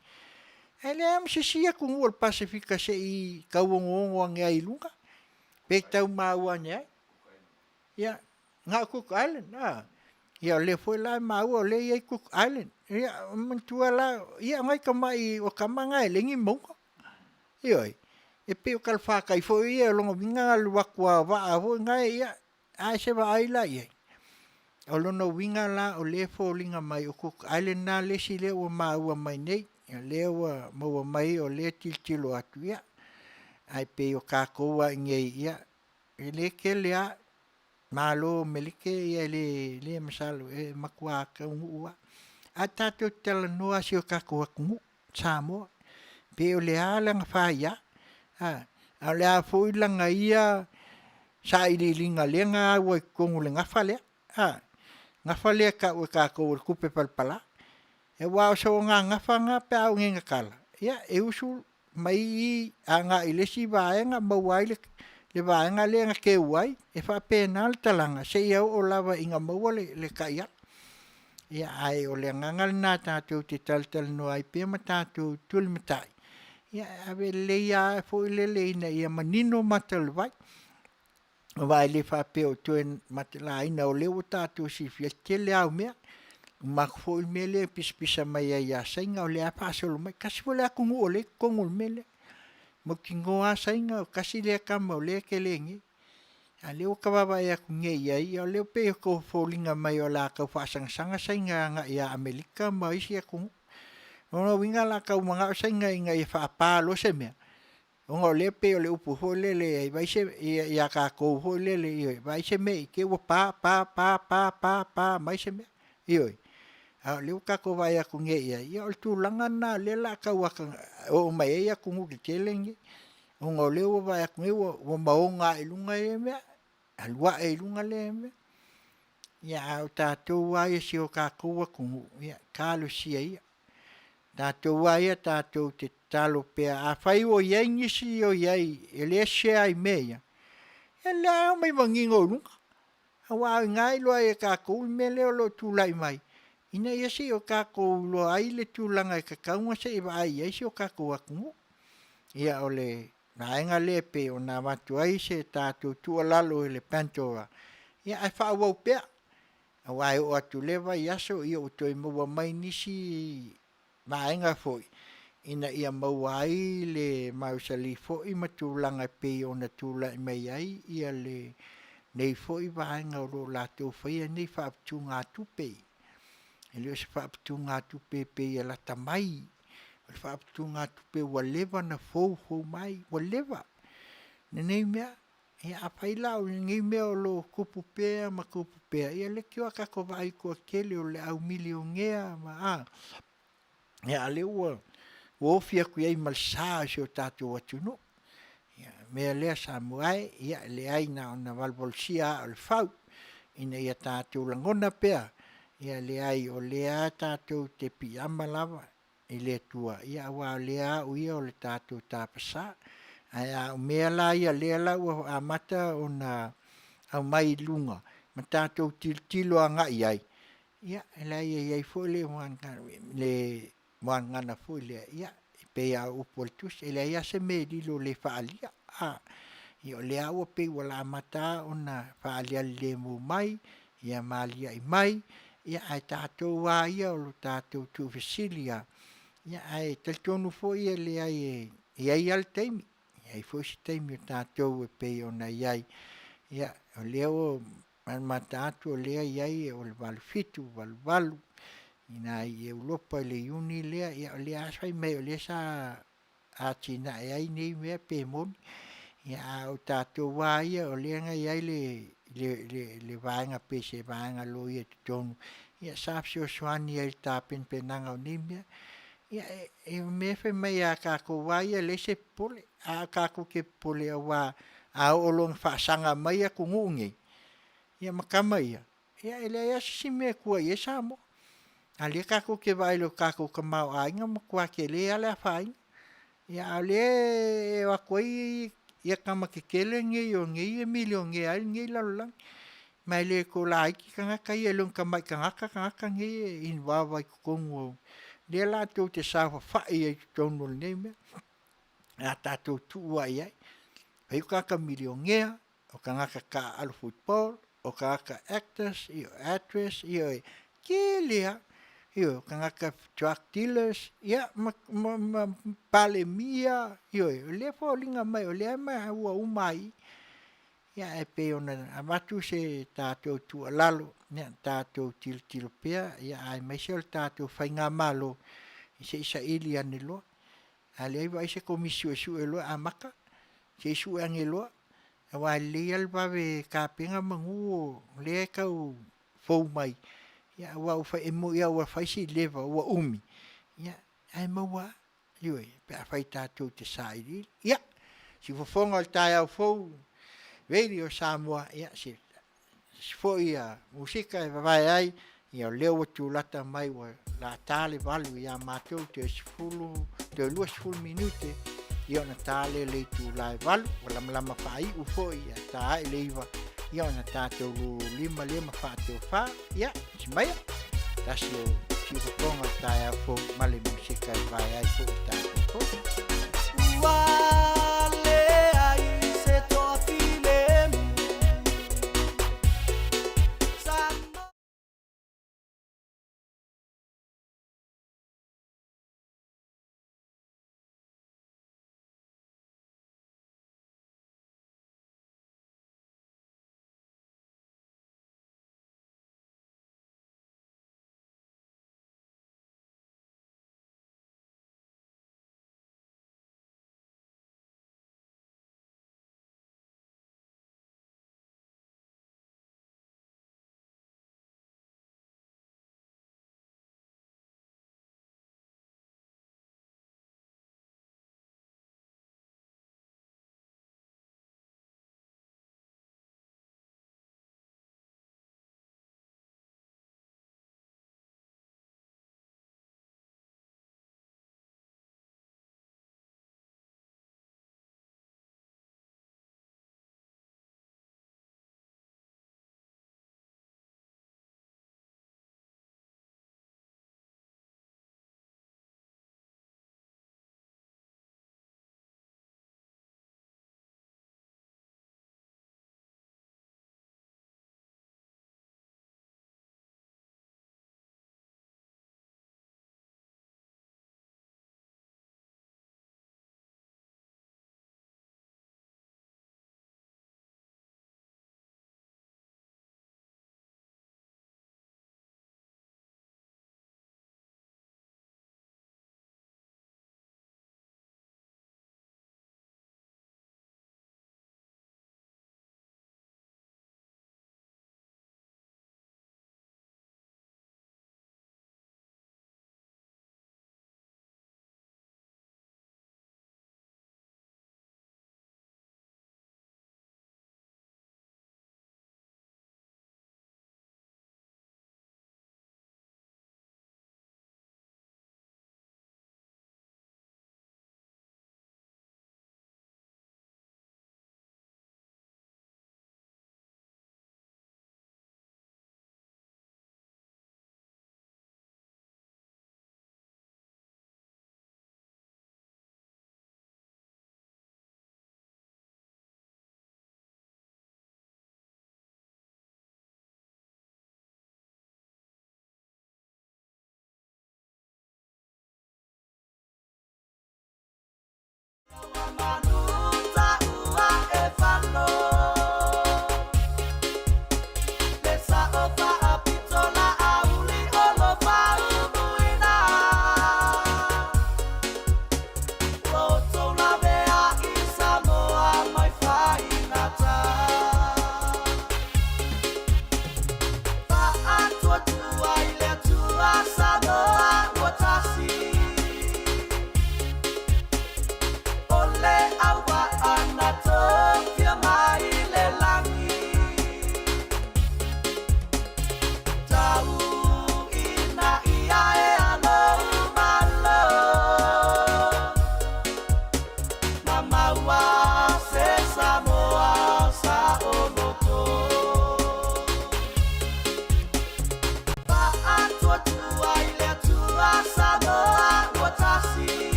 Ae leai lava ma se isi atunuu o le Pasefika se i tau onoono ane ai i luga pe tau maua ane ai. Ia, na o Cook Island a? Ia o lea foi la e maua o lea e i ai Cook Island. Ia manatua la, ia o nai tamai, o tama na e leai ni mauga. Ioe. E pei o talafatai foi ia, o lona uiga e alu atu lava o vaa foi na e, a o se vaai la i ai? O lona uiga la o lea e foliga mai o Cook Island le isi lea ua maua mai nei, o lea ua maua mai o lea e tilotilo atu, ia, ae pei o tatou lava i inei, ia, e le tele lava. Malo o Amerika e le masalo e matua taunuu lava. Ae tatou te talanoa lava i si o tatou atunuu Samoa, pe o le a lana faia, a o le a foi lana ia sailiiliga lea na au ai i totonu o le gafa lea, a, gafa lea e tau e tatou o le tupe palapala. Aua o soona gafa na pe a oo nei ina tala, ia e usu mai i i agai i le isi vaega maua ai le vaega lea na teu ai, e faapena le talaga seia oo lava ina maua le taiala. Ia ae o le agaga lena tatou te talatalanoa ai pea ma tatou tulimatai, ia e ave lelei lava foi lele ina ia manino mata o le vai. Aua e le faapea o toe matelaina o lea ua tatou silafia, o le tele lava o mea. Uma atu foi le mea lea e pisapisa mai ai ia Saina o lea lava e faasolo mai. Tasi foi le atunuu o lea e i totonu o le mea lea. Mautinoa lava Saina o tasi lea tama o lea e tele nei. A o lea ua ta vaavaai atu nei i ai, ia o lea e pei e tau foliga mai o le a tau faasagasaga Saina agai ia Amerika ma isi atunuu. O lona uiga o le a tau manao Saina ina ia faapa loa se mea, ona o lea e pei o le upu foi lele ia tatou foi lele, ioe, vaai se mea i te i ua pa pa pa pa pa pa mai se mea. Ioe. A o lea ua tatou vaai atu nei i ai, ia o le tulaga lena o lea o le a tau oo mai ai atunuu tetele nei, ona o lea ua vaai atu nei ua maoga lava i luga ia mea, alu ae i luga lea mea. Ia a o tatou lava ia i si o tatou atunuu, ia talosia ia, tatou lava ia tatou te tatalo pea, afai o i ai nisi o i ai o lea e share i mea ia, ia o lea e aumai manino i luga, aua o i ina e iloa ai e tatou le mea lea o lo o tulai mai, ina ia se i o tatou iloa ai le tulaga e tatau ona se i vaai i ai si o tatou atunuu. Ia o le vaega lea e pei ona avatu ai se tatou tuualalo i le PANDORA, ia ae faaauau pea, aua e oo atu i lea vaiaso ua toe maua mai nisi vaega foi. ina ia maua ai le mausali foi ma tulaga e pei ona tulai mai ai ia lenei foi vaega o lo o latou faia nei faaputugatupe. E le o se faaputugatupe e pei e lata mai, o le faaputugatupe ua leva ona foufou mai, ua leva lenei mea. Ia afai la o lenei mea o lo o tupu pea ma tupu pea, ia leitioa a tatou vaai i le toatele o le au milionea ma a, ia a o lea ua ofi atu i ai ma le sa o si o tatou atunuu. Ia o le mea lea Samoa e, ia e leai na ona valuvalusia aa o le fau ina ia tatou lagona pea, ia leai o lea lava tatou te piiama lava i le Atua, aua o lea lava o Ia o le tatou tapasa. Ae a o mea la ia o lea la ua amata ona aumai i luga ma tatou tilotilo agai i ai, ia e leai e i ai foi le muagagana foi lea, ia e pei lava o upu o le Tusi, e leai lava se mea e lilo e le faaalia. Ia o lea lava ua pei ua amata lava ona faaaliali lemu mai ia ma aliae mai, ae tatou lava ia o le tatou tuufesili lava, ae talitonu foi e leai e i ai lava le taimi, e i ai foi si taimi o tatou e pei ona i ai. Ia o lea ua matamata atu o lea e i ai o le 87, 88 i ina i Europa i le Iuni lea, ia o lea lava fai mai o lea sa atinae ai nei mea pe moni. Ia a o tatou lava ia o lea na i ai le vaega pei se vaega loia i totonu sa fesoasoani ai i le tapenapenaga o nei mea. Ia o mea fai mai a tatou lava ia e leai se popole, ae tatou te popole aua a oo loa ina faasaga mai atunuu nei ia ma tama ia, ia e leai lava se isi mea e tua i ai Samoa. A o lea tatou te vaai i lo tatou tamaoaiga ua matua tele lava le afaina. Ia a o lea e o atu ai tama tetele nei o nei e milionea ai lenei lalolagi. Ma e le tolaiti tagata ia e le o ni tamai tagata tagata nei e involve ai i totonu o… lea latou te saofafai ai i totonu o lenei mea pe a tatou tuu lava i ai. E i ai tagata milionea, o tagata taaalo football, o tagata actors, actress, ioe, tele lava. Ioe, o tagata drug dealers, ia ma Palemia, ioe, o lea e foliga mai o lea e maua uma lava i i. Ia ae pei ona avatu se tatou tuualalo, ia tatou tilotilo pea aemaise o le tatou faigamalo, se i saili ane loa. A leai vaai se Komisi Suesue loa e amata, se i sue ane loa, aua e lelei lava le vave tapena manu o lea e tau fou mai, aua e moni lava ua fai si leva ua umi, ae maua lava, ioe, pe afai tatou te sailiili. Ia, siufofoga o le taeao fou Radio Samoa, ia se tasi foi musika e vavae ai, ia o lea ua tulata mai ua ta le 8 ia matou toe 10, toe 20 minute, ia ona ta lea i le itula e 8, ua lamalama faaiu foi ia ta ae le 9, ia ona tatou lima lea ma faatofa, ia, si maia, tasi o siufofoga o le taeao fou ma le musika e vavae ai foi le tatou fou. Ua leai se toafilemu.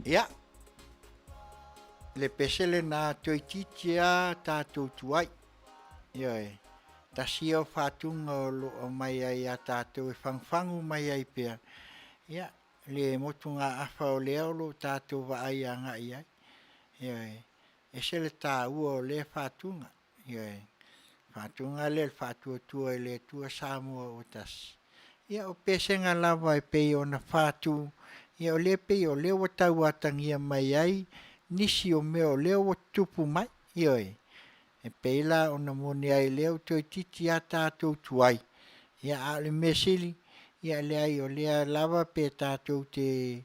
Ia, le pese lena toeitiiti lava tatou tuai. Ioe, tasi ia o faatuga o lo o aumai ai ia tatou e fagufagu mai ai pea, ia, le motugaafa o lea o lo o tatou vaai agai i ai. Ioe, ese le taua o lea faatuga. Ioe, faatuga lea o le Faatuatua i le Atua Samoa ua Tasi. Ia o pesega lava e pei ona fatu, ia o lea e pei o lea ua tau atagia mai ai nisi o mea o lea ua tutupu mai. Ioe, e pei la ona moni ai lea ua toeitiiti lava tatou tuai, ia a o le mea sili, ia leai o lea lava pe tatou te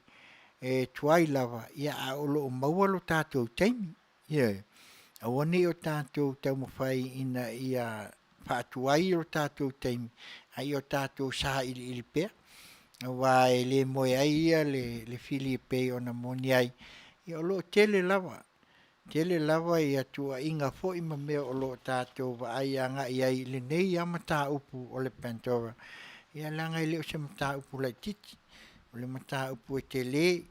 tuai lava, ia a o lo o maua lo tatou taimi. Ioe, aua ne i o tatou taumafai ina ia faatuai lo tatou taimi, a ia o tatou sailiili pea, aua e le moe ai ia le fili e pei ona moni ai, ia o lo o tele lava, tele lava ia tuuaiga foi ma mea o lo o tatou vaai agai i ai i lenei lava mataupu o le Pandora, ia leaga e le o se mataupu laitiiti, o le mataupu e tele,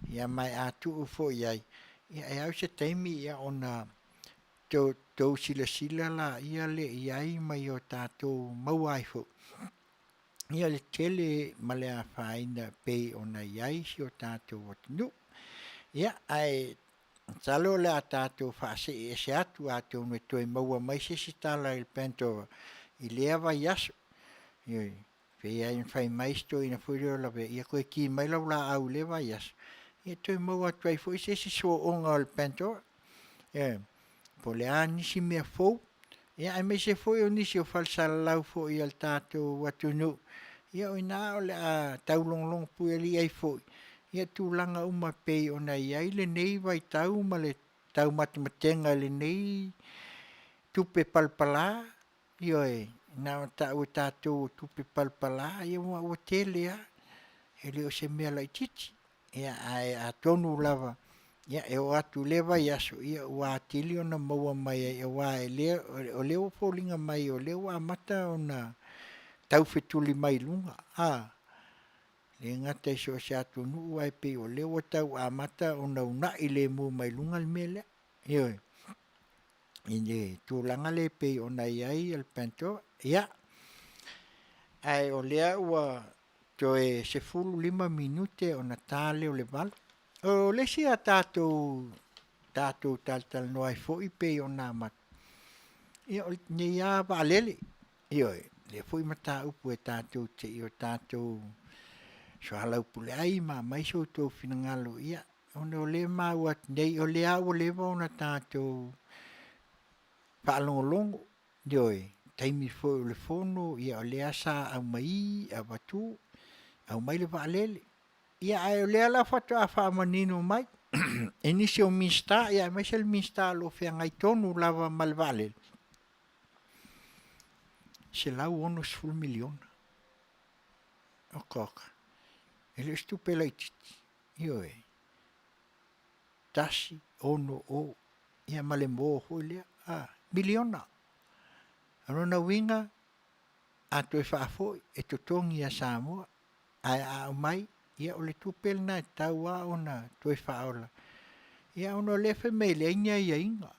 ia ma a tuu foi i ai, ia e au se taimi ia ona tou silasila laia lea i ai ma o tatou maua ai foi ia le tele ma le afaina e pei ona i ai si o tatou atunuu. Ia, ae masalo o le a tatou faasee ese atu atonu e toe maua mai se isi tala i le Pandora i lea vaiaso. Ioe. Pei lava ona fai mai si toeaina foi lea o Lavea, ia toe ki mai lau laau i lea vaiaso, ia toe maua atu ai foi se isi soonga o le Pandora. Ioe. Po o le a nisi mea fou, ia aemaise foi o nisi o falesalalau foi a le tatou atunuu, ia o i ina o le a taulogologo puelii ai foi ia tulaga uma e pei ona i ai lenei vaitau ma le taumatematega i lenei tupe palapala. Ioe, na ona tau e tatou o tupe palapala, ia ua tele lava, e le o se mea laitiiti. Ia, ae atonu lava, ia e oo atu i lea vaiaso, ia ua atili ona maua mai ai, aua e le, o lea ua foliga mai o lea ua amata ona taufetuli mai i luga, a, le gata i so o se atunuu, ae pei o lea ua tau amata ona uunai lemu mai luga le mea lea. Ioe, i le tulaga lea e pei ona i ai le Pandora. Ia, ae o lea ua toe 15 minute ona ta lea o le 8. O le isi a tatou tatou talatalanoa ai foi pei ona amata. Ia, o lenei lava vaalele, ioe, lea foi mataupu e tatou te i o tatou soalaupule ai ma aumai so outou finagalo, ia, ona o lea e maua atu nei, o lea lava ua leva ona tatou faalogologo, ioe, taimi foi o le fono, ia o lea sa aumai avatu, aumai le vaalele. Ia ae o lea la faatoa faamanino mai e nisi o Minisita, ia aemaise le Minisita o lo o feagai tonu lava ma le vaalele, $160 miliona. Oka oka, e le o se tupe laitiiti, ioe, 1, 6, 0, ia ma le mo foi lea, a, miliona. O lona uiga, a toe faafoi, e totogi ia Samoa, ae a aumai, ia o le tupe lena e tatau lava ona toe faaola. Ia ona o lea e fai mai e leai ni aiaiga,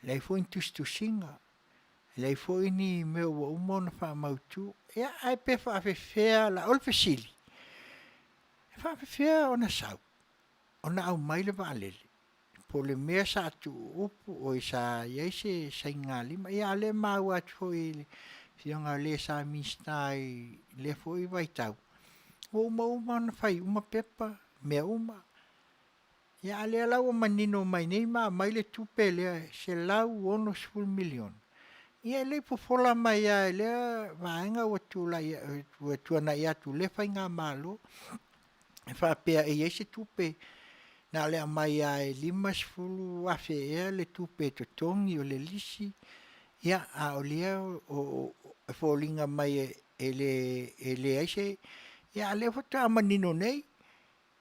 leai foi ni tusitusiga, leai foi ni mea ua uma ona faamautu. Ia ae pe faapefea la? O le fesili, e faapefea ona sau ona aumai le vaalele po o le mea sa tuuupu oi sa i ai se sainigalima. Ia a o lea e maua atu foi i le afioga o le sa Minisita i lea foi vaitau, ua uma uma ona fai uma pepa, mea uma. Ia a o lea la ua manino mai nei ma aumai le tupe lea e $160 miliona, ia e le i fofola mai lava i lea vaega ua tulai ua tuanai atu i lea faigamalo e faapea e i ai se tupe na o le aumai lava e $50,000 ea le tupe e totogi o le lisi, ia a o lea e foliga mai e leai se... Ia a o lea faatoa manino nei,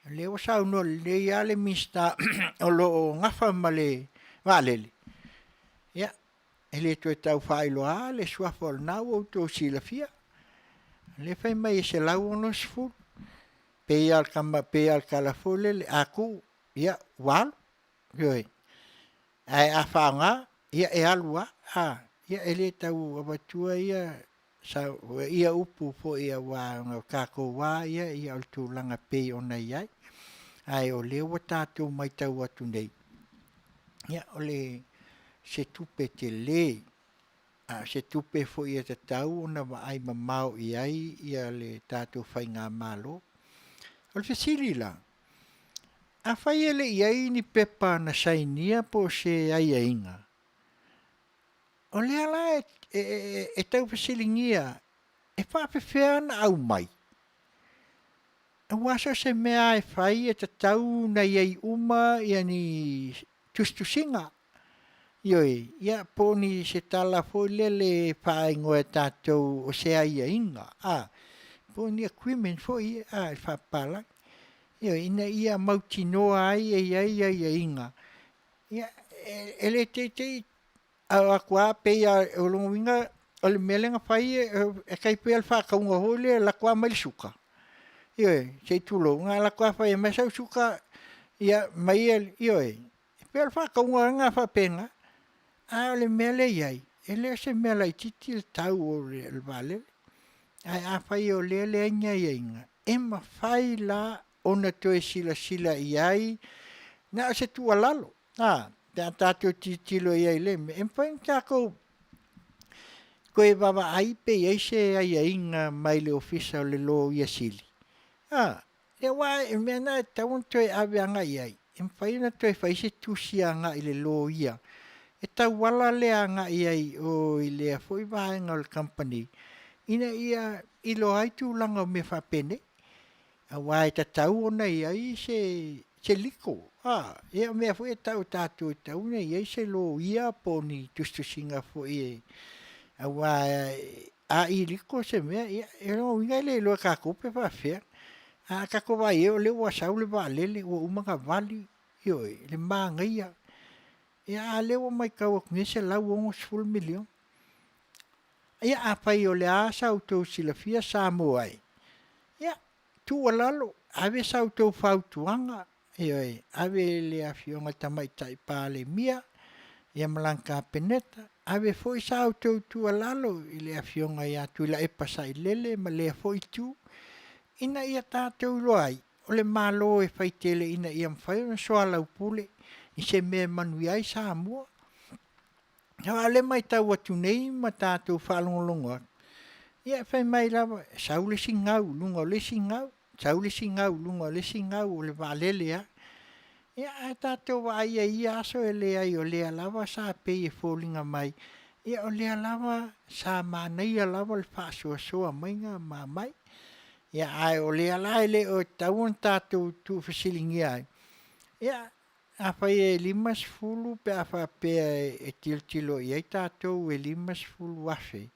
o lea ua saunoa lelei lava le Minisita o lo o nafa ma le vaalele, ia, e le toe tau faailoa le suafa o lena ua outou silafia. O lea e fai mai e 160, pei lava o le tala foi lele, a tuu, ia ua alu, ioe. Ae a faaaoga, ia e alu lava, a, ia e le tau avatua ia upu foi aua o tatou lava ia o le tulaga e pei ona i ai. Ae o lea ua tatou matau atu nei, ia o le se tupe tele, a o se tupe foi e tatau ona vaai mamao i ai le tatou faigamalo. O le fesili la, afai e le i i ai ni pepa na sainia po o se aiaiga, o lea la e tau fesiligia e faapefea ona aumai? Aua so o se mea lava e fai e tatau ona i ai uma ni tusitusiga, ioe, ia po o ni se tala foi lele e faaigoa e tatou o se aiaiga, a, po o ni agreement foi ia a, i le faapapalagi, ioe, ina ia mautinoa ai e i ai aiaiga. Ia, e le teitei atu lava pei lava o lona uiga o le mea lea na fai e tai pei o le faatauga foi lea e alu atu lava aumai le suka, ioe, se i tulou, na alu atu lava fai aumai sau suka, ia aumai ia, ioe, e pei o le faatauga lena faapena. A o le mea lea e i ai, e le o se mea laitiiti le tau o le vaalele. Ae afai o lea e leai ni aiaiga, e mafai la ona toe silasila i ai, na o se tuualalo, a, pe a tatou tilotilo i ai i lea mea, e mafai ona tatou toe vaavaai pe i ai se aiaiga mai le Ofisa o le Loia Sili, a, aua o le mea lena e tatau ona toe ave agai i ai, e mafai ona toe fai se tusi agai i le loia e tauala lea agai i ai i o i lea foi vaega o le kamupani ina ia iloa ai tulaga o mea faapenei. Aua e tatau ona i ai se liko, a, ia o mea foi e tau e tatou e tatau ona i ai se loia po o ni tusitusiga foi e, aua a iliko se mea, ia o lona uiga e le iloa e tatou pe faapefea. A tatou vaai i ai o lea ua sau le vaalele ua uma ona vali, ioe, le manaia. Ia a o lea ua matau atu nei e $160 miliona. Ia afai o le a sa outou silafia Samoa e, ia tuualalo, ave sa outou fautuaga, ioe, ave i le Afioga i le Tamaitai Palemia ia ma lana Kapeneta, ave foi sa outou tuualalo i le Afioga ia Tuilaepa Sailele ma lea foi Itu, ina ia tatou iloa ai, o le Malo e fai tele ina ia mafai ona soalaupule i se mea e manuia ai Samoa. Aua o lea e matau atu nei ma tatou faalogologo atu, ia e fai mai lava, e sau le isi gau i luga o le isi gau, sau le isi gau i luga o le isi gau, o le vaalele lava. Ia ae tatou vaai i ai i ia aso e leai o lea lava sa pei e foliga mai, ia o lea lava sa manaia lava le faasoasoa maiga ma aumai. Ia ae o lea la e le o tatau ona tatou tuufesiligia ai, ia afai e 50 pe a faapea e tilotilo i ai tatou e 50,000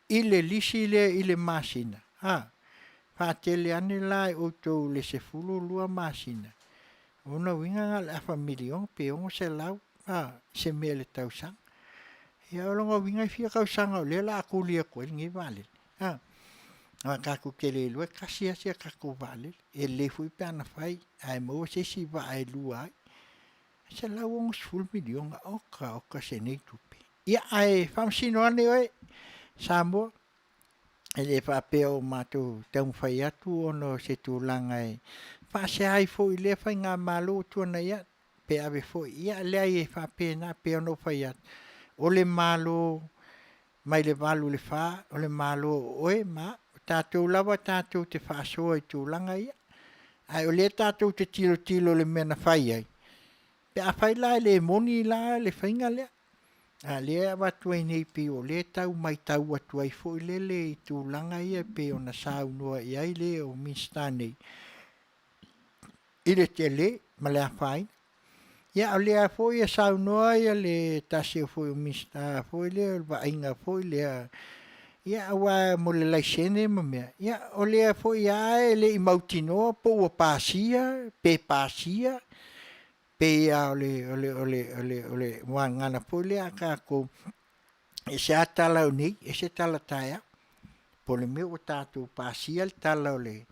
i le lisi lea i le masina, a, faatele ane la e outou i le 12 masina, o lona uiga na o le afa miliona pe 600 a, se mea i le tausaga. Ia o lona uiga e fia tausaga o lea o le a tuli atu ai lenei vaalele, a? Aua tatou te le iloa e tasi lava si a tatou vaalele. E lelei foi pe ana fai ae maua se isi vaa e lua ai. $160 miliona, oka oka se nei tupe. Ia ae faamasino ane oe Samoa, e le faapea ua matou taumafai atu ona o se tulaga e faasea ai foi i lea faigamalo ua tuanai atu, pe ave foi, ia leai e faapena, e pei ona ou fai atu, o le Malo mai le 8 i le 4, o le Malo o oe ma au. O tatou lava tatou te faasoa i tulaga ia, ae o lea tatou te tilotilo i le mea na fai ai, pe afai la e le moni la le faiga lea, a o lea e avatu ai nei pei o lea e tau matau atu ai foi lele i tulaga ia pei ona saunoa i ai le o Minisita nei i le tele ma le afaina. Ia o lea foi e saunoa le tasi foi o Minisita foi lea o le vaaiga foi lea, ia aua mo le laisene ma mea, ia o lea foi lava e le i mautinoa po ua pasia pe pasia, pei lava o le muagagana foi lea a tatou, e ese lava tala o nei, ese tala taeao. Po o le mea ua tatou pasia le tala o le,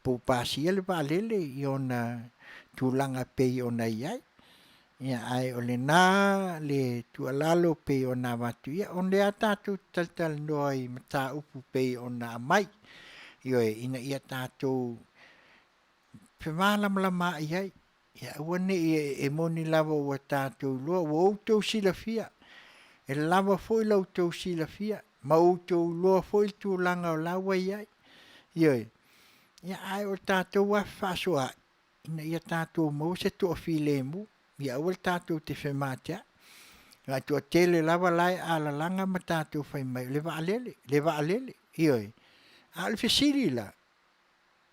po ua pasia le vaalele i ona tulaga e pei ona i ai. Ia ae o lena le tuualalo pei ona avatu, ia o lea lava tatou te talatalanoa i mataupu pei ona aumai, ioe, ina ia tatou femalamalamaai ai, ia aua ne i, e moni lava ua tatou iloa, ua outou silafia, e lava foi lo outou silafia ma outou iloa foi le tulaga o la ua i ai. Ioe. Ia ae o le tatou lava fefaasoaai ina ia tatou maua se toafilemu, ia aua tatou te femateai. Aua e toatele lava la e alalaga ma tatou fai mai, o le vaalele, le vaalele, ioe. A o le fesili la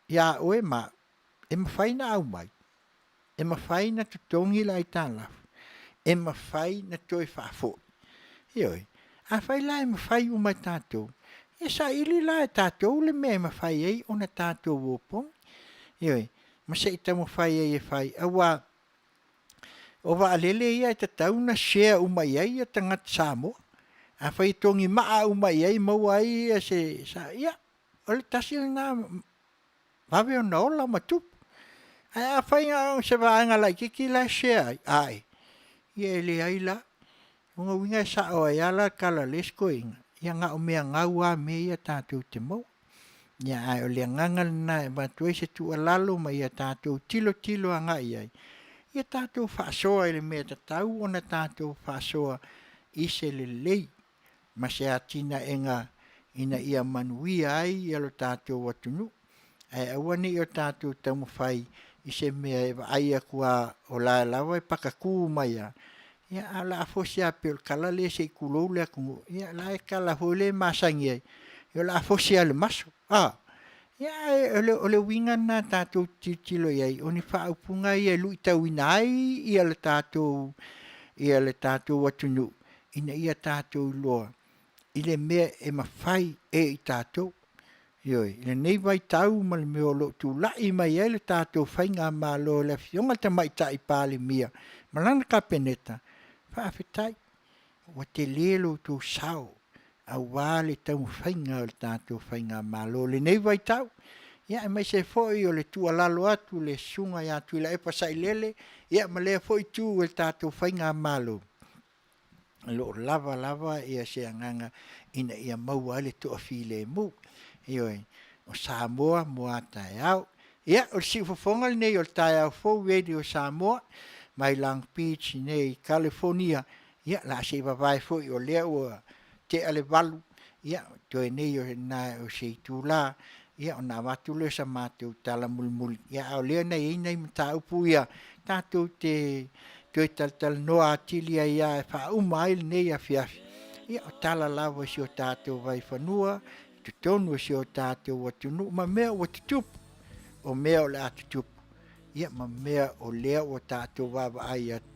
ia oe ma au, e mafai ona aumai? E mafai ona totogi le aitalafu? E mafai ona toe faafoi? Ioe. Afai la e mafai uma e tatou, ia saili la e tatou le mea e mafai ai ona tatou opogi. Ioe. Ma se i taumafai ai e fai, aua o vaalele ia e tatau ona share uma i ai tagata Samoa. Afai e togi maa uma i ai maua ai se, ia, o le tasi lena vave ona ola ma tupu. Ae afai na o se vaega laitiiti la e share ai, ae, ia e leai la. O lona uiga e sao ai lava la le tala a le isi toeaina, ia na o mea gau lava mea ia tatou te maua. Ia ae o le agaga lena e avatu ai se tuualalo ma ia tatou tilotilo agai i ai, ia tatou faasoa i le mea e tatau ona tatou faasoa i se lelei ma se atinaega ina ia manuia ai lo tatou atunuu, ae aua ne i o tatou taumafai i se mea e vaai atu lava o la e lava e patatu mai lava, ia a o le a fosi lava pei o le tala lea se i tulou le atunuu, ia o la e tala foi lea e masani ai, o le a fosi lava i le maso. A, ia ae o le uiga lena tatou te tilotilo i ai, o ni faaupuga ia e luitauina ai le tatou atunuu ina ia tatou iloa i le mea e mafai e i tatou. Ioe, i lenei vaitau ma le mea o lo o tulai mai ai le tatou faigamalo i le Afioga i le Tamaitai Palemia ma lana Kapeneta, faafetai ua tele lo outou sao aua le taumafaiga o le tatou faigamalo i lenei vaitau, ia aemaise ai foi o le tuualalo atu i le Susuga ia Tuilaepa Sailele, ia ma lea foi itu o le tatou faigamalo, o lo o lava lava se agaga ina ia maua ai le toafilemu. Ioe, o Samoa mo a taeao. Ia, o le siufofoga lenei o le taeao fou Radio Samoa mai Long Beach i nei i Kalifonia. Ia, la se i vavae foi o lea ua tea le 8, ia, toe nei o na o se itula, ia, ona avatu lea o sa matou tala mulimuli. Ia, a o lea na i ai nai mataupu ia tatou te toe talatalanoa atili ai lava e faauma ai lenei afiafi. Ia, o tala lava i si o tatou vaifanua, i totonu o si o tatou atunuu ma mea ua tutupu, o mea o le a tutupu, ia ma mea o lea ua tatou vaavaai atu,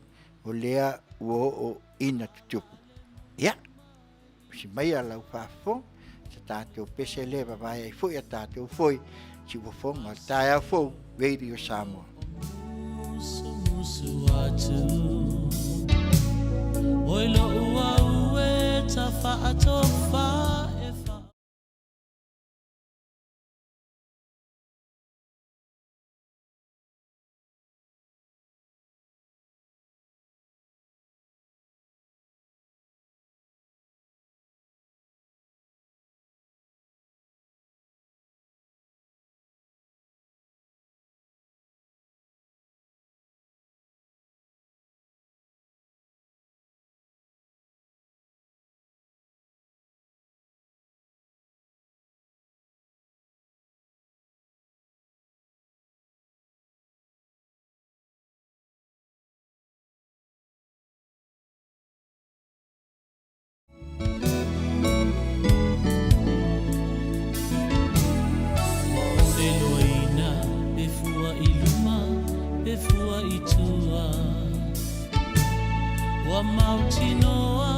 o lea ua oo ina tutupu. Ia, usi maia lau faafofoga, sa tatou pese lea e vavae ai foi a tatou foi siufofoga o le taeao fou Radio Samoa. Musumusu atu Oi lo'u au e tafaatofa e fa. Ua ou leloaina pe fua i luma pe fua i tua Ua mautinoa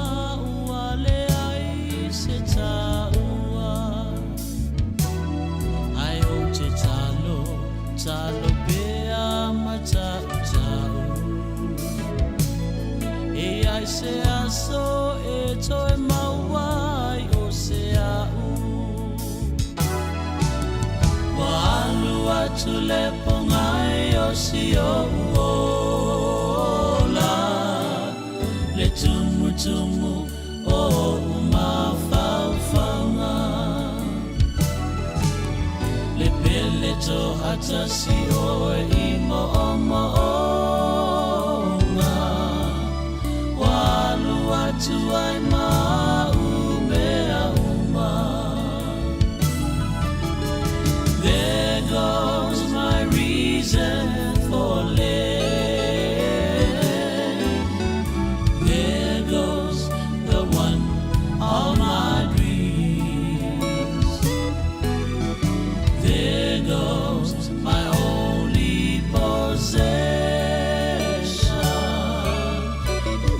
ua leai se taua Ae ou te talo, talo pea ma tautau E i ai se aso e toe maua ai o se a'u Ua alu atu le pogai o si o'u ola Le tumutumu o o'u mafaufauga Le pele to'atasi oe i mo'omo'oga Ua alu atu ai ma a'u mea uma There goes my reason for living There goes the one of my dreams There goes my only possession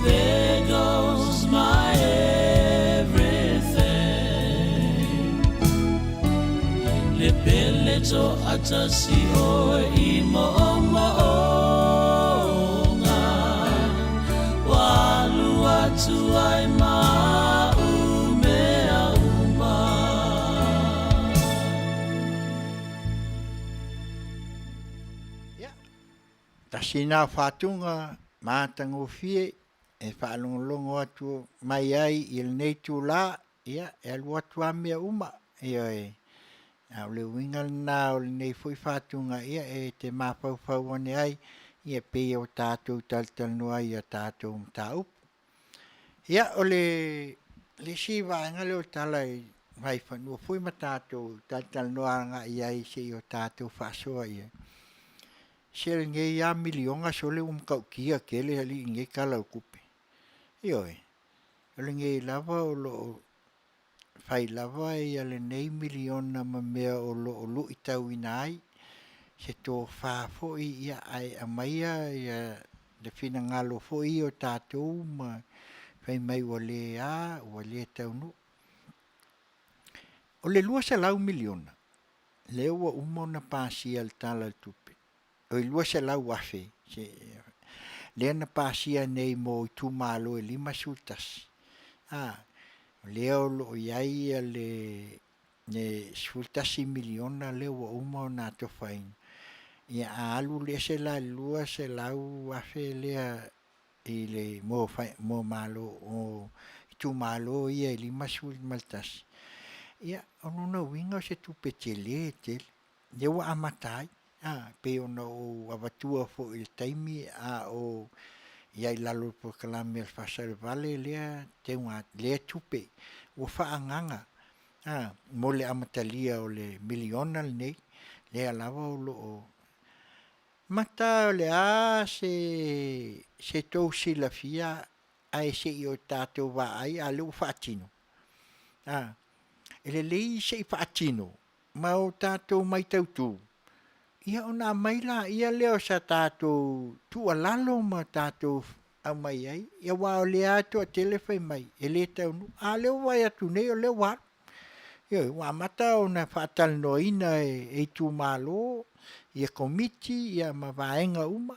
There goes my everything Le pele to'atasi oe i mo'omo'oga Ua alu atu ai ma a'u mea uma. Ia, tasi na o faatuga matagofie e faalogologo atu mai ai i lenei itula, ia, e alu atu lava mea uma, ioe. A o le uiga lena o lenei foi faatuga, ia, e te mafaufau ane ai, ia, pei ua tatou talatalanoa ai i a tatou mataupu. Ia, o le isi vaega lea o le tala i vaifanua foi ma tatou talatalanoa agai i ai se i o tatou faasoa i ai. Se lenei lava miliona sole ua matautia tele alii i lenei Tala o le Tupe. Ioe, o lenei lava o lo o fai lava ia lenei miliona ma mea o lo o luitauina ai se tofa foi ia ae aumaia ia le finagalo foi ia o tatou ma fai mai ua le a, ua le taunuu. O le 200 miliona lea ua uma ona pasia i le Tala o le Tupe, oi 200,000 lea na pasia nei mo itumalo e 51, a, o lea o lo o i ai le 11 miliona lea ua uma ona atofaina, ia a alu ese la i le 200,000 lea i le mo mo malo o itumalo ia e 51, ia o lona uiga o se tupe tele tele lea ua amata ai, a, pei ona ou avatua foi i le taimi a o Ia i lalo o le polokalame a le Faasalevale lea teuga lea tupe ua faaagaaga a mo le amatalia o le miliona lenei lea lava o lo o mata o le a se se tou silafia ae se i o tatou vaai a o lea ua faatino a e lelei se i faatino ma o tatou matautu, ia ona aumai laia lea o se tatou tuualalo ma tatou aumai ai, ia aua o lea lava e toatele fai mai e le taunuu, a o lea ua vaai atu nei o lea ua alu. Ioe, ua amata ona faatalanoaina e itumalo ia Komiti ma vaega uma,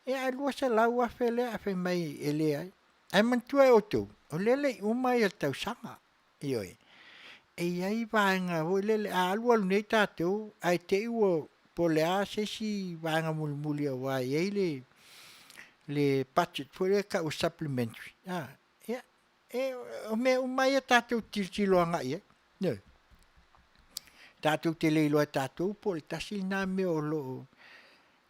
ia ae $200,000 lea ae fai mai e leai. Ae manatua e outou, o lea e le i uma le tausaga. Ioe. E i ai vaega foi lele a alualu nei tatou ae te i ua po o le a se isi vaega mulimuli aua e i ai le budget foi lea e tau o le supplementary, a, ia, o mea uma lava ia tatou te tilotilo agai i ai. Ioe. Tatou te le iloa e tatou po o le tasi lena mea o lo o,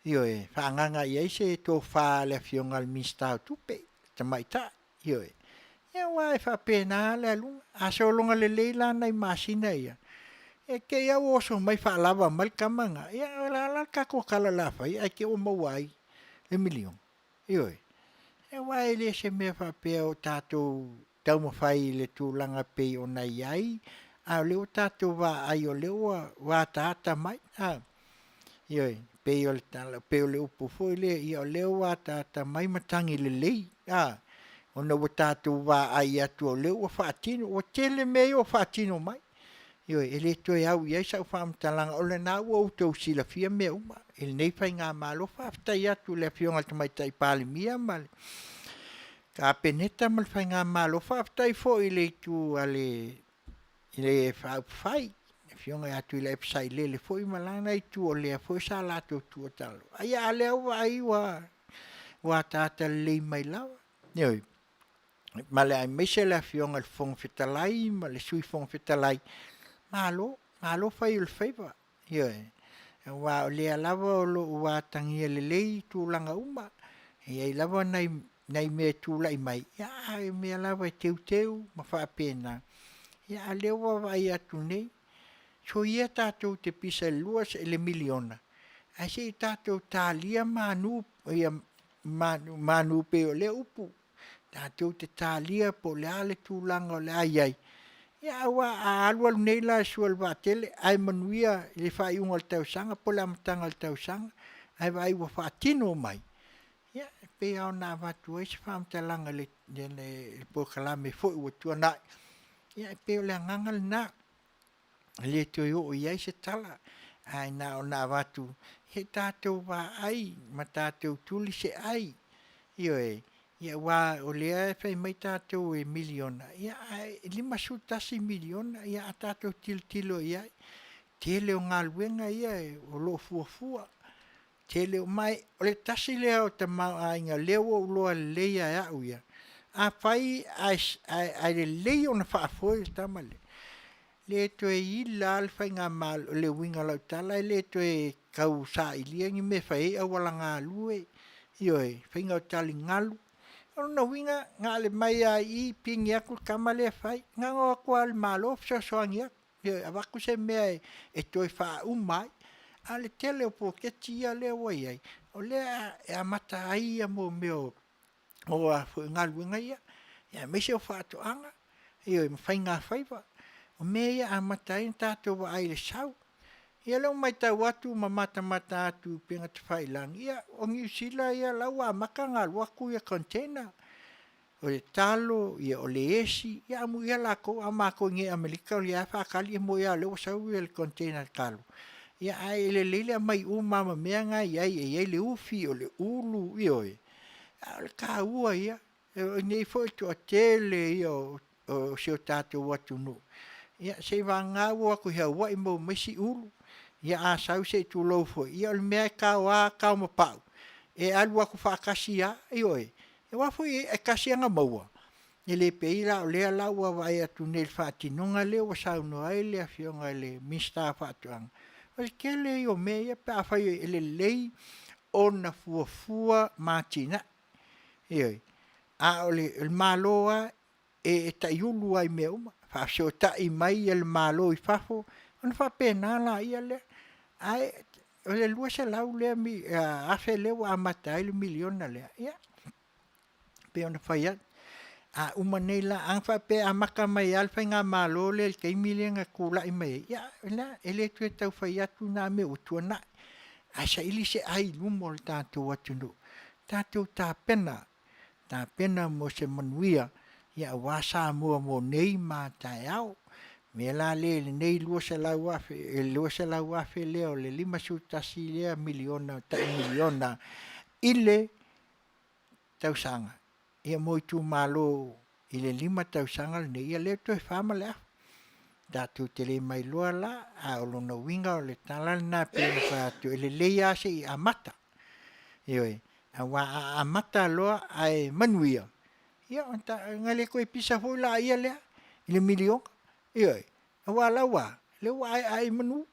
ioe, faaagaaga i ai se tofa a le Afioga i le Minisita o Tupe Tamaitai. Ioe. Ia aua e faapena le aluga. A sologa lelei la nai masina ia, e te i lava ua oso mai faalava mai le tama lena, ia o le a la le tatou tala o le a fai ae te i ua maua ai le miliona? Ioe. Aua e le o se mea faapea o tatou taumafai i le tulaga e pei ona i ai, a o lea ua tatou vaai o lea ua ataata mai. Ioe, pei o le tala, pei o le upu foi lea, ia o lea ua ataata mai matagi lelei, a, ona ua tatou vaai atu o lea ua faatino, ua tele mea ia ua faatino mai. Ioe, e le toe au i ai sau faamatalaga, o lena ua outou silafia mea uma i lenei faigamalo. Faafetai atu i le Afioga i le Tamaitai Palemia ma le Kapeneta ma le faigamalo, faafetai foi i le itu a le Faaupufai, le Afioga ia Tuilaepa Sailele foi ma lana itu o lea foi sa latou tuutalaloa, a o lea ua vaai ua ataata lelei mai lava. Ioe. Ma le aemaise le Afioga i le Fofoga Fetalai ma le Sui Fofoga Fetalai, malo, malo fai o le faiva. Ioe. Aua o lea lava o lo o ua atagia lelei tulaga uma, e i ai lava nai mea e tulai mai, a o mea lava e teuteu ma faapena, a o lea ua vaai atu nei, soia tatou te pisa i le $2 miliona, ae se i tatou talia manu pei o lea upu, tatou te talia po o le a le tulaga o le a i ai, aua a alualu nei la e sua le vaatele ae manuia le faaiuga o le tausaga po o le amataga o le tausaga ae vaai ua faatino mai, ia e pei lava ona avatu ai se faamatalaga i le polokalame foi ua tuanai, ia e pei o le agaga lena. E le toe oo i ai se tala, ae na ona avatu se i tatou vaai ma tatou tuli se ai, ioe, aua o lea e fai mai tatou e miliona, ae $51 miliona, a tatou tilotilo i ai, tele o galuega ia o lo o fuafua, tele o, ma o le tasi lea o tamaoaiga lea ua ou iloa lelei lava e au ia, afai ae lelei ona faafoe le tama lea, le toe ila lava le faigamalo, o le uiga o lau tala e le toe tau sailia ni mea e fai ai auala galue, ioe, faiga o taligalu. O lona uiga na o le mai lava i i pigi atu le tama lea fai, na ona o atu lava o le Malo fesoasoani atu, ioe, avatu se mea e toe faauma ai. A o le tele o poloketi ia lea ua i ai, o lea e amata ai mea o galuega ia, aemaise o faatoaga, ioe, ma faigafaiva. O mea ia e amata ai ona tatou vaai i le sau. Ia o lea ua matau atu ma matamata atu i upega tafailagi, ia o Niu Sila ia o la ua amata ona alu atu container, o le talo, o le esi, ia amuia latou, a o matou i inei i Amerika o lea lava e faatali, e moni lava o lea ua sau le container talo, ae lelei le aumai uma lava ma mea na e i ai, e i ai le ufi, o le ulu, ioe. A o le taua ia, o i inei foi o le toatele ia o si o tatou atunuu, ia seiavagana ua o atu i Hawaii maua mai si ulu, ia a sau se i tulou foi, ia o le mea lava e tao lava tao ma pau, e alu atu faatasi lava, ioe. Aua foi e tasi lava ona maua, e le pei la o lea la ua vaai atu nei i le faatinoga lea ua saunoa ai le Afioga i le Minisita o Faatoaga, o le tele ia o mea ia pe afai e lelei ona fuafua ma atinae. Ioe. A o le Malo lava e taiulu lava i mea uma, faafesootai mai le Malo i fafo ona faapena laia lea. Ae o le 200 lea afe lea ua amata ai le miliona lea, ia e pei ona fai atu, a uma nei la, ana faapea e amata mai lava le faigamalo lea i le taimi lea na tulai mai ai, ia o lena, e le toe tau fai atu na mea ua tuanai, ae saili se ai i luma o le tatou atunuu, tatou tapena, tapena mo se manuia aua Samoa mo nei ma a taeao. O le mea la lea i lenei $200,000 lea o le $51 lea miliona tai miliona i le tausaga ia mo itumalo i le 5 tausaga lenei, ia lea ua toe fa ma le afa. Tatou te le ma iloa la, a o lona uiga o le tala lena e pei ona fai atu, e lelei lava se i amata. Ioe, aua a amata loa ae manuia, ia ona le toe pisa foi lea i le miliona. Ioe, aua o la ua a? O lea ua aeae i manu.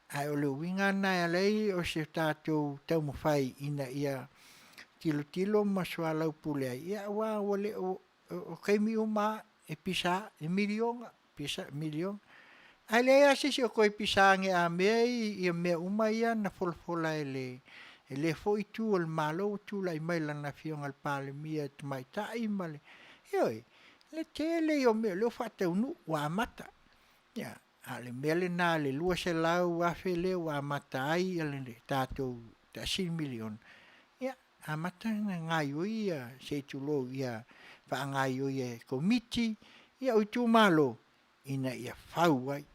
Ae o le uiga lena e ala ai o se tatou taumafai ina ia tilotilo ma soalaupule ai, ia aua ua le o, o taimi uma lava e pisa lava, e miliona, pisa, miliona. Ae leai lava se isi o toe pisa ane a mea ia mea uma ia na folafola e lea foi itu o le Malo ua tulai mai i lana Afioga i le Palemia Tamaitai ma le, ioe, le tele ia o mea o lea ua faataunuu ua amata. Ia, a o le mea lena i le $200,000 lea ua amata ai le tatou tasi miliona, ia amata ona gaoioi ia, se i tulou, ia faagaoioi e Komiti o itumalo ina ia fau ai.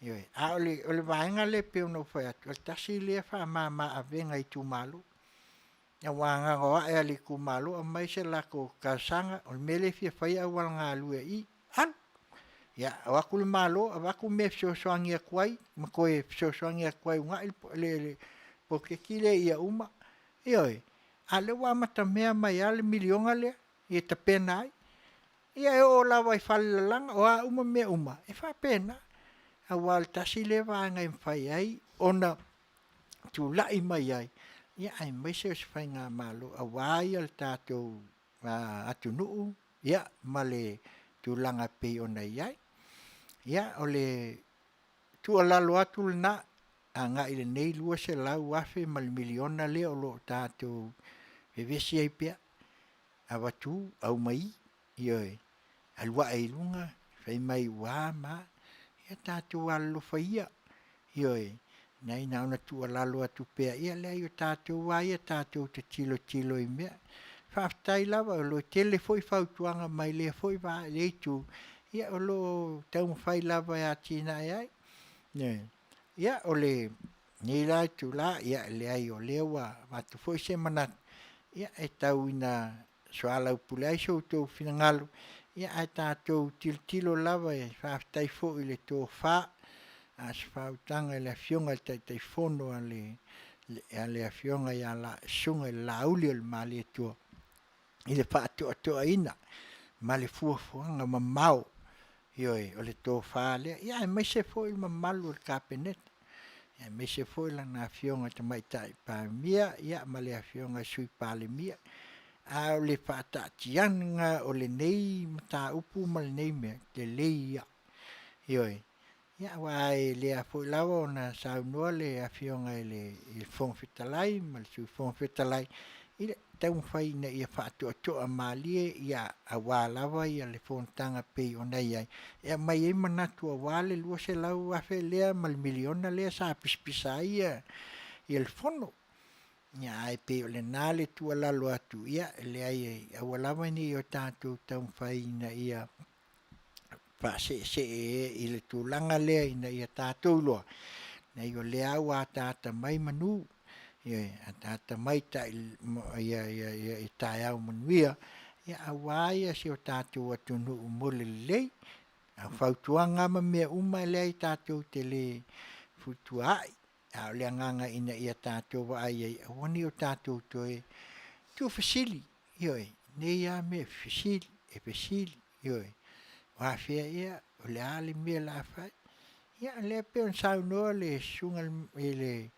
Ioe. A o le vaega lea e pei ona ou fai atu, o le tasi lea faamama avega i itumalo, aua na ona o ae lava o le itumalo aumai se latou talosaga, o le mea lea e fia fai o auala galue i i, alu. Ia o atu le Malo avatu mea e fesoasoani atu ai ma toe fesoasoani atu ai e uunai le poloketi lea ia uma. Ioe. A o lea ua amatamea mai lava le miliona lea e tapena ai. Ia e oo lava i falelalaga, o a uma mea uma, e faapena. Aua o le tasi lea vaega e mafai ai ona tulai mai ai, aemaise o se faigamalo aua le tatou atunuu ma le tulaga e pei ona i ai. Ia, o le tuualalo atu lena agai i lenei $200,000 ma le miliona lea o lo o tatou vevesi ai pea, avatu aumai, ioe, alu ae i luga fai mai ua a ma a. Ia tatou alolofa ia, ioe, leai na ona tuualalo atu pea, ia leai o tatou lava ia tatou te tilotilo i mea. Faafetai lava o lo o tele foi fautuaga mai lea foi itu, ia o lo o taumafai lava e atinae ai. Ia, o lenei la itula, ia leai o lea ua avatu foi se manatu, ia e tau ina soalaupule ai so outou finagalo, ia ae tatou tilotilo lava e faafetai foi i le tofa a o se faautaga i le Afioga i le Taitaifono a le Afioga ia le Susuga i le Laaulialemalietoa i le faatoatoaina ma le fuafuaga mamao, ioe, o le tofa lea, ia aemaise foi le mamalu o le Kapeneta, aemaise foi lana Afioga i le Tamaitai Palemia ma le Afioga i le Sui Palemia. A o le faataatiaga o lenei mataupu ma lenei mea, lelei ia. Ioe. Ia aua e lea foi lava ona saunoa le Afioga i le Fofoga Fetalai ma le Sui Fofoga Fetalai i le taumafai ina ia faatoatoa malie ia aua lava ia le fonotaga e pei ona i ai, e aumai ai manatu aua le $200,000 lea ma le miliona lea sa pisapisa ai ia le fono. Ia ae pei o lena le tuualalo atu, ia e leai aua lava ne i o tatou taumafai ina ia faaseesee i le tulaga lea ina ia tatou iloa, leai o lea lava ua ataata mai manu, ioe, ataata mai taeao manuia aua si o tatou atunuu mo le lelei. A o fautuaga ma mea uma e leai tatou te le feutuaai, a o le agaga ina ia tatou vaai ai, aua ne i o tatou toe tuufesili, ioe, nei lava mea e fesili, e fesili, ioe, o afea ea, o le a le mea o le a fai. Ia o lea e pei ona saunoa le Susuga i le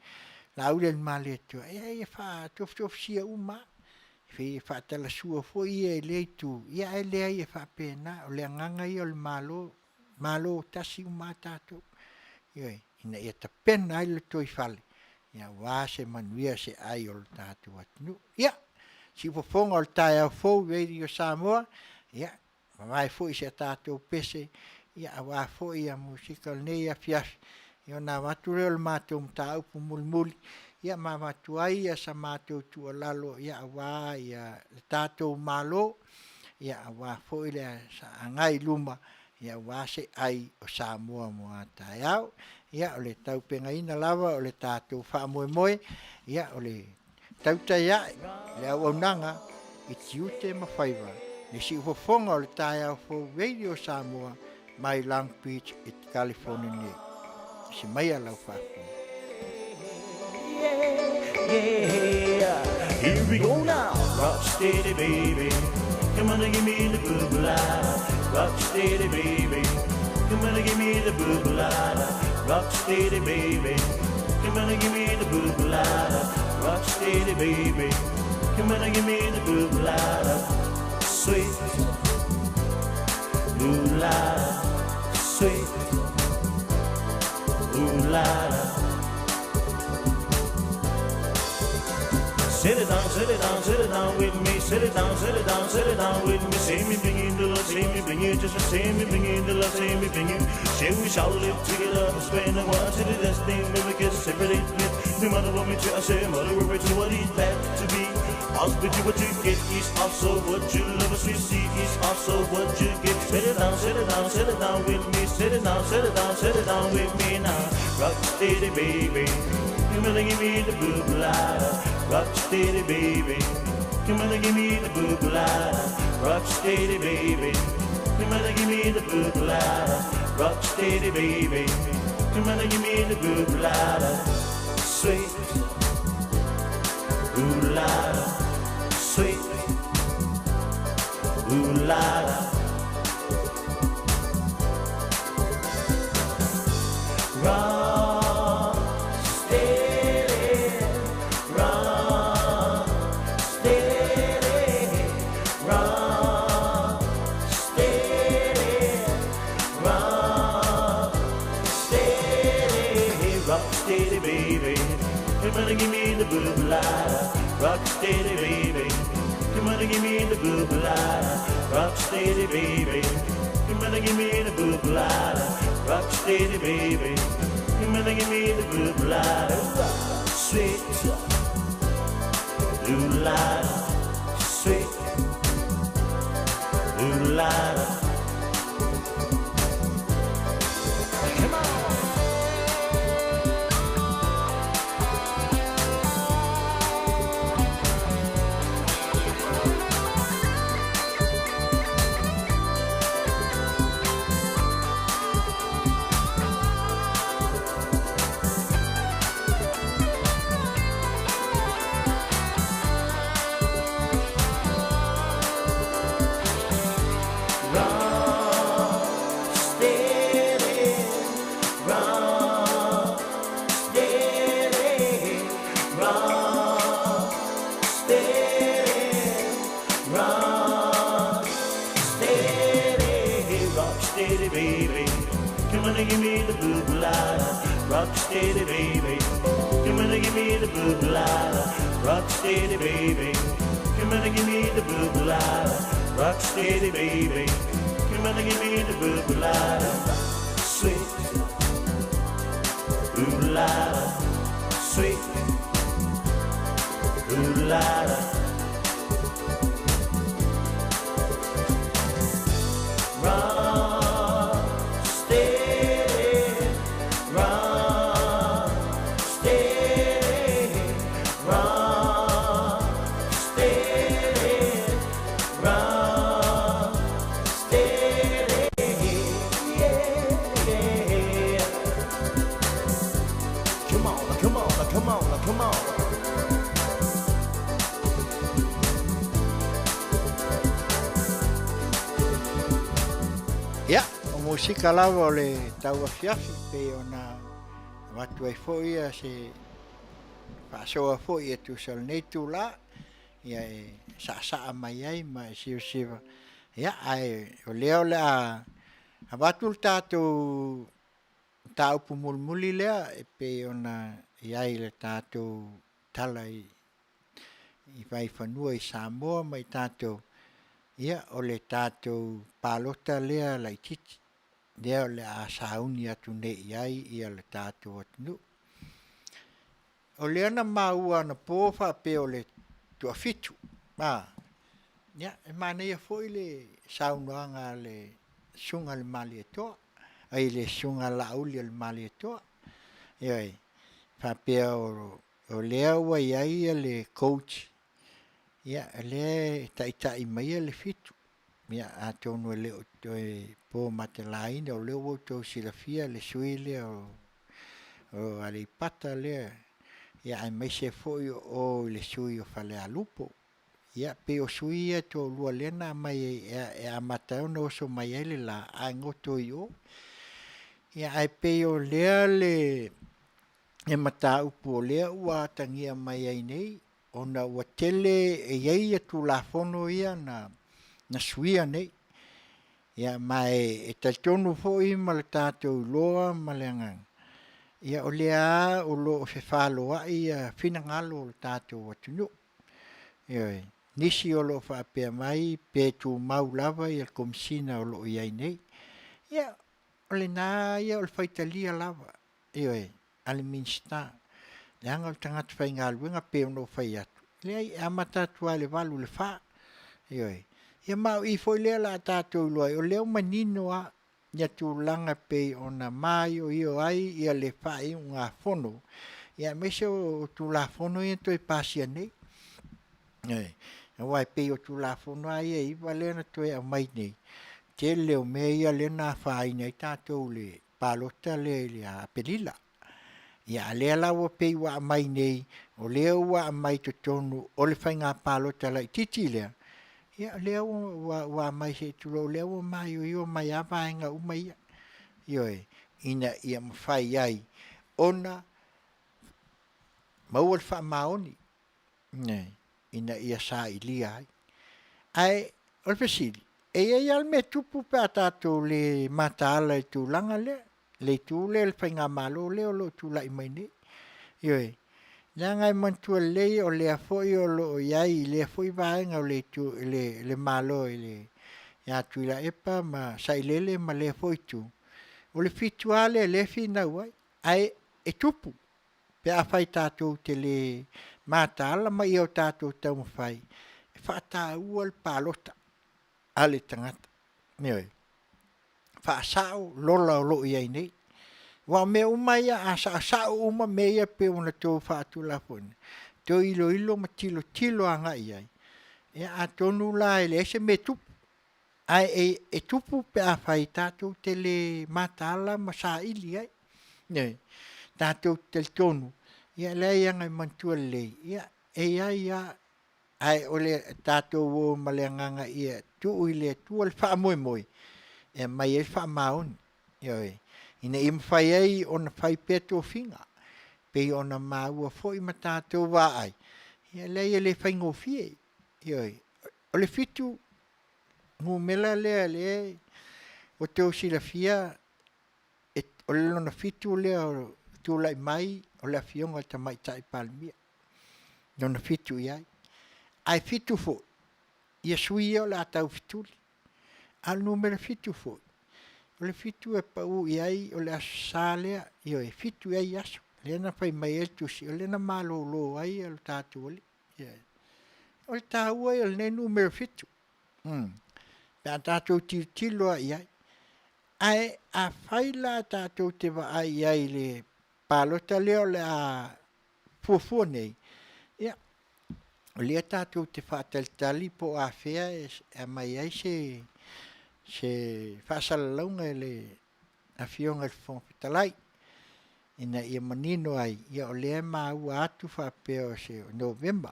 Laauli a le Malietoa, ia ia faatofutofusia uma lava. Pei e faatalasua foi ia i lea itu, ia ae leai e faapena, o le agaga ia o le Malo, Malo tasi uma lava tatou, ioe, ina ia tapena ai le lotoifale aua se manuia se ai o le tatou atunuu. Ia, siufofoga o le taeao fou Radio Samoa, ia, mavae foi si a tatou pese, ia aua foi ia musika o lenei afiafi, ia ona avatu lea o le matou mataupu mulimuli, ia ma avatu ai ia sa matou tuualalo, ia aua ia le tatou Malo, ia aua foi le agai i luma, ia aua se ai o Samoa mo a taeao. Ia o le taupegaina lava o le tatou faamoemoe, ia o le tautai ae le auaunaga i tiute ma faiva le siufofoga o le taeao fou Radio Samoa mai Long Beach i California nei. Isi maia lau faafofoga. Here we go now, rock steady, baby. Come on and give me the boogalada. Rock steady, baby. Come on and give me the boogalada. Rock steady, baby. Come on and give me the boogalada. Rock steady, baby. Come on and give me the boogalada. Sweet moolada. Sweet moolada. Sit it down, sit it down, sit it down with me. Sit it down, sit it down, sit it down with me. See me bring you the love, see me bring you just see me bring you the love, see me bring you. Shall we shall live together, spend the one to the destiny, never get separated. No matter what we do, I say, mother, we're to what is meant to be. Hospital, what you get is also what you love. As we see is also what you get. Sit it down, sit it down, sit it down with me. Sit it down, sit it down, sit it down with me now. Rock steady, baby. Come on and give me the boogalada. Rock steady, baby. Come on and give me the boogalada. Rock steady, baby. Come on and give me the boogalada. Rock steady, baby. Come on and give me the boogalada. Sweet boogalada. Sweet boogalada. Rock steady, rock steady, rock steady, rock steady, rock steady, baby. Come on and give me the boogalada. Rock steady, baby. Come on and give me the boogalada. Rock steady, baby. Come on and give me the boogalada. Rock steady, baby. Come on and give me the boogalada. Sweet boogalada. Sweet boogalada. Come on. Rock steady, rock steady, rock steady, rock steady, rock steady, baby. Come on and give me the boogalada. Rock steady, baby. Come on and give me the boogalada. Rock steady, baby. Come on and give me the boogalada. Rock steady, baby. Come on and give me the boogalada. Sweet boogalada. Sweet boogalada. Rock steady, rock steady, rock steady, rock steady, yeah, yeah. Come on, come on, come on, come on. Ia, o musika lava o le tauafiafi pei ona avatu ai foi ia se faasoa foi e tusa o lenei itulā. ia e saasaa mai ai ma e sivasiva. Ia, ae o lea o le a avatu le tatou mataupu mulimuli lea e pei ona i ai le tatou tala i Vaifanua i Samoa ma i tatou, ia o le tatou palota lea laitiiti, lea o le a sauni atu nei i ai ia le tatou atunuu. O lea na maua anapo faapea o le toafitu, a, ia e manaia foi le saunoaga a le Susuga i le Malietoa, ai le Susuga ia Laauli o le Malietoa, ioe, faapea o lea ua i ai le coach, ia o lea e taitai maia le 7. Ia atonu e le o toe po matalaina o lea ua outou silafia le sui usufono lea o Aleipata lea, ia aemaise foi o le sui usufono o Falealupo. Ia pei o sui usufono ia e toalua lea na aumai e amata ai ona oso mai ai le la ae goto i o. Ia ae pei o lea le mataupu o lea ua atagia mai ai nei ona ua tele, e i ai Tulafono ia na suia nei. Ia ma e talitonu foi ma le tatou iloa ma le agaga, ia o lea lava o lo o fefaloai finagalo o le tatou atunuu. Ioe. Nisi o lo o faapea mai pe tumau lava le Komesina o lo o i ai nei. Ia, o lena ia o le faitalia lava, ioe, a le Minisita, leaga o le tagata faigaluega pei ona ou fai atu, e leai e amata atu lava i le 8 i le 4. Ioe. Ia ma o i foi lea o le a tatou iloa ai, o lea ua manino lava ia tulaga e pei ona maioio ai ia le faaiugafono, ia aemaise o Tulafono ia na toe pasia nei. Ioe. Aua e pei o Tulafono lava ia e 9 lea na toe aumai nei, tele o mea ia lea na afaina ai tatou i le palota lea i le Aperila. Ia a o lea la ua pei ua aumai nei, o lea ua aumai i totonu o le faiga palota laitiiti lea, ia o lea ua aumai se i tulou, o lea ua maioio mai lava vaega uma ia, ioe, ina ia mafai ai ona maua le faamaoni ina ia sailia ai. Ae o le fesili, e i ai lava le mea e tupu pe a tatou le mataala i le tulaga lea, le itu lea i le faigamalo lea o lo o tulai mai nei. Ioe, leaga e manatua lelei o lea foi o lo o i ai i lea foi vaega o le itu le le Malo ia Tuilaepa ma Sailele ma lea foi itu, o le 7 lava lea o lea e finau ai, ae e tupu pe afai tatou te le mataala ma ia o tatou taumafai e faataua le palota a le tagata. Ioe. Faasao lola o lo o i ai nei. Aua o mea uma ia, a saosao uma mea ia pei ona outou faatulafonoina, toe iloilo ma tilotilo agai i ai, ia atonu la e leai se mea e tupu. Ae e tupu pe afai tatou te le mataala ma saili ai. Ioe. Tatou te talitonu, ia leai leaga e manatua lelei, ia e i ai lava ae o le tatou o ma le agaga ia tuu i le Atua le faamoemoe e aumai ai le faamaoni. Ioe. Ina ia mafai ai ona fai pea tofiga pei ona maua foi ma tatou vaai, ia leai e le faigofie. Ioe. O le 7 numera lea lea ua outou silafia o le lona 7 lea o tulai mai o le Afioga i le Tamaitai Palemia, lona 7 i ai. Ae 7 foi ia sui ia o le a taufetuli. A o le numera 7 foi, o le 7 e pau i ai o le Aso Sa lea, ioe, e 7 i ai aso. Lea na fai mai ai le tusi, o lea na malolo ai lo tatou Alii. Ioe. O le taua ia o lenei numera 7. Pe a tatou tilotilo lava i ai. Ae afai la tatou te vaai i ai i le palota lea o le a fuafua nei, ia, o lea tatou te faatalitali po o afea e aumai ai se faasalalauga e le Afioga i le Fofoga Fetalai, ina ia manino ai, ia o lea e maua atu faapea o se Novema,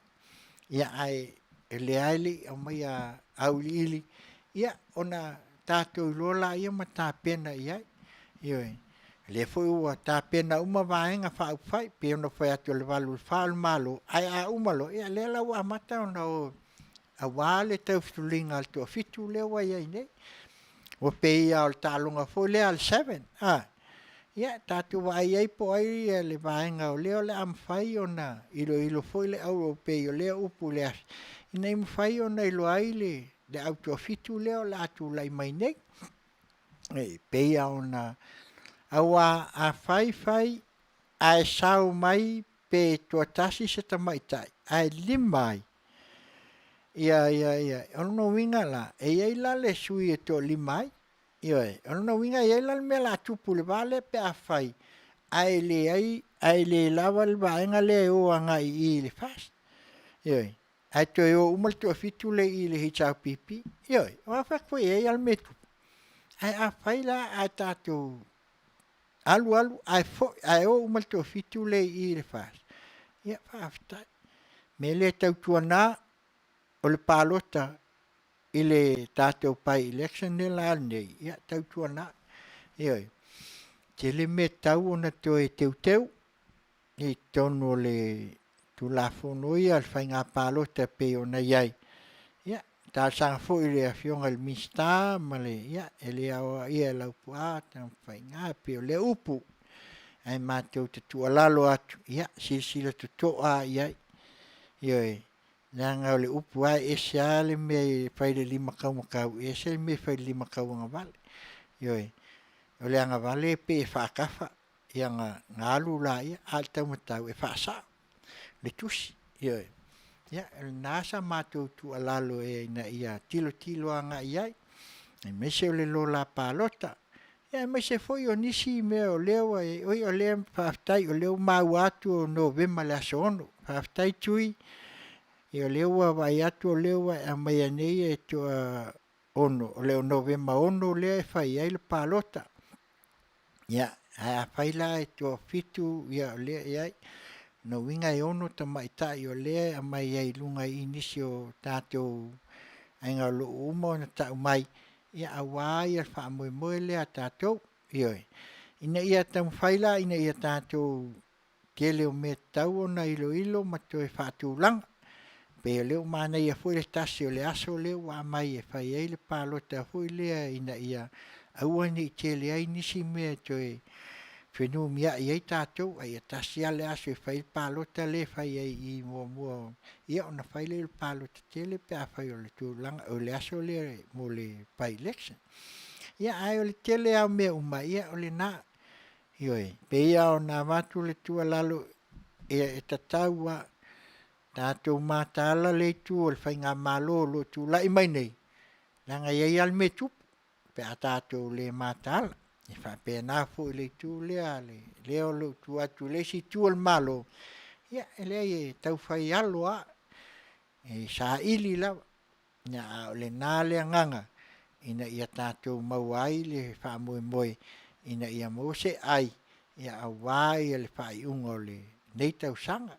ia ae o lea lava e le i aumaia auiliili, ia ona tatou iloa lea ma tapena i ai. Ioe. Lea foi ua tapena uma vaega faaupufai, pei ona fai atu o le 8 i le 4 o le Malo, ae a uma loa, ia lea la ua amata ona o aua le tautuliga a le toafitu lea ua i ai nei. Ua pei lava o le taaloga foi lea a le seven, a, ia tatou vaai i ai po o ai le vaega o lea o le a mafai ona iloilo foi le au pei o lea upu i le afi, ina ia mafai ona iloa ai le au toafitu lea o le a tulai mai nei. E pei lava ona... aua a fai fai ae sao mai pe toatasi se tamaitai ae 5 ai, o lona uiga la, e i ai la le sui e toalima ai. Ioe. O lona uiga e i ai la le mea o le a tupu i le va lea pe afai ae leai ae le lava le vaega lea e o agai i i le FAST. Ioe. Ae toe o uma le toafitu lea i le HRPP. Ioe. Aua ou fai atu foi e i ai lava le mea e tupu. Ae afai la ae tatou alu alu ae foi ae o uma le toafitu lea i i le FAST, ia faafetai. O le mea lea tautuana, o le palota i le tatou bi-election lea o le a alu nei, ia tautuana, ioe, tele mea e tatau ona toe teuteu i totonu o le Tulafono ia o le Faiga Palota e pei ona i ai. Ia, e talosaga foi i le Afioga i le Minisita ma le, ia, e le aoaia e Laupua Tamafaiga e pei o lea upu. Ae matou te tuualalo atu, ia silasila totoa lava i ai. Ioe, leaga o le upu lava e ese lava le mea e fai i le limataumatau, ese le mea e fai i le limatauagavale. Ioe, o le agavale e pei e faatafa, ia ona alu lea, a o le taumatau e faasao le tusi. Ioe. Ia, o lena sa matou tuualalo ina ia tilotilo agai i ai, aemaise o le lola palota, aemaise foi o nisi mea o lea ua i ai. Oi o lea faafetai o lea ua maua atu o Novema i le aso 6. Faafetai Tui, ia o lea ua vaai atu o lea ua e aumaia nei e toa-6, o le Novema 6 lea e fai ai le palota. Ia, ae afai la e toafitu ia o lea e i ai, o lona uiga e 6 tamaitai o lea e aumai ai i luga i i nisi o tatou aiga o lo o ua uma ona tau mai, ia aua le faamoemoe lea a tatou. Ioe. Ina ia taumafai la ina ia tatou tele o mea e tatau ona iloilo ma toe faatulaga. Pei o lea ua manaia foi le tasi o le aso lea ua aumai e fai ai le palota foi lea ina ia aua ne i tele ai nisi mea e toe fenumiai ai tatou, a ia tasi lava le aso e fai ai le palota lea e fai ai i i muamua, ia ona fai lea o le palota tele pe afai o le tulaga o le aso lea mo le bi-election. Ia, ae o le tele lava o mea uma, ia o lena. Ioe, e pei lava ona avatu le tuualalo, ia e tatau lava tatou mataala le itu o le faigamalo o lo o tulai mai nei, leaga e i ai lava le mea e tupu pe a tatou le mataala. E faapena foi i le itu lea, lea o lo o tuu atu i le isi itu o le Malo, ia e leai e tau fai alo lava, e saili lava. A o lena le agaga ina ia tatou maua ai le faamoemoe ina ia maua se ai aua le faaiuga o lenei tausaga.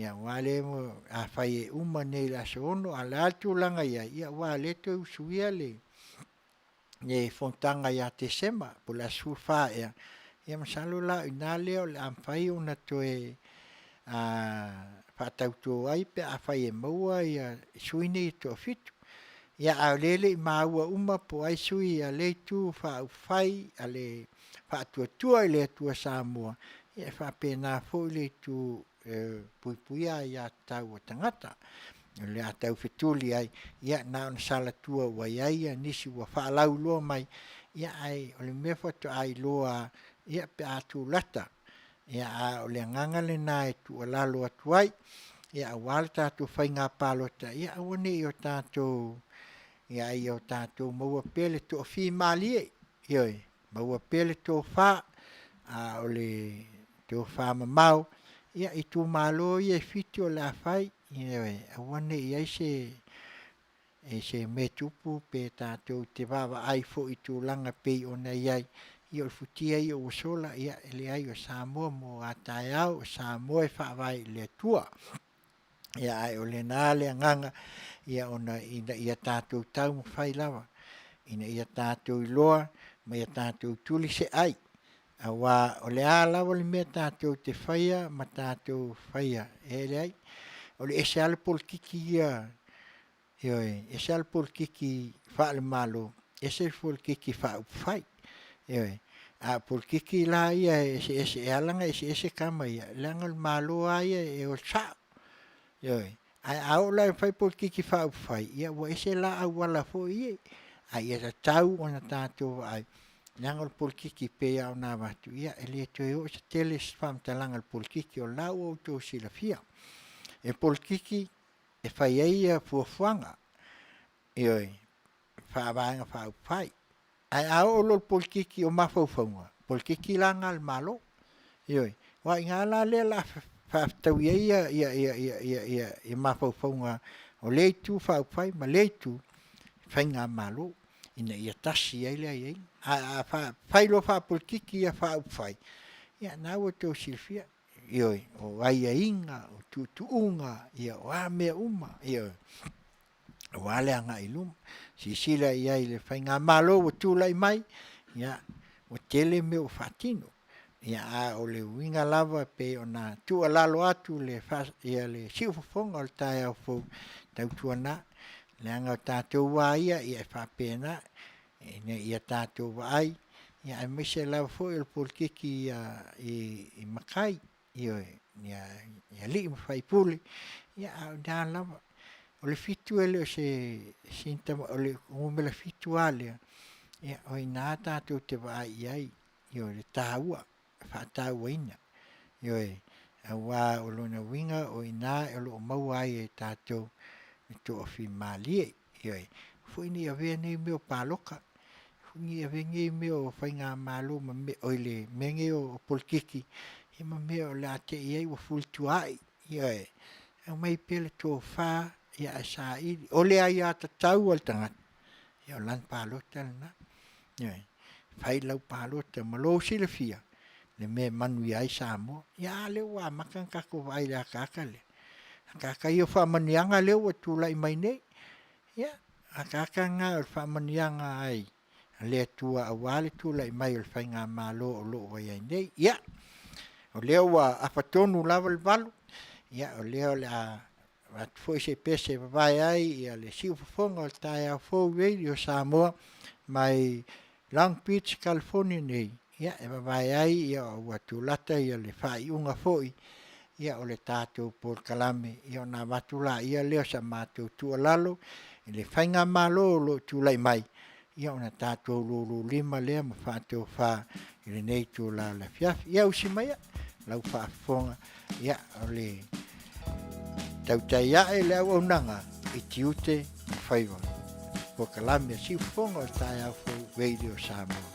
Aua lea afai e uma nei i le aso 6, a o le a le tulaga e i ai, aua o lea e toe usuia le fonotaga ia Tesema po o le aso 14 ea, ia masalo la o i ina lea o le a mafai ona toe faatauto ai pe afai e maua sui nei e toafitu. Ia a o lea e le i maua uma po o ai sui a lea Itu Faaupufai a le Faatuatua i le Atua Samoa, ia e faapena foi le itu e puipuia aia tatau a tagata. O le a taufetuli ai, ia na ona salatua ua i ai nisi ua faalauiloa mai, ia ae o le mea faatoa iloa lava ia pe a tulata. Ia a o le agaga lena e tuualalo atu ai, ia aua le tatou faiga palota, ia aua ne i o tatou, ia ia o tatou maua pea le toafimalie, ioe, maua pea le tofa, a o le tofamamao i itumalo ia e 7 o le a fai, ioe, aua ne i i ai se se mea e tupu pe tatou te vaavaai foi i tulaga e pei ona i ai, ia o le futia ia ua sola, ia e leai o Samoa mo a taeao, o Samoa e faavae i le Atua. Ia ae o lena le agaga ia ona ina ia tatou taumafai lava ina ia tatou iloa ma ia tatou tuli se ai. Aua o le a lava le mea tatou te faia ma tatou faia, e leai, o le ese lava le polokiki ia, ioe, ese lava le polokiki faale-Malo, ese le polokiki faaupufai. Ioe, a o polokiki la ia e eseese, e ala ona eseese tama ia, leaga o le Malo lava ia e o le sao. Ioe, ae a oo la ina fai polokiki faaupufai, ia ua ese la auala foi ia, a ia tatau ona tatou vaai, leaga o le polokiki pei lava ona avatu, ia e le toe oo se tele se faamatalaga i le polokiki, o la ua outou silafia. E polokiki e fai ai fuafuaga, ioe, faavaega faaupufai. Ae a oo loa i le polokiki o mafaufauga, polokiki la lena a le Malo. Ioe, aua o i ina la lea o le a faafetaui ai mafaufauga o lea Itu Faaupufai ma lea Itu Faigamalo ina ia tasi ai le aiaiga. Ae a fai loa faapolokiki faaupufai, ia lena ua outou silafia, ioe, o aiaiga, o tuutuuga, ia o a mea uma, ioe, aua le agai i luma. Silasila i ai i le faigamalo ua tulai mai, ia, ua tele mea ua faatino. Ia, a o le uiga lava e pei ona tuualalo atu le siufofoga o le taeao fou, tautuana, leaga o tatou lava ia e faapena, ina ia tatou vaai, aemaise lava foi o le polokiki i matai, ioe, i alii ma faipule, ia a o ina lava. O le 7 e le o se o le numera 7 lava lea, ia o i ina tatou te vaai i ai, ioe, le taua, le faatauaina, ioe, aua o lona uiga o i ina o lo o maua ai e tatou le toafimalie, ioe. Foi ne i avea nei mea o palota, foi ne i avea nei mea o faigamalo ma mea, oi le mea nei o polokiki ma mea o le a te i ai ua feutuai, ioe. Aumai pea le tofa ae saili, o le aiatatau a le tagata, ia o lana palota lena. Ioe. Fai lau palota ma lou silafia le mea e manuia ai Samoa. Ia a lea ua amata ona tatou vaai i le ataata lea, ataata ia o faamanuiaga lea ua tulai mai nei. Ia, ataata na o le faamanuiaga ai a le Atua aua le tulai mai o le faigamalo o lo o ua i ai nei. Ia, o lea ua afatonu lava le 8, ia o lea o le a avatu foi se pese e vavae ai le siufofoga o le taeao fou Radio Samoa mai Long Beach, California nei, ia e vavae ai ia ua tulata ia le faaiuga foi ia o le tatou polokalame ia ona avatu laia lea o sa matou tuualalo i le faigamalo o lo o tulai mai ia ona tatou lululima lea ma faatofa i lenei itula o le afiafi. Ia usi maia lau faafofoga ia o le tautai ae le auaunaga i tiute ma faiva. Polokalame a Siufofoga o le Taeao Fou Radio Samoa.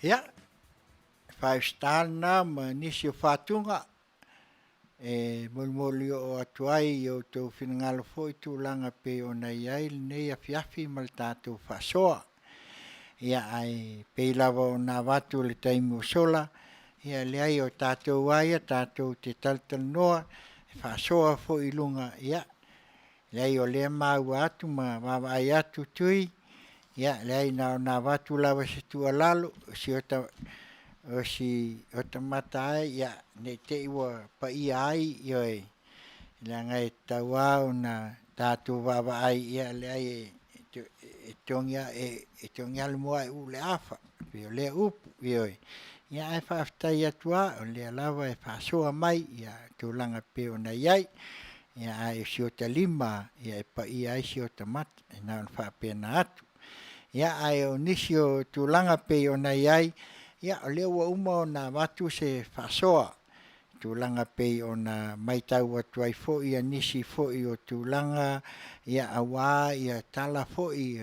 Ia, 5 star lena ma nisi o fatuga e molimoli oo atu ai i outou finagalo foi tulaga pei ona i ai lenei afiafi ma le tatou faasoa. Ia ae pei lava ona avatu i le taimi ua sola, ia e leai o tatou lava ia tatou te talatalanoa e faasoa foi i luga, ia leai o lea e maua atu ma vaavaai atu Tui, ia leai na ona avatu lava se tuualalo, o si ota mata ai, ia ne i te i ua paia ai, ioe, leaga e tatau lava ona tatou vaavaai, ia leai e togi lava le moa ae uu le afa, pei o lea upu, ioe. Ia ae faafetai atu lava o lea lava e faasoa mai i tulaga e pei ona i ai. Ia ae o si ota lima lava e paia ai si ota mata, e na ona faapena atu. Ia ae o nisi o tulaga e pei ona i ai, ia o lea ua uma ona avatu se faasoa i tulaga e pei ona matau atu ai foi nisi foi o tulaga aua tala foi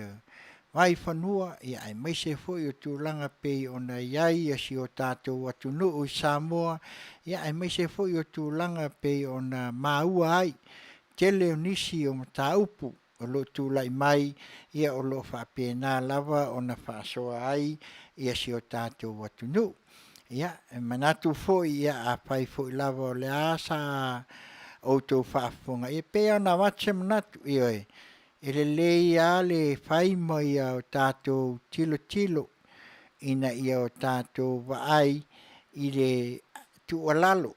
vaifanua, aemaise foi o tulaga e pei ona i ai si o tatou atunuu i Samoa, aemaise foi o tulaga e pei ona maua ai le tele o nisi o mataupu o lo o tulai mai, o lo o faapena lava ona faasoa ai si o tatou atunuu. Ia, e manatu foi, afai foi lava o le a sa outou faafofoga, ia e pei lava ona avatu se manatu, ioe, e lelei lava le fai ma ia tatou tilotilo ina ia o tatou vaai i le tuualalo,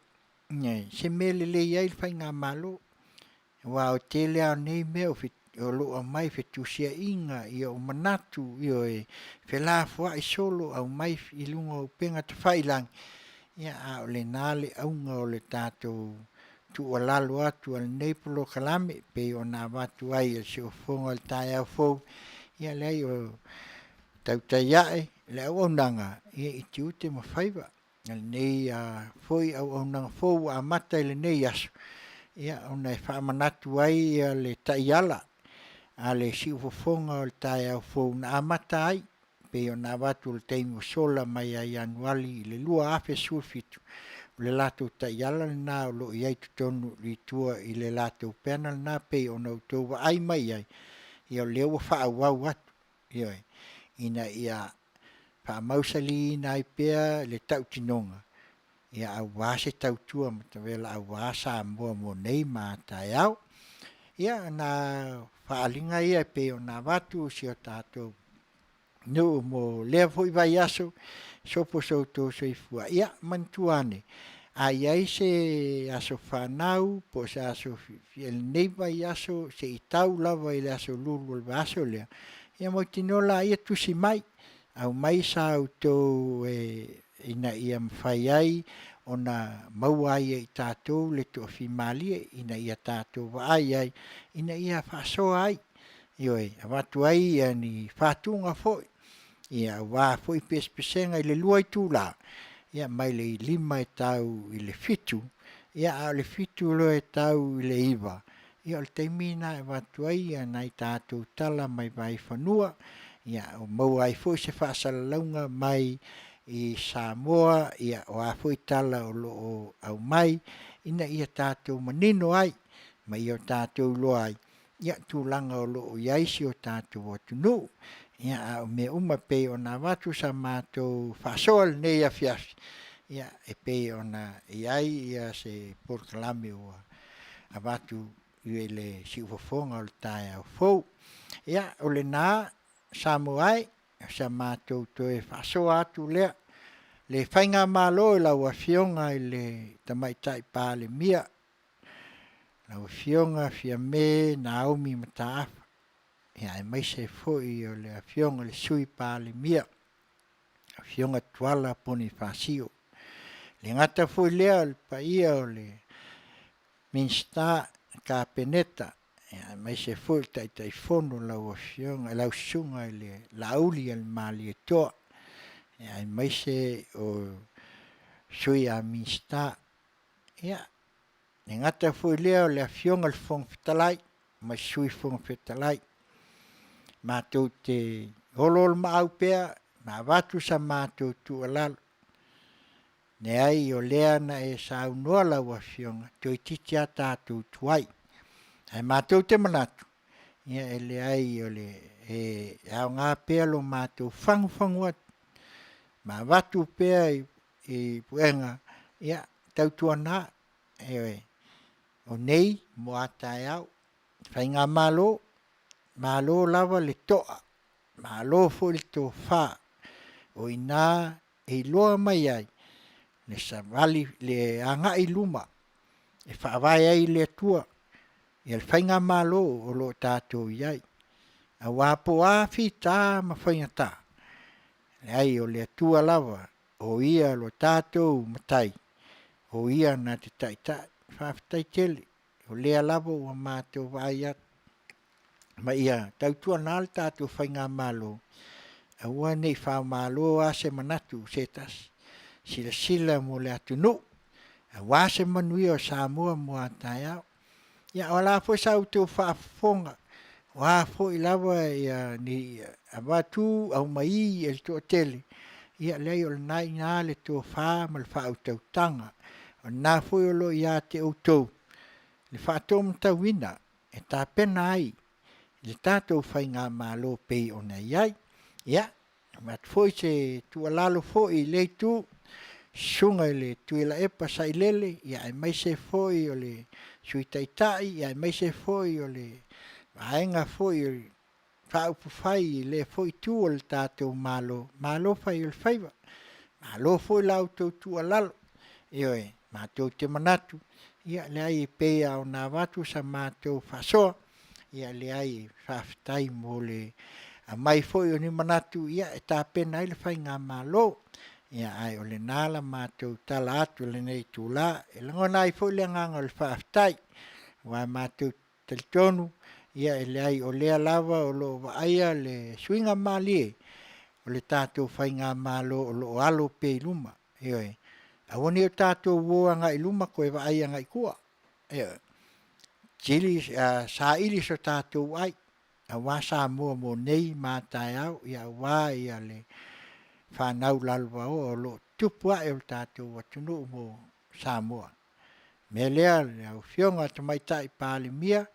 i se mea e lelei ai le faigamalo. Aua o le tele lava o nei mea o lo o aumai fetusiaiga, o manatu, ioe, felafoai solo aumai i luga o upega tafailagi, a o lena le auga o le tatou tuualalo atu a lenei polokalame e pei ona avatu ai e le siufofoga i le taeao fou. Ia leai, tautai a'e le auaunaga i tiute ma faiva i lenei foi auaunaga fou ua amata i lenei aso, ona e faamanatu ai le taiala a le siufofoga o le taeao fou na amata ai pei ona avatu i le taimi ua sola mai ia Ianuari i le 2017. O le latou taiala lena o lo o i ai i totonu i tua i le latou peana lena pei ona outou vaai mai ai, ia o lea ua faaauau atu, ioe, ina ia faamausaliina ai pea le tautinoga aua se tautua matavela aua Samoa mo nei ma a taeao. Ia, na faaaliga ia e pei ona avatu i si o tatou nuu mo lea foi vaiaso, sopo so outou soifua. Ia manatua ane, a i ai se aso fanau po o se aso i lenei vaiaso seia tau lava i le aso Lulu o le vaiaso lea, ia mautinoa laia tusi mai, aumai sa outou ina ia mafai ai ona maua ai e i tatou le toafimalie ina ia tatou vaai ai ina ia faasoa ai, ioe, avatu ai ni fatuga foi aua foi pesepesega i le 2 itula, mai le 5 e tau i le 7, a o le 7 loa e tau i le 9, ia o le taimi lena e avatu ai nai tatou tala mai vaifanua, maua ai foi se faasalalauga mai i Samoa, o a foi tala o lo o aumai ina ia tatou manino ai ma ia tatou iloa ai tulaga o lo o i ai si o tatou atunuu. Ia, a o mea uma e pei ona avatu sa matou faasoa i lenei afiafi, e pei ona i ai se polokalame ua avatu i le siufofoga o le taeao fou. Ia, o lena Samoa e, o sa matou toe faasoa atu lea, le faigamalo i lau Afioga i le Tamaitai Palemia, lau Afioga Fiame Naomi Mataafa, aemaise foi o le Afioga i le Sui Palemia, Afioga Tuala Ponifasio. E le gata foi lea o le paia o le Minisita Kapeneta, aemaise foi le Taitaifono lau Afioga lau Susuga i le Laaulialemalietoa, aemaise o Sui a Minisita. Ia, e le gata foi lea o le Afioga i le Fofoga Fetalai ma Sui Fofoga Fetalai. Matou te oloolomaau pea. ma avatu sa matou tuualalo. Leai, o lea na e saunoa lau Afioga, toeitiiti a tatou tuai. Ae matou te manatu, ia e leai o le e aoga pea lo matou fagufagu atu ma avatu pea i, i puega, ia tautuana, ioe, o nei mo a taeao. Faigamalo, malo lava le to'a, malo foi le tofa, o i ina e iloa mai ai le savali, le agai i luma e faavae ai i le Atua ia le faigamalo o lo o tatou i ai. Aua po o a fita ma faigata, leai o le Atua lava o Ia lo tatou Matai, o Ia na te taitai. Faafetai tele, o lea lava ua matou vaai atu ma ia tautuana le tatou faigamalo, aua ne i faamalo lava se manatu o se tasi, silasila mo le atunuu, aua se manuia o Samoa mo a taeao. Ia o le a foi sa outou faafofoga, o a foi lava ia ni avatu aumai e le toatele, ia leai o lena e i ina le tofa ma le faautautaga. O lena foi o lo o ia te outou le faataumatauina e tapena ai le tatou faigamalo pei ona i ai. Ia, avatu foi se tuualalo foi i lea itu, susuga i le Tuilaepa Sailele, ia aemaise foi o le Sui Taitai, ia aemaise foi o le vaega foi o le Faaupufai i lea foi itu o le tatou Malo, malo fai o le faiva, malo foi la outou tuualalo. Ioe, matou te manatu, ia leai e pei lava ona avatu sa matou faasoa, ia leai, faafetai mo le aumai foi o ni manatu ia e tapena ai le faigamalo. Ia ae o lena la matou tala atu i lenei itula. E lagona ai foi le agaga o le faafetai, aua matou te talitonu, ia e leai o lea lava o lo o vaaia le suiga malie o le tatou faigamalo o lo o alo pea i luma. Ioe, aua ne i o tatou o agai i luma toe vaai agai i tua. Ioe, sili saili so tatou ai aua Samoa mo nei ma a taeao, ia aua ia le fanau lalovaoa o lo o tupu ae o le tatou atunuu mo Samoa. O le mea lea lau Afioga i le Tamaitai Palemia,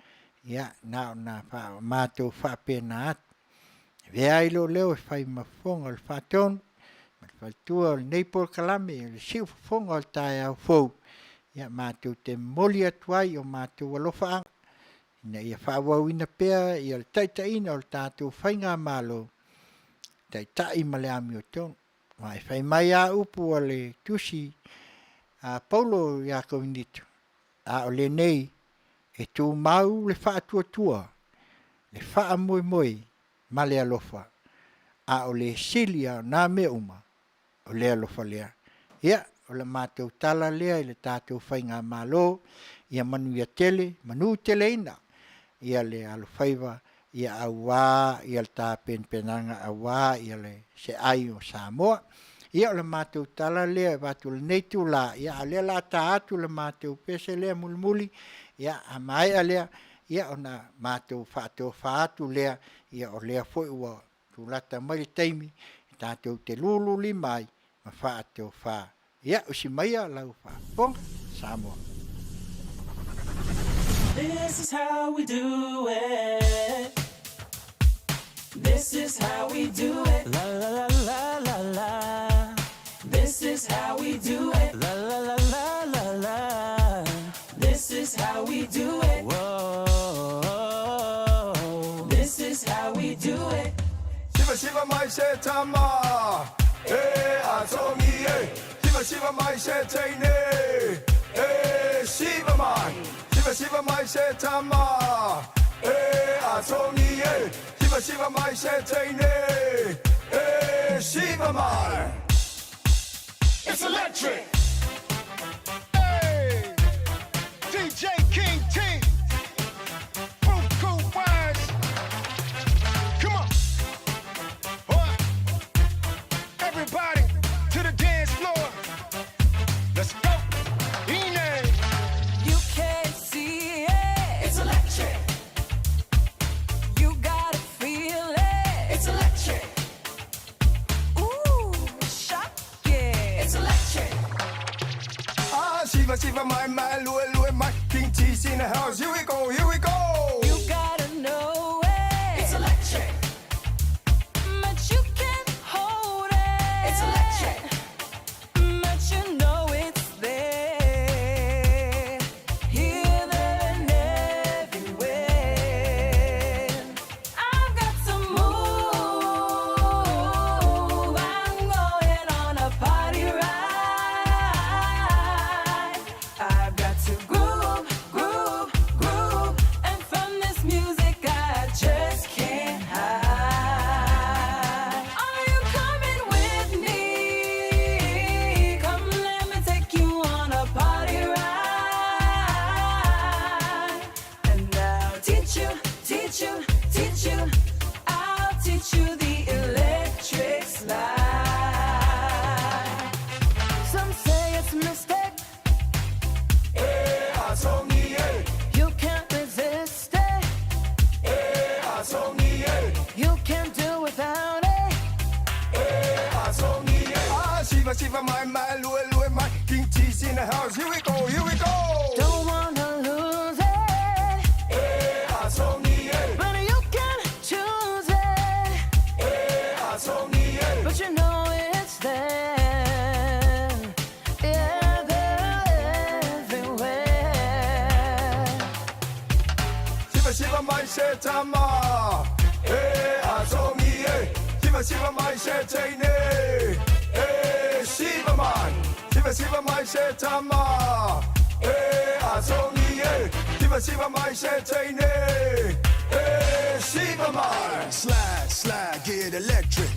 ia na ona matou faapena atu. E avea ai lou leo e fai ma fofoga o le faatonu ma le faletua o lenei polokalame o le siufofoga o le taeao fou, ia matou te momoli atu ai o matou alofaaga ina ia faaauauina pea ia le taitaiina o le tatou faigamalo, taitai ma le amiotonu. Aua e fai mai lava upu a le tusi a Paulo ia Korinito, a o lenei e tumau le faatuatua, le faamoemoe ma le alofa, a o le sili lava o na mea uma, o le alofa lea. Ia, o le matou tala lea i le tatou faigamalo, ia manuia tele, manuteleina ia le alofaiva ia aua ia le tapenapenaga aua ia le se ai o Samoa. Ia o le matou tala lea e avatu i lenei itula, ia a o lea o le a ta atu le matou pese lea mulimuli, ia a maea lea, ia ona matou faatofa atu lea, ia o lea foi ua tulata mai le taimi e tatou te lululima ai ma faatofa. Ia, usi maia lau faafofoga, Samoa. This is how we do it. This is how we do it. La la la la la la. This is how we do it. La la la la la la. This is how we do it. Whoa. This is how we do it. Siva siva mai se tama e a tongi e Siva siva mai se teine e Siva mai Siva siva mai se tama e a tongi e Siva siva mai se teine e Siva mai It's electric Hey DJ King T Buku Wise Come on What? Everybody to the dance floor Let's go Ine You can't see it. It's electric. You gotta feel it. It's electric. Shiva shiva my my lue lue my King Cheese in the house. Here we go, here we go. You gotta know it. It's electric. But you can't hold it. It's electric. But you know it's there. Here, there, and everywhere. I've got to move. I'm going on a party ride. I've got to groove, groove, groove. And from this music, I just can't hide. Are you coming with me? Come, let me take you on a party ride. And I'll teach you, teach you, teach you. I'll teach you the electric slide. Some say it's a mistake. You can't resist it. You can't do without it. Ah, shiva shiva my my lue lue my King Cheese in the house. Here we go, here we go. Don't wanna lose it. But you can choose it. But you know it's there. Yeah, they're everywhere. Shiva shiva my shetama. Eh, azongi eh. Shiva shiva my shetane. Eh, shiva my. Shiva shiva my shetama. Eh, azongi eh. Shiva shiva my shetane. Eh, shiva my. Slide, slide, get electric.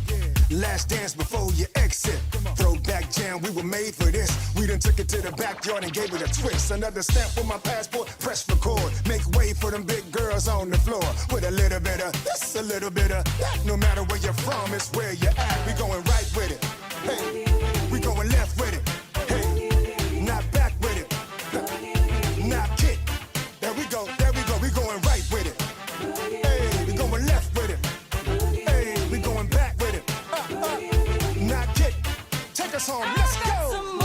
Last dance before you exit. Throwback jam, we were made for this. We done took it to the backyard and gave it a twist. Another stamp for my passport, press record. Make way for them big girls on the floor. With a little bit of this, a little bit of that. No matter where you're from, it's where you're at. We going right with it. Hey, we going left with it. Hey, not back with it. Not kick. There we go, there we go. We going right with it. Hey, we going left with it. Hey, we going back with it. Not kick. Take us home. Let's I've got go. to move.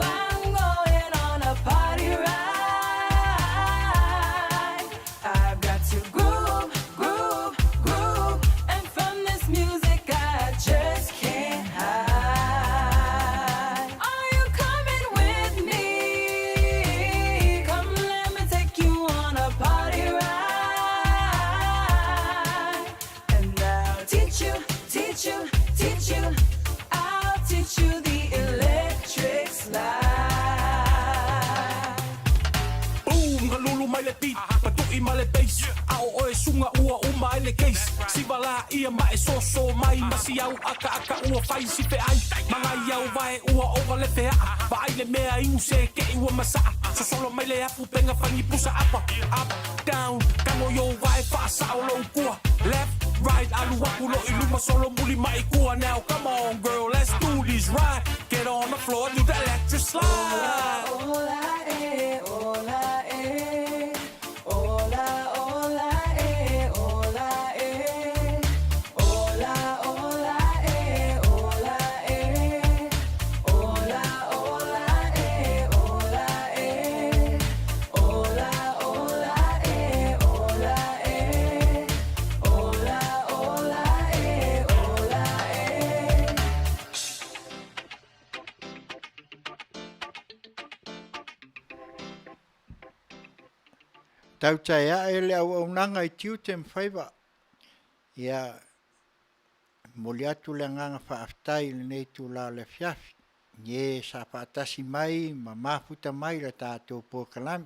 I'm going on a party ride. I've got to groove, groove, groove. And from this music, I just can't hide. Are you coming with me? Come, let me take you on a party ride. And I'll teach you, teach you, teach you. I'll teach you the electric slide. Boom, ka lulu mai le beat, patu'i ma le bass. A o oe suga ua uma ai le case. Siva la ia ma e soso mai ma si au aka aka ua fai si feai. Magai au vae ua ova le feaa. Vaai le mea iu se ke'i ua masaa. Sosolo mai le afu penga fangi pusa apa. Up, down, kago yo vae faasao lou kua. Left, right, alu aku lo i luma solo muli mai kua. Now come on girl, let's do this right. Get on the floor, do the electric slide. Hola, eh, hola, eh. Hola, hola, eh, hola, eh. Hola, hola, eh, hola, eh. Hola, hola, eh, hola, eh. Hola, hola, eh, hola, eh. Hola, hola, eh, hola, eh. Tautai ae le auaunaga i tiute ma faiva. Ia, e momoli atu le agaga faafetai i lenei itula o le afiafi, i e sa faatasi mai ma mafuta mai i le tatou polokalame.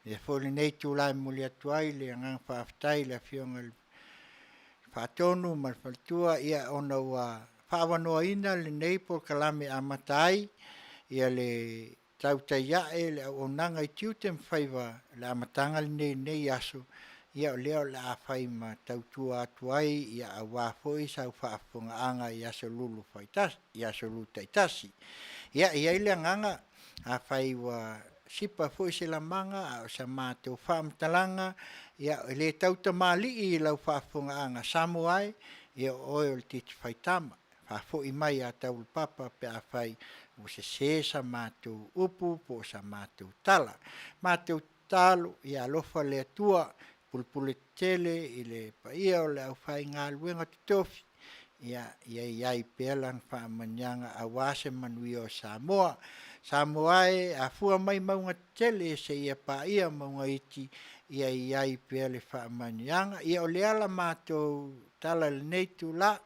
Avea foi lenei itula e momoli atu ai le agaga faafetai i le Afioga i le Faatonu ma le Faletua, ia ona ua faaavanoaina lenei polokalame e amata ai ia le tautai ae le auaunaga i tiute ma faiva i le amataga lenei i lenei aso, ia o lea o le a fai ma tautua atu ai ia aua foi sau faafofogaaga i aso lulu faitasi, i aso lulu taitasi. Ia, e i ai le agaga, afai ua sipa foi se lamaga a o sa matou faamatalaga, ia e le tau tamalii i lau faafofogaaga Samoa e, ia o oe o le titi faitama. Faafoi mai ia Taulapapa pe afai ua sese sa matou upu po o sa matou tala. Matou tatalo ia alofa le Atua pulupule tetele i le paia o le aufaigaluega totofi, ia ia i ai pea lana faamanuiaga aua se manuia o Samoa. Samoa e, afua mai mauga tetele seia paia mauga iti, ia i ai pea le faamanuiaga. Ia o lea la matou tala i lenei itula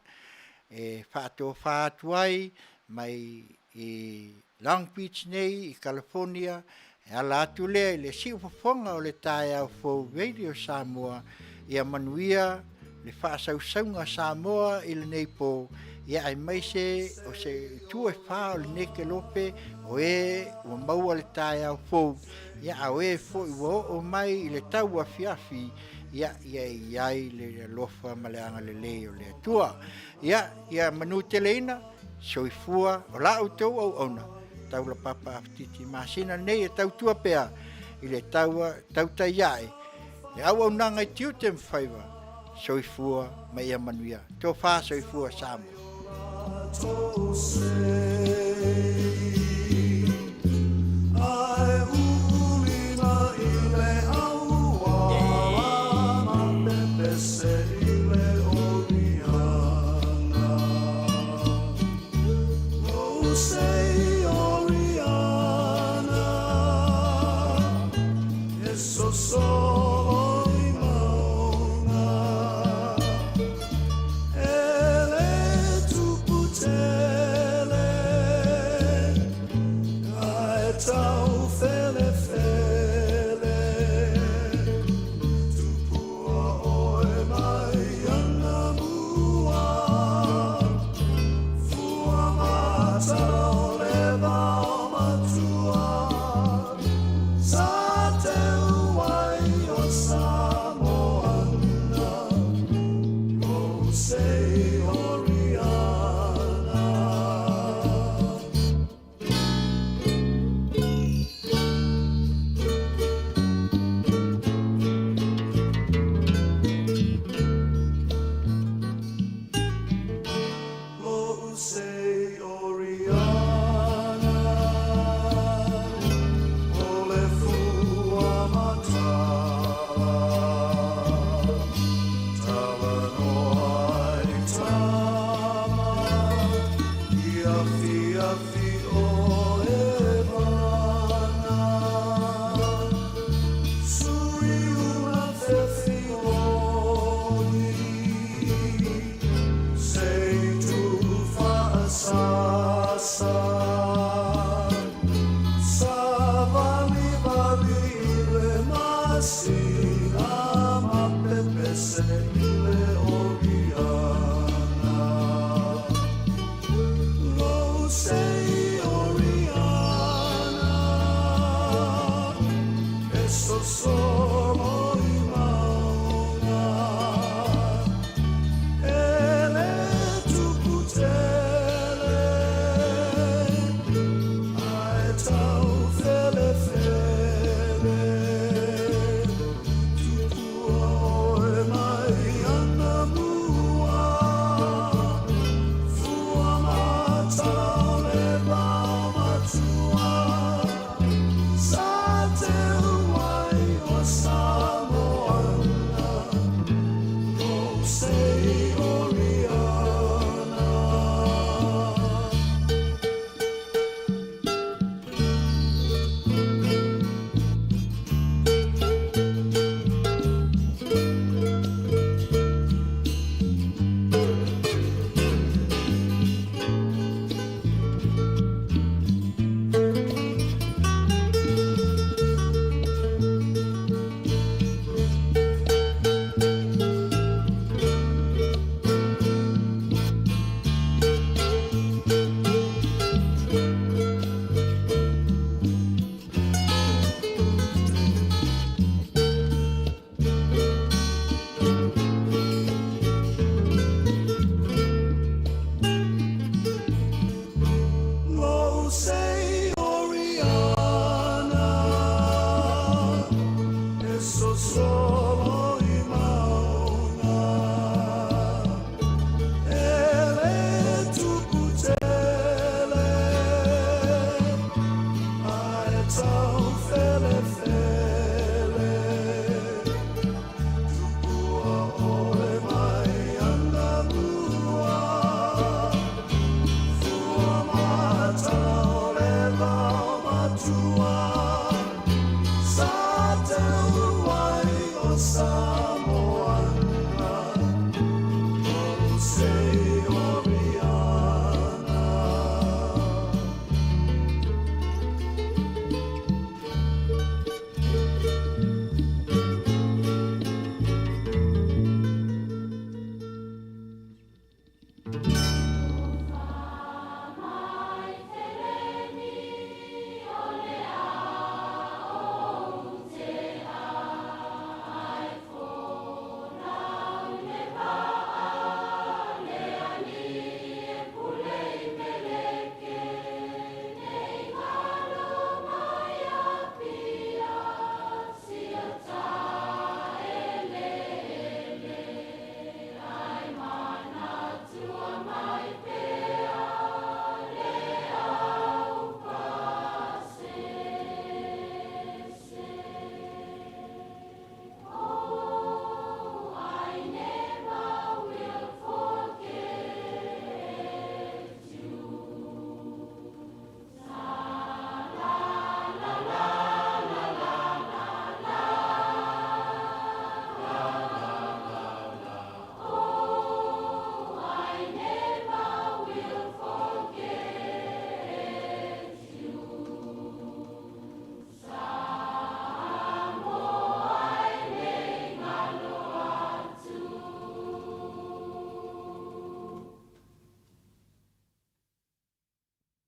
e faatofa atu ai mai i Long Beach nei i California, e ala atu lea i le siufofoga o le taeao fou Radio Samoa, ia manuia le faasausauga Samoa i lenei po, ia aemaise o se itu e fa o lenei kelope o e ua maua le taeao fou, ia a o e foi ua oo mai i le tauafiafi, ia ia i ai le alofa ma le agalelei o le Atua. Ia, ia manuteleina, soifua o la outou auauna, Taulapapa Afetiti Masina nei e tautua pea i le taua tautai ae, le auaunaga i tiute ma faiva, soifua ma ia manuia. Tofa soifua Samoa.